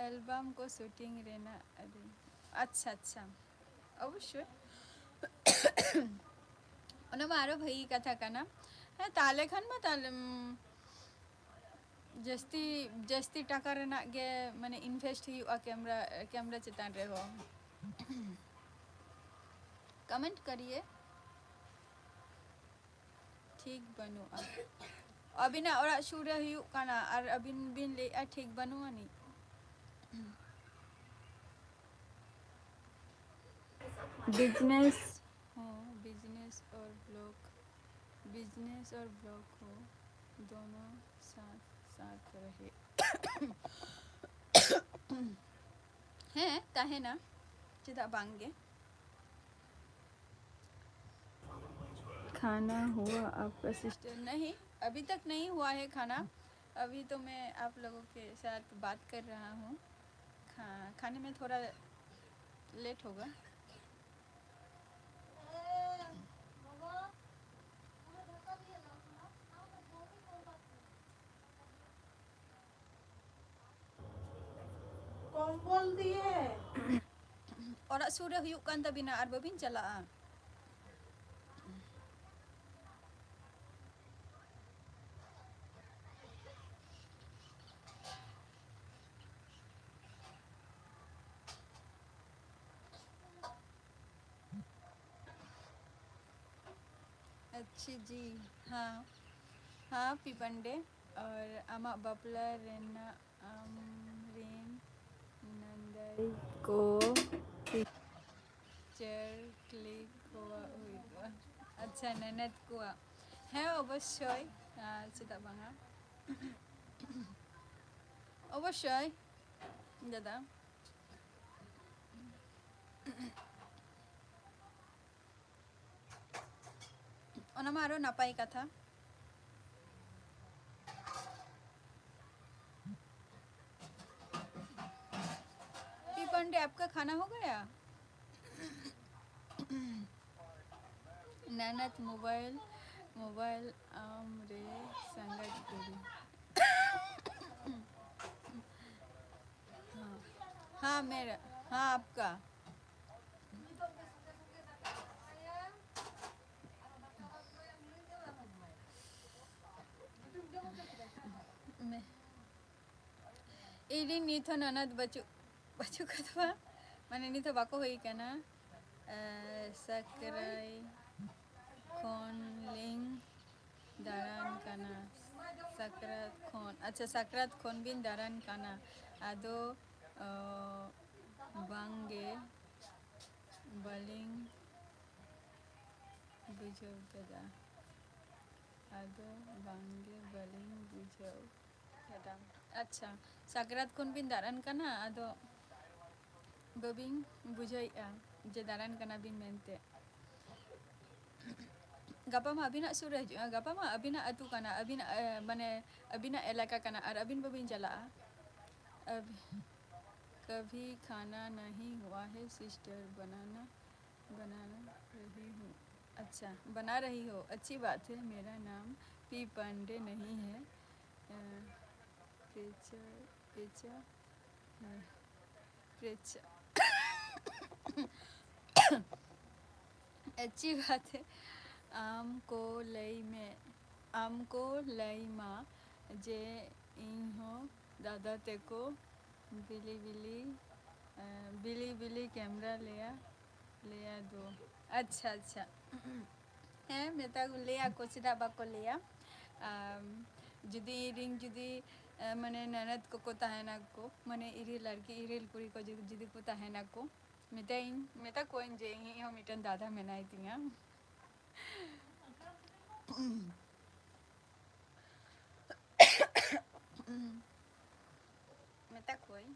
ᱮᱞᱵᱟᱢ ᱠᱚ ᱥᱩᱴᱤᱝ ᱨᱮᱱᱟᱜ ᱟᱹᱰᱤ, ᱟᱪᱪᱷᱟ, ᱟᱪᱪᱷᱟ, ᱚᱵᱚᱥᱥᱳᱭ᱾ ᱚᱱᱟ ᱢᱟ ᱟᱨᱚ ᱵᱷᱟᱹᱜᱤ ᱠᱟᱛᱷᱟ ᱠᱟᱱᱟ᱾ ᱦᱮᱸ, ᱛᱟᱦᱞᱮ ᱠᱷᱟᱱ ᱢᱟ ᱛᱟᱦᱞᱮ, ᱩᱢ, ᱡᱟᱹᱥᱛᱤ, ᱡᱟᱹᱥᱛᱤ ᱴᱟᱠᱟ ᱨᱮᱱᱟᱜ ᱜᱮ ᱢᱟᱱᱮ ᱤᱱᱵᱷᱮᱥᱴ ᱦᱩᱭᱩᱜᱼᱟ ᱠᱮᱢᱨᱟ, ᱠᱮᱢᱨᱟ ᱪᱮᱛᱟᱱ ᱨᱮᱦᱚᱸ᱾ ᱠᱚᱢᱮᱱᱴ ᱠᱟᱨᱤᱭᱮ᱾ ᱴᱷᱤᱠ ᱵᱟᱹᱱᱩᱜᱼᱟ᱾ ᱟᱹᱵᱤᱱᱟᱜ ᱚᱲᱟᱜ ᱥᱩᱨ ᱨᱮ ᱦᱩᱭᱩᱜ ᱠᱟᱱᱟ ᱟᱨ ᱟᱹᱵᱤᱱ ᱵᱤᱱ ᱞᱟᱹᱭᱮᱫᱼᱟ ᱴᱷᱤᱠ ᱵᱟᱹᱱᱩᱜ ᱟᱹᱱᱤᱡ᱾ बिजनेस। हाँ, बिजनेस और ब्लॉग, बिजनेस और ब्लॉग हो, दोनों साथ साथ रहे। ᱦᱮᱸ, ᱛᱟᱦᱮᱱᱟ, ᱪᱮᱫᱟᱜ ᱵᱟᱝ ᱜᱮ᱾ खाना हुआ आपका सिस्टर? नहीं, अभी तक नहीं हुआ है खाना। अभी तो मैं आप लोगों के साथ बात कर रहा हूँ। खा, खाने में थोड़ा लेट होगा। कंबल दिए। ᱥᱩᱨ ᱨᱮ ᱦᱩᱭᱩᱜ ᱠᱟᱱ ᱛᱟᱵᱤᱱᱟ ᱟᱨ ᱵᱟᱹᱵᱤᱱ ᱪᱟᱞᱟᱜᱼᱟ᱾ ᱟᱪᱪᱷᱟ ᱡᱤ, ᱦᱮᱸ, ᱦᱮᱸ, ᱯᱤ ᱯᱟᱱᱰᱮ᱾ ᱟᱨ ᱟᱢᱟᱜ ᱵᱟᱯᱞᱟ ᱨᱮᱱᱟᱜ ᱟᱢ ᱨᱮᱱ ᱱᱟᱱᱫᱟᱭ ᱠᱚ ᱯᱤᱠᱪᱟᱨ ᱠᱞᱤᱠ ᱠᱚᱣᱟᱜ ᱦᱩᱭᱩᱜᱼᱟ᱾ ᱟᱪᱪᱷᱟ, ᱱᱟᱱᱟᱫ ᱠᱚᱣᱟᱜ, ᱦᱮᱸ, ᱚᱵᱚᱥᱥᱳᱭ, ᱟᱨ ᱪᱮᱫᱟᱜ ᱵᱟᱝᱟ? ᱚᱵᱚᱥᱥᱳᱭ ᱫᱟᱫᱟ᱾ ᱚᱱᱟ ᱢᱟ ᱟᱨᱚ ᱱᱟᱯᱟᱭ ᱠᱟᱛᱷᱟ᱾ पी पांडे, आपका खाना हो गया? ᱱᱟᱱᱟᱫ ᱢᱳᱵᱟᱭᱤᱞ, ᱢᱳᱵᱟᱭᱤᱞ ᱟᱢ ᱨᱮ ᱥᱟᱸᱜᱟᱛ ᱠᱩᱲᱤ᱾ हाँ, हाँ, मेरा, हाँ, आपका। ᱤᱧ ᱨᱤᱱ ᱱᱤᱛ ᱦᱚᱸ ᱱᱟᱱᱟᱫ ᱵᱟᱹᱪᱩᱜ, ᱵᱟᱹᱪᱩᱜ ᱠᱚᱣᱟ, ᱢᱟᱱᱮ ᱱᱤᱛ ᱦᱚᱸ ᱵᱟᱠᱚ ᱦᱩᱭ ᱠᱟᱱᱟ᱾ ᱮ, ᱥᱟᱠᱨᱟᱭ ᱠᱷᱚᱱ ᱞᱤᱧ ᱫᱟᱬᱟᱱ ᱠᱟᱱᱟ᱾ ᱥᱟᱠᱨᱟᱛ ᱠᱷᱚᱱ, ᱟᱪᱪᱷᱟ, ᱥᱟᱠᱨᱟᱛ ᱠᱷᱚᱱ ᱵᱤᱱ ᱫᱟᱬᱟᱱ ᱠᱟᱱᱟ, ᱟᱫᱚ, ᱚ, ᱵᱟᱝᱜᱮ, ᱵᱟᱹᱞᱤᱧ ᱵᱩᱡᱷᱟᱹᱣ ᱠᱮᱫᱟ᱾ ᱟᱫᱚ ᱵᱟᱝᱜᱮ, ᱵᱟᱹᱞᱤᱧ ᱵᱩᱡᱷᱟᱹᱣ ᱠᱮᱫᱟ᱾ ᱟᱪᱪᱷᱟ, ᱥᱟᱠᱨᱟᱛ ᱠᱷᱚᱱ ᱵᱤᱱ ᱫᱟᱬᱟᱱ ᱠᱟᱱᱟ, ᱟᱫᱚ ᱵᱟᱹᱵᱤᱱ ᱵᱩᱡᱷᱟᱹᱣᱮᱫᱼᱟ ᱡᱮ ᱫᱟᱬᱟᱱ ᱠᱟᱱᱟ ᱵᱤᱱ ᱢᱮᱱᱛᱮ᱾ ᱜᱟᱯᱟ ᱢᱟ ᱟᱹᱵᱤᱱᱟᱜ ᱥᱩᱨ ᱨᱮ ᱦᱤᱡᱩᱜᱼᱟ, ᱜᱟᱯᱟ ᱢᱟ ᱟᱹᱵᱤᱱᱟᱜ ᱟᱹᱛᱩ ᱠᱟᱱᱟ, ᱟᱹᱵᱤᱱᱟᱜ, ᱮ, ᱢᱟᱱᱮ ᱟᱹᱵᱤᱱᱟᱜ ᱮᱞᱟᱠᱟ ᱠᱟᱱᱟ, ᱟᱨ ᱟᱹᱵᱤᱱ ᱵᱟᱹᱵᱤᱱ ᱪᱟᱞᱟᱜᱼᱟ᱾ ᱟᱹᱵᱤ-, कभी खाना नहीं हुआ है सिस्टर, बनाना, बनाना रही हूँ। अच्छा, बना रही हो, अच्छी बात है। मेरा नाम पी पांडे नहीं है, अ, प्रेचा, प्रेचा, अ, प्रेचा। ᱟᱪᱪᱷᱤ ᱵᱟᱛ ᱦᱮ᱾ ᱟᱢ ᱠᱚ ᱞᱟᱹᱭ ᱢᱮ, ᱟᱢ ᱠᱚ ᱞᱟᱹᱭ ᱢᱟ ᱡᱮ ᱤᱧ ᱦᱚᱸ ᱫᱟᱫᱟ ᱛᱮᱠᱚ ᱵᱤᱞᱤ ᱵᱤᱞᱤ, ᱮ, ᱵᱤᱞᱤ ᱵᱤᱞᱤ ᱠᱮᱢᱨᱟ ᱞᱮᱭᱟ, ᱞᱮᱭᱟ ᱫᱚ᱾ ᱟᱪᱪᱷᱟ, ᱟᱪᱪᱷᱟ᱾ ᱦᱮᱸ, ᱢᱮᱛᱟ ᱠᱚ, ᱞᱟᱹᱭᱟ ᱠᱚ, ᱪᱮᱫᱟᱜ ᱵᱟᱠᱚ ᱞᱟᱹᱭᱟ? ᱟᱢ, ᱡᱩᱫᱤ ᱤᱧ ᱨᱮᱱ ᱡᱩᱫᱤ, ᱮ, ᱢᱟᱱᱮ ᱱᱟᱱᱟᱫ ᱠᱚᱠᱚ ᱛᱟᱦᱮᱱᱟ ᱠᱚ, ᱢᱟᱱᱮ ᱤᱨᱤᱞ ᱟᱨᱠᱤ, ᱤᱨᱤᱞ ᱠᱩᱲᱤ ᱠᱚ ᱡᱩᱫᱤ, ᱡᱩᱫᱤ ᱠᱚ ᱛᱟᱦᱮᱱᱟ ᱠᱚ, ᱢᱮᱛᱟᱭᱟᱹᱧ, ᱢᱮᱛᱟ ᱠᱚᱣᱟᱹᱧ ᱡᱮ ᱤᱧᱤᱡ ᱦᱚᱸ ᱢᱤᱫᱴᱮᱱ ᱫᱟᱫᱟ ᱢᱮᱱᱟᱭ ᱛᱤᱧᱟ᱾ ᱢᱮᱛᱟ ᱠᱚᱣᱟᱹᱧ᱾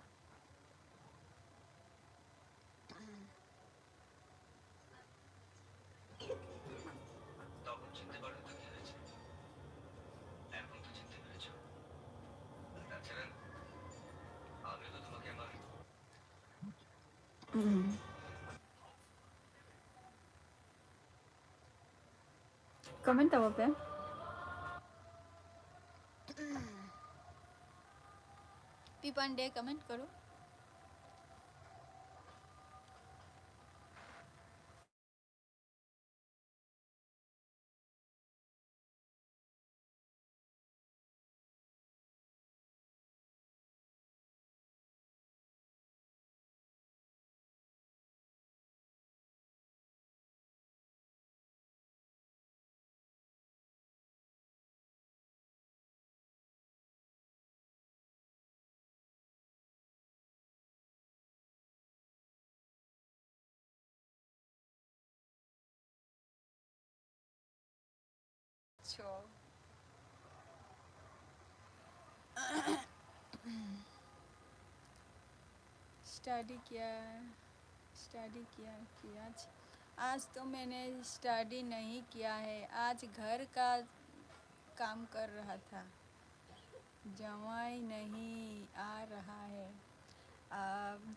তখন চিনতে পারোনি তো কি হয়েছে? এখন তো চিনতে পেরেছো। তাছাড়া আমি তো তোমাকে আমার ᱠᱚᱢᱮᱱᱴ ᱛᱟᱵᱚ ᱯᱮ᱾ पी पांडे कमेंट करो। अच्छा। स्टडी किया, स्टडी किया कि आज, आज तो मैंने स्टडी नहीं किया है, आज घर का काम कर रहा था। जमाई नहीं आ रहा है। आ,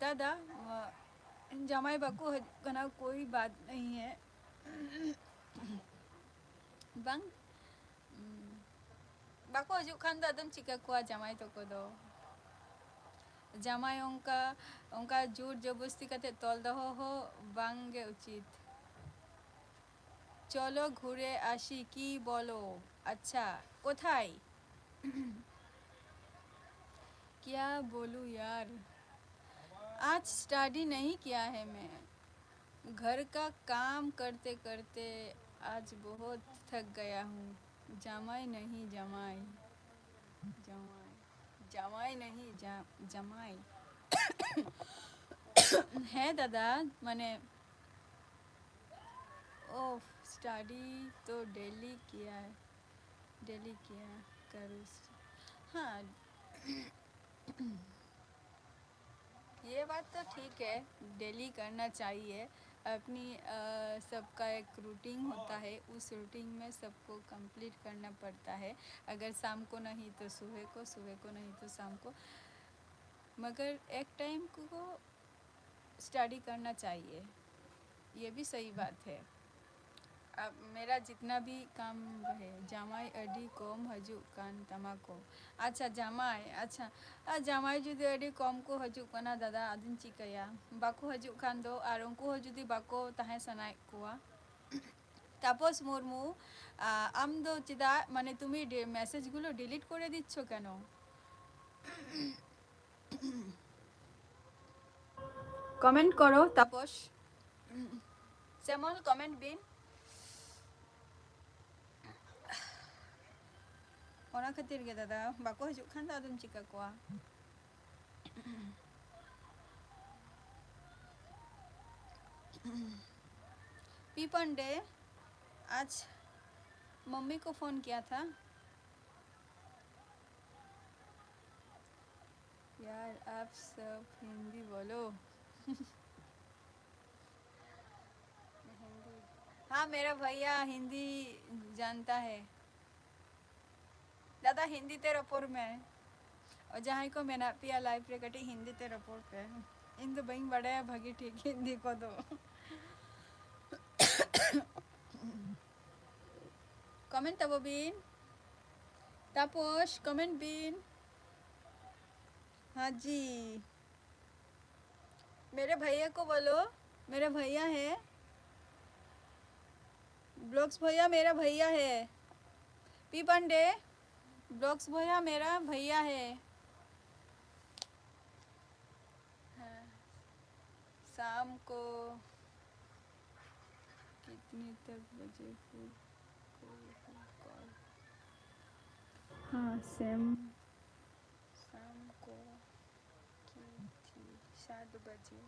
दादा, व-, जमाई बाकू हज-, कना कोई बात नहीं है। ᱵᱟᱝ, ᱩᱸ, ᱵᱟᱠᱚ ᱦᱤᱡᱩᱜ ᱠᱷᱟᱱ ᱫᱚ ᱟᱫᱚᱢ ᱪᱤᱠᱟᱹ ᱠᱚᱣᱟ ᱡᱟᱢᱟᱭ ᱛᱟᱠᱚ ᱫᱚ᱾ ᱡᱟᱢᱟᱭ ᱚᱱᱠᱟ, ᱚᱱᱠᱟ ᱡᱳᱨ ᱡᱚᱵᱚᱥᱛᱤ ᱠᱟᱛᱮ ᱛᱚᱞ ᱫᱚᱦᱚ ᱦᱚᱸ ᱵᱟᱝ ᱜᱮ ᱩᱪᱤᱛ᱾ ᱪᱚᱞᱚ ᱜᱷᱩᱨᱮ ᱟᱥᱤ, ᱠᱤ ᱵᱚᱞᱚ? ᱟᱪᱪᱷᱟ, ᱠᱳᱛᱷᱟᱭ? क्या बोलूं यार, आज स्टडी नहीं किया है मैं। घर का काम करते करते आज बहुत थक गया हूँ। জামাই नहीं, জামাই। জামাই। জামাই नहीं, जा-, জামাই। হ্যাঁ দাদা, মানে, ও, স্টাডি তো ডেলি কিয়া, ডেলি কিয়া করো। हाँ, ये बात तो ठीक है, डेली करना चाहिए। अपनी, अ, सबका एक रूटीन होता है, उस रूटीन में सबको कंप्लीट करना पड़ता है। अगर शाम को नहीं तो सुबह को, सुबह को नहीं तो शाम को, मगर एक टाइम को स्टडी करना चाहिए, ये भी सही बात है। अब मेरा जितना भी काम रहे, ᱡᱟᱢᱟᱭ ᱟᱹᱰᱤ ᱠᱚᱢ ᱦᱤᱡᱩᱜ ᱠᱟᱱ ᱛᱟᱢᱟ ᱠᱚ᱾ ᱟᱪᱪᱷᱟ, ᱡᱟᱢᱟᱭ, ᱟᱪᱪᱷᱟ᱾ ᱟᱨ ᱡᱟᱢᱟᱭ ᱡᱩᱫᱤ ᱟᱹᱰᱤ ᱠᱚᱢ ᱠᱚ ᱦᱤᱡᱩᱜ ᱠᱟᱱᱟ ᱫᱟᱫᱟ, ᱟᱫᱚᱧ ᱪᱤᱠᱟᱹᱭᱟ? ᱵᱟᱠᱚ ᱦᱤᱡᱩᱜ ᱠᱷᱟᱱ ᱫᱚ, ᱟᱨ ᱩᱱᱠᱩ ᱦᱚᱸ ᱡᱩᱫᱤ ᱵᱟᱠᱚ ᱛᱟᱦᱮᱸ ᱥᱟᱱᱟᱭᱮᱫ ᱠᱚᱣᱟ, ᱛᱟᱯᱚᱥ ᱢᱩᱨᱢᱩ, ᱟ, ᱟᱢ ᱫᱚ ᱪᱮᱫᱟᱜ, ᱢᱟᱱᱮ, তুমি ডি-, মেসেজগুলো ডিলিট করে দিচ্ছ কেন? কমেন্ট করো, তাপস। শ্যামল, কমেন্ট বিন। ᱚᱱᱟ ᱠᱷᱟᱹᱛᱤᱨ ᱜᱮ ᱫᱟᱫᱟ, ᱵᱟᱠᱚ ᱦᱤᱡᱩᱜ ᱠᱷᱟᱱ ᱫᱚ ᱟᱫᱚᱢ ᱪᱤᱠᱟ ᱠᱚᱣᱟ? पी पांडे, आज मम्मी को फ़ोन किया था। यार, आप सब हिंदी बोलो। हिंदी। हाँ, मेरा भैया हिंदी जानता है। ᱫᱟᱫᱟ, ᱦᱤᱱᱫᱤ ᱛᱮ ᱨᱚᱯᱚᱲ ᱢᱮ᱾ ᱚ, ᱡᱟᱦᱟᱸᱭ ᱠᱚ ᱢᱮᱱᱟᱜ ᱯᱮᱭᱟ ᱞᱟᱭᱤᱵᱷ ᱨᱮ, ᱠᱟᱹᱴᱤᱡ ᱦᱤᱱᱫᱤ ᱛᱮ ᱨᱚᱯᱚᱲ ᱯᱮ᱾ ᱤᱧ ᱫᱚ ᱵᱟᱹᱧ ᱵᱟᱰᱟᱭᱟ ᱵᱷᱟᱹᱜᱤ ᱴᱷᱤᱠ ᱦᱤᱱᱫᱤ ᱠᱚᱫᱚ᱾ ᱠᱚᱢᱮᱱᱴ ᱛᱟᱵᱚ ᱵᱤᱱ᱾ ᱛᱟᱯᱚᱥ, ᱠᱚᱢᱮᱱᱴ ᱵᱤᱱ᱾ हाँ जी, मेरे भैया को बोलो, मेरा भैया है। ब्लॉग्स भैया मेरा भैया है। पी पांडे, ब्लॉग्स भैया मेरा भैया है। हाँ, शाम को कितनी तक बजे को कॉल? हाँ, सेम। शाम को की थी सात बजे।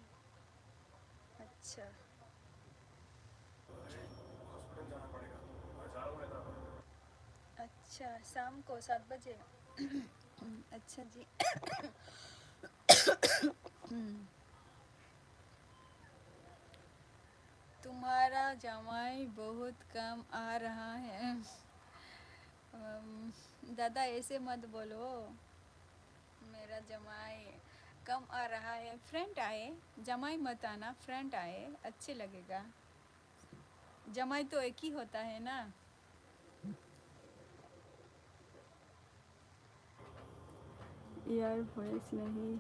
अच्छा। अच्छा, शाम को सात बजे। अच्छा जी। तुम्हारा जमाई बहुत कम आ रहा है। अम, दादा, ऐसे मत बोलो। मेरा जमाई कम आ रहा है। फ्रेंड आए, जमाई मत आना, फ्रेंड आए, अच्छे लगेगा। जमाई तो एक ही होता है ना। यार, वॉइस नहीं।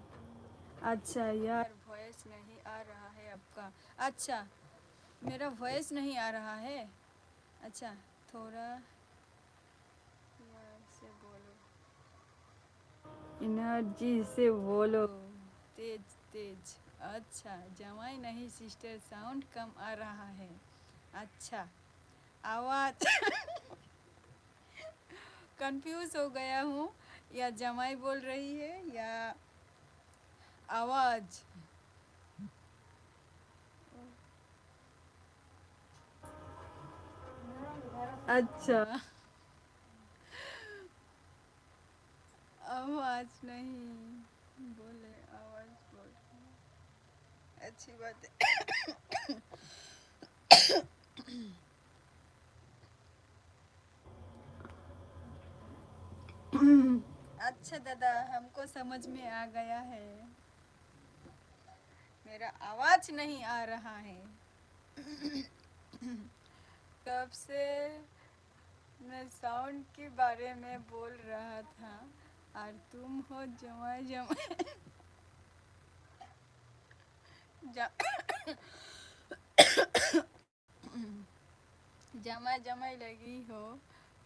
अच्छा यार, वॉइस नहीं आ रहा है आपका। अच्छा, मेरा वॉइस नहीं आ रहा है। अच्छा, थोड़ा यार से बोलो। एनर्जी से बोलो। तेज, तेज। अच्छा, जमाई नहीं सिस्टर, साउंड कम आ रहा है। अच्छा, आवाज। कंफ्यूज हो गया हूँ, या जमाई बोल रही है या आवाज। अच्छा, आवाज नहीं बोले, आवाज बोल। अच्छी बात है। अच्छा दादा, हमको समझ में आ गया है। मेरा आवाज नहीं आ रहा है। कब से मैं साउंड के बारे में बोल रहा था, और तुम हो जमाई जमाई। जा- जमाई जमाई लगी हो,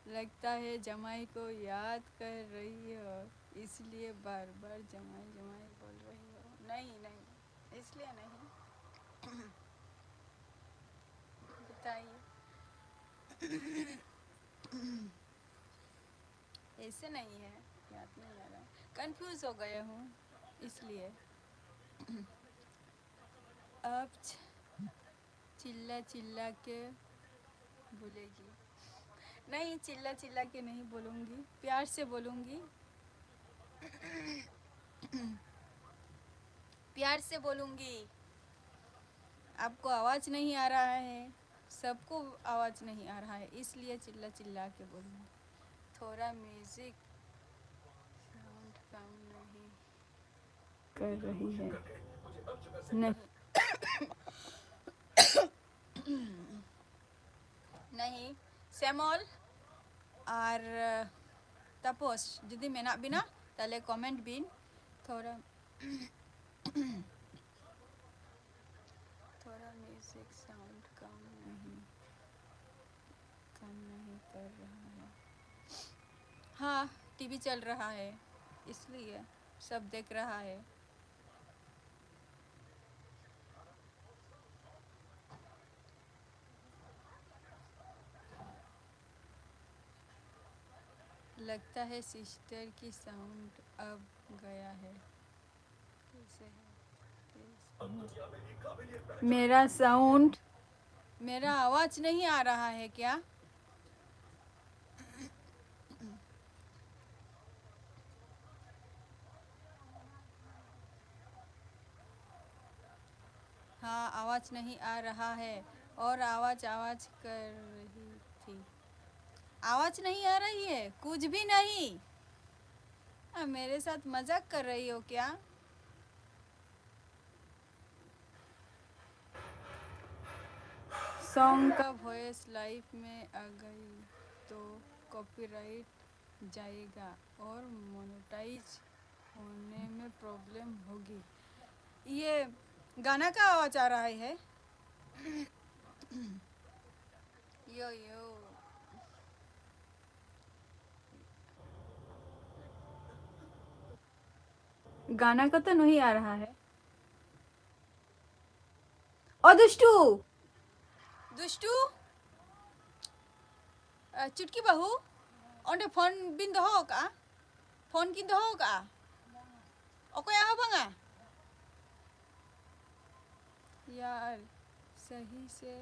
लगता है जमाई को याद कर रही हो, इसलिए बार बार जमाई जमाई बोल रही हो। नहीं, नहीं, इसलिए नहीं। बताइए। ऐसे नहीं है, याद नहीं आ रहा है, कंफ्यूज हो गया हूँ इसलिए। अब च- चिल्ला चिल्ला के बोलेगी। नहीं, चिल्ला चिल्ला के नहीं बोलूँगी, प्यार से बोलूँगी। प्यार से बोलूँगी। आपको आवाज़ नहीं आ रहा है, सबको आवाज़ नहीं आ रहा है, इसलिए चिल्ला चिल्ला के बोलूँगी। थोड़ा म्यूज़िक साउंड कम नहीं कर रही है। नहीं। नहीं, ᱥᱮᱢᱚᱞ ᱟᱨ ᱛᱟᱯᱚᱥ, ᱡᱩᱫᱤ ᱢᱮᱱᱟᱜ ᱵᱤᱱᱟ, ᱛᱟᱦᱞᱮ ᱠᱚᱢᱮᱱᱴ ᱵᱤᱱ᱾ ᱛᱷᱚᱲᱟ, ᱛᱷᱚᱲᱟ ᱢᱤᱣᱡᱤᱠ ᱥᱟᱣᱩᱱᱰ ᱠᱟᱢ ᱱᱟᱦᱤ, ᱠᱟᱢ ᱱᱟᱦᱤ ᱠᱟᱨ ᱨᱟᱦᱟ ᱦᱟᱭ᱾ हाँ, टीवी चल रहा है, इसलिए सब देख रहा है। लगता है सिस्टर की साउंड अब गया है। कैसे है? कैसे? मेरा साउंड, मेरा आवाज नहीं आ रहा है क्या? हाँ, आवाज नहीं आ रहा है और आवाज आवाज कर रही थी। आवाज नहीं आ रही है, कुछ भी नहीं। आ, मेरे साथ मजाक कर रही हो क्या? सॉन्ग का वॉइस लाइव में आ गई तो कॉपीराइट जाएगा और मोनेटाइज होने में प्रॉब्लम होगी। ये गाना का आवाज आ रहा है। यो यो, गाना का तो नहीं आ रहा है। ओ दुष्टू, दुष्टू, ᱪᱩᱴᱠᱤ ᱵᱟᱹᱦᱩ, ᱚᱸᱰᱮ ᱯᱷᱳᱱ ᱵᱤᱱ ᱫᱚᱦᱚ ᱟᱠᱟᱫᱼᱟ? ᱯᱷᱳᱱ ᱠᱤᱱ ᱫᱚᱦᱚ ᱟᱠᱟᱫᱼᱟ? ᱚᱠᱚᱭᱟᱜ ᱦᱚᱸ ᱵᱟᱝᱟ? ᱭᱟᱨ, ᱥᱟᱦᱤ ᱥᱮ,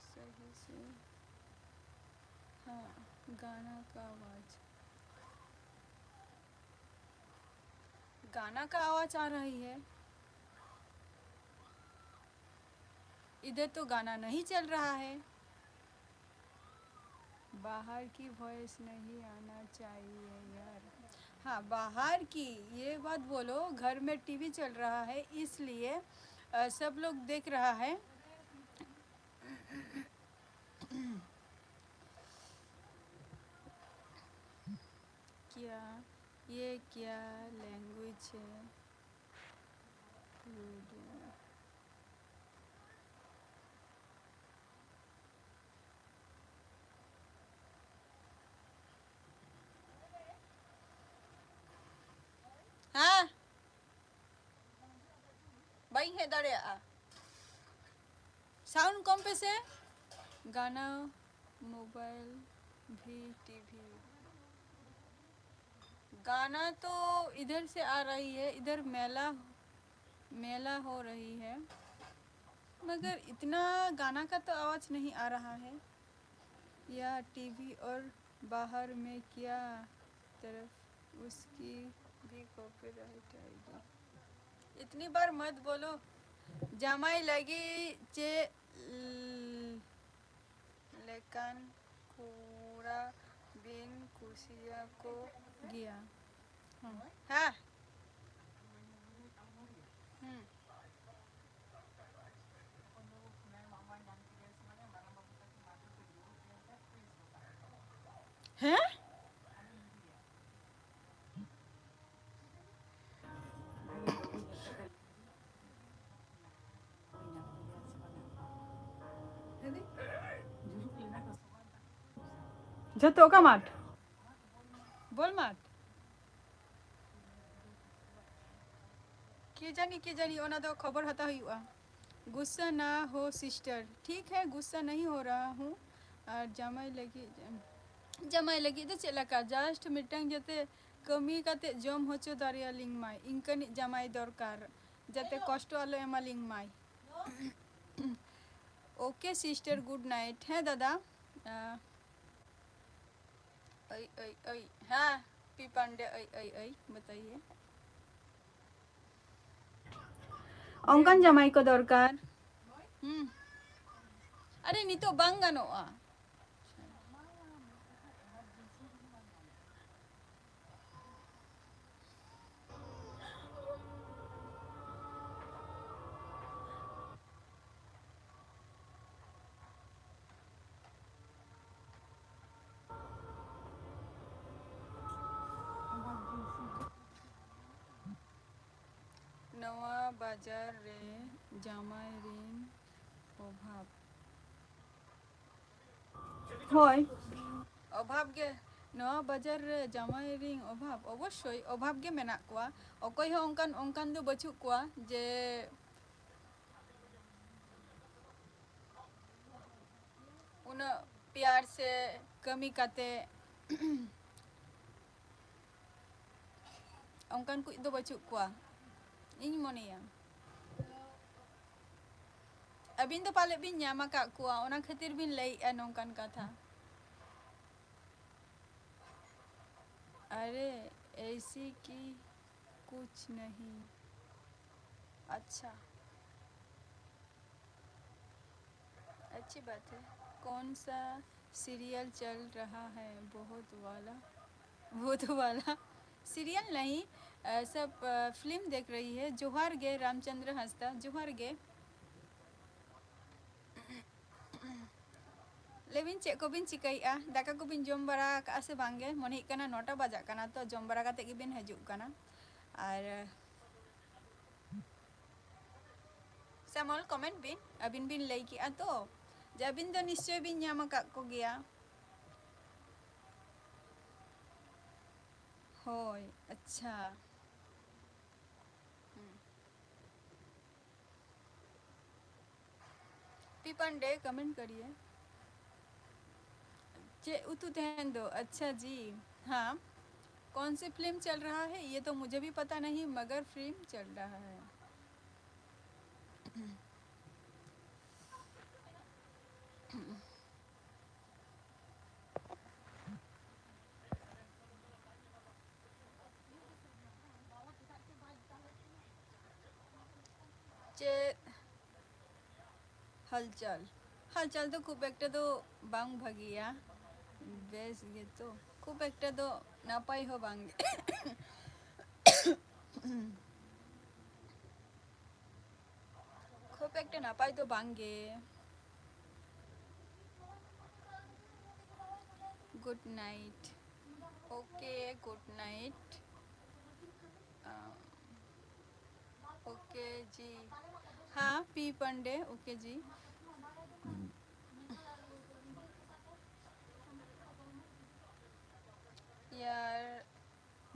ᱥᱟᱦᱤ ᱥᱮ, ᱦᱮᱸ, ᱜᱟᱱᱟ ᱠᱟ ᱟᱣᱟᱡᱽ, ᱜᱟᱱᱟ ᱠᱟ ᱟᱣᱟᱡᱽ ᱟ ᱨᱟᱦᱤ ᱦᱮ᱾ इधर तो गाना नहीं चल रहा है। बाहर की वॉइस नहीं आना चाहिए यार। हाँ, बाहर की ये बात बोलो, घर में टीवी चल रहा है, इसलिए सब लोग देख रहा है। क्या, ये क्या लैंग्वेज है? हाँ, ᱵᱟᱹᱧ ᱦᱮᱡ ᱫᱟᱲᱮᱭᱟᱜᱼᱟ᱾ साउंड कम पे से गाना, मोबाइल भी, टीवी। गाना तो इधर से आ रही है, इधर मेला, मेला हो रही है, मगर इतना गाना का तो आवाज़ नहीं आ रहा है। या टीवी और बाहर में क्या तरफ उसकी भी कॉपीराइट आएगी। इतनी बार मत बोलो। ᱡᱟᱢᱟᱭ ᱞᱟᱹᱜᱤᱫ ᱪᱮᱫ ᱞᱮᱠᱟᱱ ᱠᱚᱲᱟ ᱵᱤᱱ ᱠᱩᱥᱤᱭᱟᱠᱚ ᱜᱮᱭᱟ? ᱦᱮᱸ᱾ ᱦᱮᱸ᱾ ᱦᱩᱸ᱾ ᱦᱮᱸ? ᱡᱷᱚᱛᱚ ᱚᱠᱟ ᱢᱟᱴᱷ? ᱵᱚᱞ ᱢᱟᱴᱷ? ᱠᱮ ᱡᱟᱹᱱᱤ, ᱠᱮ ᱡᱟᱹᱱᱤ, ᱚᱱᱟ ᱫᱚ ᱠᱷᱚᱵᱚᱨ ᱦᱟᱛᱟᱣ ᱦᱩᱭᱩᱜᱼᱟ᱾ ᱜᱩᱥᱥᱟ ᱱᱟ ᱦᱳ ᱥᱤᱥᱴᱟᱨ, ᱴᱷᱤᱠ ᱦᱮ, ᱜᱩᱥᱥᱟ ᱱᱟᱦᱤ ᱦᱳ ᱨᱟᱦᱟ ᱦᱩᱸ᱾ ᱟᱨ ᱡᱟᱢᱟᱭ ᱞᱟᱹᱜᱤᱫ, ᱡᱟᱢᱟᱭ ᱞᱟᱹᱜᱤᱫ ᱫᱚ ᱪᱮᱫ ᱞᱮᱠᱟ? ᱡᱟᱥᱴ ᱢᱤᱫᱴᱟᱝ ᱡᱟᱛᱮ ᱠᱟᱹᱢᱤ ᱠᱟᱛᱮ ᱡᱚᱢ ᱦᱚᱪᱚ ᱫᱟᱲᱮᱭᱟᱞᱤᱧ ᱢᱟᱭ, ᱤᱱᱠᱟᱹᱱᱤᱡ ᱡᱟᱢᱟᱭ ᱫᱚᱨᱠᱟᱨ, ᱡᱟᱛᱮ ᱠᱚᱥᱴᱚ ᱟᱞᱚ ᱮᱢᱟᱞᱤᱧ ᱢᱟᱭ᱾ OK sister, good night. ᱦᱮᱸ ᱫᱟᱫᱟ, ᱟᱸ, ᱳᱭ, ᱳᱭ, ᱳᱭ, ᱦᱮᱸ, ᱯᱤ ᱯᱟᱱᱰᱮ, ᱳᱭ, ᱳᱭ, ᱳᱭ, ᱵᱟᱛᱟᱭᱤᱭᱮ᱾ ᱚᱱᱠᱟᱱ ᱡᱟᱢᱟᱭ ᱠᱚ ᱫᱚᱨᱠᱟᱨ᱾ ᱦᱩᱸ᱾ ᱟᱨᱮ, ᱱᱤᱛᱚᱜ ᱵᱟᱝ ᱜᱟᱱᱚᱜᱼᱟ᱾ ᱱᱚᱣᱟ ᱵᱟᱡᱟᱨ ᱨᱮ ᱡᱟᱢᱟᱭ ᱨᱤᱱ ᱚᱵᱷᱟᱵᱽ᱾ ᱦᱳᱭ᱾ ᱚᱵᱷᱟᱵᱽ ᱜᱮ, ᱱᱚᱣᱟ ᱵᱟᱡᱟᱨ ᱨᱮ ᱡᱟᱢᱟᱭ ᱨᱤᱱ ᱚᱵᱷᱟᱵᱽ, ᱚᱵᱚᱥᱥᱳᱭ ᱚᱵᱷᱟᱵᱽ ᱜᱮ ᱢᱮᱱᱟᱜ ᱠᱚᱣᱟ᱾ ᱚᱠᱚᱭ ᱦᱚᱸ ᱚᱱᱠᱟᱱ, ᱚᱱᱠᱟᱱ ᱫᱚ ᱵᱟᱹᱪᱩᱜ ᱠᱚᱣᱟ ᱡᱮ ᱩᱱᱟᱹᱜ ᱯᱮᱭᱟᱨ ᱥᱮ ᱠᱟᱹᱢᱤ ᱠᱟᱛᱮ ᱚᱱᱠᱟᱱ ᱠᱩᱡ ᱫᱚ ᱵᱟᱹᱪᱩᱜ ᱠᱚᱣᱟ, ᱤᱧ ᱢᱚᱱᱮᱭᱟ᱾ ᱟᱹᱵᱤᱱ ᱫᱚ ᱯᱟᱞᱮᱫ ᱵᱤᱱ ᱧᱟᱢ ᱟᱠᱟᱫ ᱠᱚᱣᱟ, ᱚᱱᱟ ᱠᱷᱟᱹᱛᱤᱨ ᱵᱤᱱ ᱞᱟᱹᱭᱮᱫᱼᱟ ᱱᱚᱝᱠᱟᱱ ᱠᱟᱛᱷᱟ᱾ अरे, ऐसी की कुछ नहीं। अच्छा। अच्छी बात है। कौन सा सीरियल चल रहा है? बहुत वाला, बहुत वाला सीरियल नहीं, अ, सब, अ, फिल्म देख रही है। जोहार गे रामचंद्र हंसदा, जोहार गे। ᱞᱟᱹᱭ ᱵᱤᱱ, ᱪᱮᱫ ᱠᱚᱵᱤᱱ ᱪᱤᱠᱟᱹᱭᱮᱫᱼᱟ? ᱫᱟᱠᱟ ᱠᱚᱵᱤᱱ ᱡᱚᱢ ᱵᱟᱲᱟ ᱟᱠᱟᱫᱼᱟ ᱥᱮ ᱵᱟᱝᱜᱮ? ᱢᱚᱱᱮ ᱦᱩᱭᱩᱜ ᱠᱟᱱᱟ ᱱᱚᱴᱟ ᱵᱟᱡᱟᱜ ᱠᱟᱱᱟ, ᱛᱚ ᱡᱚᱢ ᱵᱟᱲᱟ ᱠᱟᱛᱮᱫ ᱜᱮᱵᱤᱱ ᱦᱤᱡᱩᱜ ᱠᱟᱱᱟ᱾ ᱟᱨ ᱥᱮᱢᱚᱞ, comment ᱵᱤᱱ, ᱟᱹᱵᱤᱱ ᱵᱤᱱ ᱞᱟᱹᱭ ᱠᱮᱜᱼᱟ ᱛᱚ, ᱡᱮ ᱟᱹᱵᱤᱱ ᱫᱚ ᱱᱤᱥᱪᱳᱭ ᱵᱤᱱ ᱧᱟᱢ ᱟᱠᱟᱫ ᱠᱚᱜᱮᱭᱟ᱾ ᱦᱳᱭ, ᱟᱪᱪᱷᱟ᱾ ᱦᱩᱸ᱾ पी पांडे, comment करिए। ᱪᱮᱫ ᱩᱛᱩ ᱛᱟᱦᱮᱱ ᱫᱚ? अच्छा जी, हाँ। कौन सी फिल्म चल रहा है, ये तो मुझे भी पता नहीं, मगर फिल्म चल रहा है। ᱪᱮᱫ ᱦᱟᱞᱪᱟᱞ? ᱦᱟᱞᱪᱟᱞ ᱫᱚ ᱠᱷᱩᱵ ᱮᱠᱴᱟ ᱫᱚ ᱵᱟᱝ ᱵᱷᱟᱹᱜᱤᱭᱟ, ᱵᱮᱥ ᱜᱮᱛᱚ, ᱠᱷᱩᱵ ᱮᱠᱴᱟ ᱫᱚ ᱱᱟᱯᱟᱭ ᱦᱚᱸ ᱵᱟᱝ ᱜᱮ᱾ ᱠᱷᱩᱵ ᱮᱠᱴᱟ ᱱᱟᱯᱟᱭ ᱫᱚ ᱵᱟᱝ ᱜᱮ᱾ Good night। OK, good night। अम, OK जी। हाँ, पी पांडे, OK जी। यार,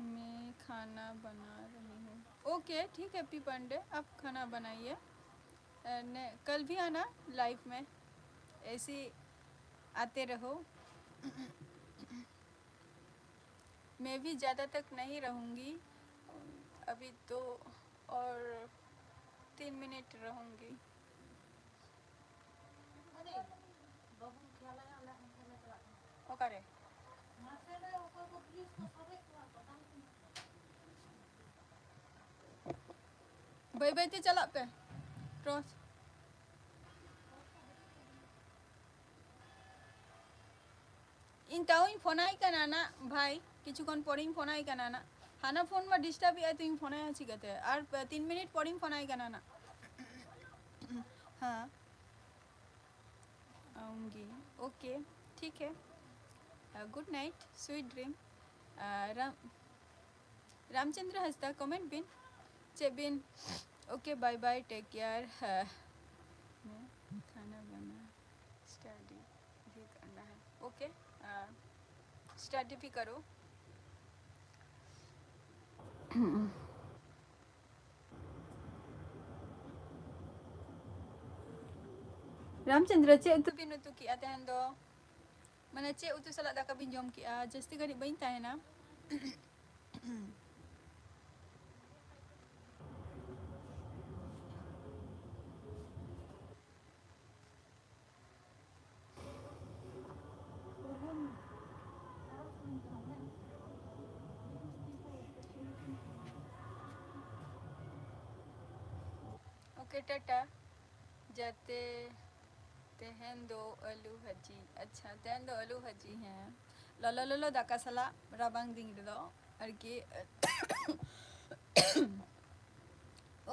मैं खाना बना रही हूँ। OK, ठीक है पी पांडे, आप खाना बनाइए। अ, ने, कल भी आना लाइव में, ऐसे ही आते रहो। मैं भी ज़्यादा तक नहीं रहूँगी, अभी दो और तीन मिनट रहूँगी। ᱚᱠᱟᱨᱮ? ᱵᱟᱹᱭ ᱵᱟᱹᱭ ᱛᱮ ᱪᱟᱞᱟᱜ ᱯᱮ, ᱴᱨᱚᱪ᱾ ᱤᱧ ᱛᱟᱣᱤᱧ ᱯᱷᱳᱱᱟᱭ ᱠᱟᱱᱟ ᱱᱟᱜ ᱵᱷᱟᱭ, ᱠᱤᱪᱷᱩ ᱠᱷᱚᱱ ᱯᱚᱨᱮᱧ ᱯᱷᱳᱱᱟᱭ ᱠᱟᱱᱟ ᱱᱟᱜ᱾ ᱦᱟᱱᱟ ᱯᱷᱳᱱ ᱢᱟ ᱰᱤᱥᱴᱟᱵ ᱮᱫ ᱟᱭ, ᱛᱚ ᱤᱧ ᱯᱷᱳᱱᱟᱭᱟ ᱪᱤᱠᱟᱹᱛᱮ? ᱟᱨ ᱯᱮ, ᱛᱤᱱ ᱢᱤᱱᱤᱴ ᱯᱚᱨᱮᱧ ᱯᱷᱳᱱᱟᱭ ᱠᱟᱱᱟ ᱱᱟᱜ᱾ ᱦᱮᱸ᱾ ᱜᱮ᱾ Okay, ᱴᱷᱤᱠ ᱦᱮ᱾ Good night, sweet dream. Ram Ramchandra Hansda comment ᱵᱤᱱ, ᱪᱮᱫ ᱵᱤᱱ? Okay, bye bye, take care. ᱦᱮᱸ, ᱠᱷᱟᱱᱟ ᱵᱟᱱᱟ, study भी करना है। Okay, study भी करो। ᱨᱟᱢᱪᱚᱸᱫᱽᱨᱚ, ᱪᱮᱫ ᱩᱛᱩ ᱵᱤᱱ ᱩᱛᱩ ᱠᱮᱜᱼᱟ ᱛᱮᱦᱮᱧ ᱫᱚ? ᱢᱟᱱᱮ, ᱪᱮᱫ ᱩᱛᱩ ᱥᱟᱞᱟᱜ ᱫᱟᱠᱟ ᱵᱤᱱ ᱡᱚᱢ ᱠᱮᱜᱼᱟ? ᱡᱟᱹᱥᱛᱤ ᱜᱷᱟᱹᱲᱤᱡ ᱵᱟᱹᱧ ᱛᱟᱦᱮᱱᱟ᱾ Okay, ᱴᱟᱴᱟ᱾ ᱡᱟᱛᱮ ᱛᱮᱦᱮᱧ ᱫᱚ ᱟᱹᱞᱩ ᱵᱷᱟᱹᱡᱤ᱾ ᱟᱪᱪᱷᱟ, ᱛᱮᱦᱮᱧ ᱫᱚ ᱟᱹᱞᱩ ᱵᱷᱟᱹᱡᱤ, ᱦᱮᱸ᱾ ᱞᱚᱞᱚ ᱞᱚᱞᱚ ᱫᱟᱠᱟ ᱥᱟᱞᱟᱜ ᱨᱟᱵᱟᱝ ᱫᱤᱱ ᱨᱮᱫᱚ ᱟᱨᱠᱤ᱾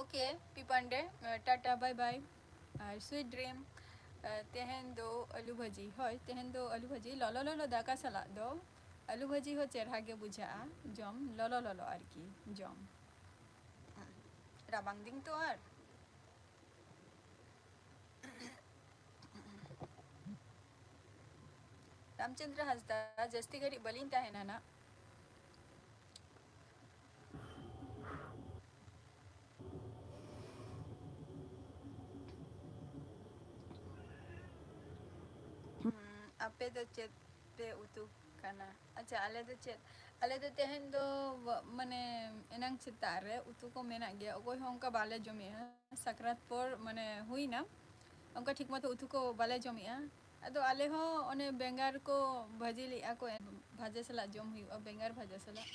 Okay, P Pandey, Tata, bye bye᱾ ᱟᱨ sweet dream, ᱛᱮᱦᱮᱧ ᱫᱚ ᱟᱹᱞᱩ ᱵᱷᱟᱹᱡᱤ᱾ ᱦᱳᱭ, ᱛᱮᱦᱮᱧ ᱫᱚ ᱟᱹᱞᱩ ᱵᱷᱟᱹᱡᱤ, ᱞᱚᱞᱚ ᱞᱚᱞᱚ ᱫᱟᱠᱟ ᱥᱟᱞᱟᱜ ᱫᱚ ᱟᱹᱞᱩ ᱵᱷᱟᱹᱡᱤ ᱦᱚᱸ ᱪᱮᱨᱦᱟ ᱜᱮ ᱵᱩᱡᱷᱟᱹᱜᱼᱟ ᱡᱚᱢ, ᱞᱚᱞᱚ ᱞᱚᱞᱚ ᱟᱨᱠᱤ ᱡᱚᱢ᱾ ᱨᱟᱵᱟᱝ ᱫᱤᱱ ᱛᱚ ᱟᱨ᱾ ᱨᱟᱢᱪᱚᱸᱫᱽᱨᱚ ᱦᱟᱸᱥᱫᱟ, ᱡᱟᱹᱥᱛᱤ ᱜᱷᱟᱹᱲᱤᱡ ᱵᱟᱹᱞᱤᱧ ᱛᱟᱦᱮᱱᱟ ᱱᱟᱜ᱾ ᱦᱩᱸ, ᱟᱯᱮ ᱫᱚ ᱪᱮᱫ ᱯᱮ ᱩᱛᱩ ᱠᱟᱱᱟ? ᱟᱪᱪᱷᱟ, ᱟᱞᱮ ᱫᱚ ᱪᱮᱫ, ᱟᱞᱮ ᱫᱚ ᱛᱮᱦᱮᱧ ᱫᱚ ᱵ-, ᱢᱟᱱᱮ ᱮᱱᱟᱝ ᱥᱮᱛᱟᱜ ᱨᱮ ᱩᱛᱩ ᱠᱚ ᱢᱮᱱᱟᱜ ᱜᱮᱭᱟ, ᱚᱠᱚᱭ ᱦᱚᱸ ᱚᱱᱠᱟ ᱵᱟᱞᱮ ᱡᱚᱢᱮᱜᱼᱟ᱾ ᱥᱟᱠᱨᱟᱛ ᱯᱚᱨ ᱢᱟᱱᱮ ᱦᱩᱭᱱᱟ, ᱚᱱᱠᱟ ᱴᱷᱤᱠ ᱢᱚᱛᱚ ᱩᱛᱩ ᱠᱚ ᱵᱟᱞᱮ ᱡᱚᱢᱮᱜᱼᱟ᱾ ᱟᱫᱚ ᱟᱞᱮ ᱦᱚᱸ ᱚᱱᱮ ᱵᱮᱸᱜᱟᱲ ᱠᱚ ᱵᱷᱟᱹᱡᱤ ᱞᱮᱜᱼᱟ ᱠᱚ, ᱵᱷᱟᱡᱟ ᱥᱟᱞᱟᱜ ᱡᱚᱢ ᱦᱩᱭᱩᱜᱼᱟ, ᱵᱮᱸᱜᱟᱲ ᱵᱷᱟᱡᱟ ᱥᱟᱞᱟᱜ᱾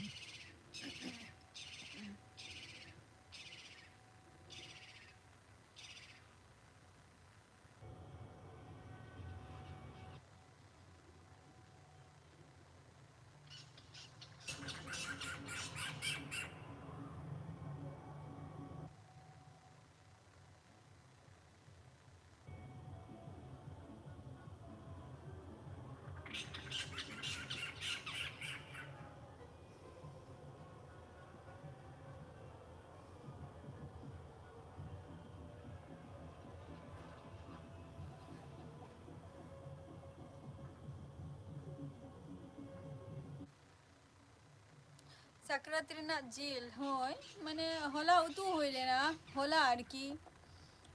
ᱥᱟᱠᱨᱟᱛ ᱨᱮᱱᱟᱜ ᱡᱤᱞ, ᱦᱳᱭ, ᱢᱟᱱᱮ ᱦᱚᱞᱟ ᱩᱛᱩ ᱦᱩᱭ ᱞᱮᱱᱟ, ᱦᱚᱞᱟ ᱟᱨᱠᱤ᱾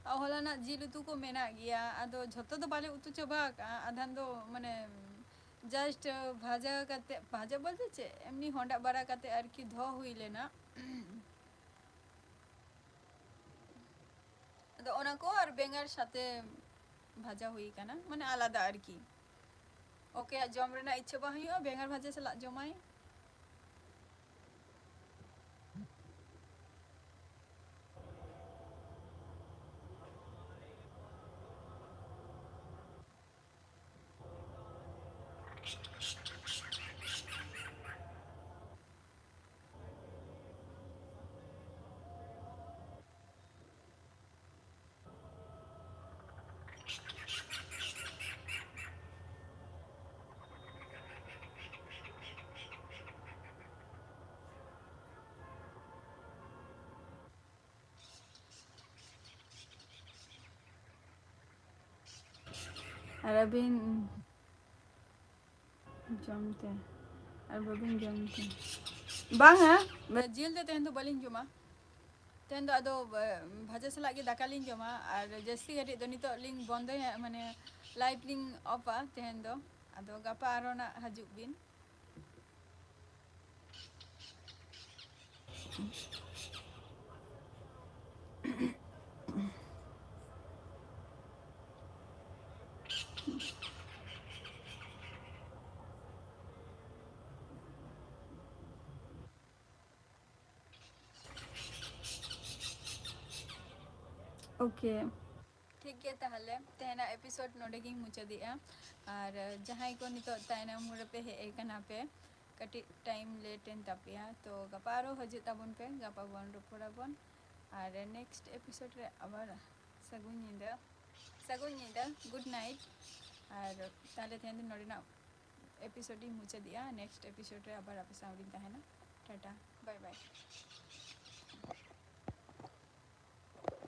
ᱟᱨ ᱦᱚᱞᱟᱱᱟᱜ ᱡᱤᱞ ᱩᱛᱩ ᱠᱚ ᱢᱮᱱᱟᱜ ᱜᱮᱭᱟ, ᱟᱫᱚ ᱡᱷᱚᱛᱚ ᱫᱚ ᱵᱟᱞᱮ ᱩᱛᱩ ᱪᱟᱵᱟ ᱟᱠᱟᱜᱼᱟ᱾ ᱟᱫᱷᱟᱱ ᱫᱚ ᱢᱟᱱᱮ just ᱵᱷᱟᱡᱟ ᱠᱟᱛᱮ, ᱵᱷᱟᱡᱟ ᱵᱚᱞᱛᱮ ᱪᱮᱫ, ᱮᱢᱱᱤ ᱦᱚᱸᱰᱟᱜ ᱵᱟᱲᱟ ᱠᱟᱛᱮ ᱟᱨᱠᱤ ᱫᱚᱦᱚ ᱦᱩᱭ ᱞᱮᱱᱟ᱾ ᱟᱫᱚ ᱚᱱᱟ ᱠᱚ ᱟᱨ ᱵᱮᱸᱜᱟᱲ ᱥᱟᱛᱮ ᱵᱷᱟᱡᱟ ᱦᱩᱭ ᱠᱟᱱᱟ, ᱢᱟᱱᱮ ᱟᱞᱟᱫᱟ ᱟᱨᱠᱤ᱾ ᱚᱠᱚᱭᱟᱜ ᱡᱚᱢ ᱨᱮᱱᱟᱜ ᱤᱪᱪᱷᱟᱹ ᱵᱟᱝ ᱦᱩᱭᱩᱜᱼᱟ, ᱵᱮᱸᱜᱟᱲ ᱵᱷᱟᱡᱟ ᱥᱟᱞᱟᱜ ᱡᱚᱢᱟᱭ᱾ ᱟᱨ ᱟᱹᱵᱤᱱ ᱡᱚᱢ ᱛᱮ, ᱟᱨ ᱵᱟᱹᱵᱤᱱ ᱡᱚᱢ ᱛᱮ? ᱵᱟᱝᱟ, ᱡᱤᱞ ᱫᱚ ᱛᱮᱦᱮᱧ ᱫᱚ ᱵᱟᱹᱞᱤᱧ ᱡᱚᱢᱟ᱾ ᱛᱮᱦᱮᱧ ᱫᱚ ᱟᱫᱚ, ᱮ, ᱵᱷᱟᱡᱟ ᱥᱟᱞᱟᱜ ᱜᱮ ᱫᱟᱠᱟ ᱞᱤᱧ ᱡᱚᱢᱟ᱾ ᱟᱨ ᱡᱟᱹᱥᱛᱤ ᱜᱷᱟᱹᱲᱤᱡ ᱫᱚ ᱱᱤᱛᱚᱜ ᱞᱤᱧ ᱵᱚᱱᱫᱚᱭᱟ, ᱢᱟᱱᱮ live ᱞᱤᱧ ᱚᱯᱷᱟ ᱛᱮᱦᱮᱧ ᱫᱚ᱾ ᱟᱫᱚ ᱜᱟᱯᱟ ᱟᱨᱚ ᱱᱟᱜ ᱦᱤᱡᱩᱜ ᱵᱤᱱ᱾ Okay. ᱴᱷᱤᱠ ᱜᱮᱭᱟ, ᱛᱟᱦᱚᱞᱮ ᱛᱮᱦᱮᱧᱟᱜ episode ᱱᱚᱰᱮ ᱜᱤᱧ ᱢᱩᱪᱟᱹᱫᱮᱜᱼᱟ᱾ ᱟᱨ ᱡᱟᱦᱟᱸᱭ ᱠᱚ ᱱᱤᱛᱚᱜ ᱛᱟᱭᱱᱚᱢ ᱨᱮᱯᱮ ᱦᱮᱡ ᱟᱠᱟᱱᱟ ᱯᱮ, ᱠᱟᱹᱴᱤᱡ time late ᱮᱱ ᱛᱟᱯᱮᱭᱟ, ᱛᱚ ᱜᱟᱯᱟ ᱟᱨᱚ ᱦᱤᱡᱩᱜ ᱛᱟᱵᱚᱱ ᱯᱮ, ᱜᱟᱯᱟ ᱵᱚᱱ ᱨᱚᱯᱚᱲᱟᱵᱚᱱ᱾ ᱟᱨ next episode ᱨᱮ ᱟᱵᱟᱨ ᱥᱟᱹᱜᱩᱱ ᱧᱤᱫᱟᱹ, ᱥᱟᱹᱜᱩᱱ ᱧᱤᱫᱟᱹ, good night᱾ ᱟᱨ ᱛᱟᱦᱚᱞᱮ ᱛᱮᱦᱮᱧ ᱫᱚ ᱱᱚᱰᱮᱱᱟᱜ ᱮᱯᱤᱥᱳᱰ ᱤᱧ ᱢᱩᱪᱟᱹᱫᱮᱜᱼᱟ᱾ ᱱᱮᱠᱥᱴ ᱮᱯᱤᱥᱳᱰ ᱨᱮ ᱟᱵᱟᱨ ᱟᱯᱮ ᱥᱟᱶ ᱨᱤᱧ ᱛᱟᱦᱮᱱᱟ᱾ ᱴᱟᱴᱟ, ᱵᱟᱭ ᱵᱟᱭ᱾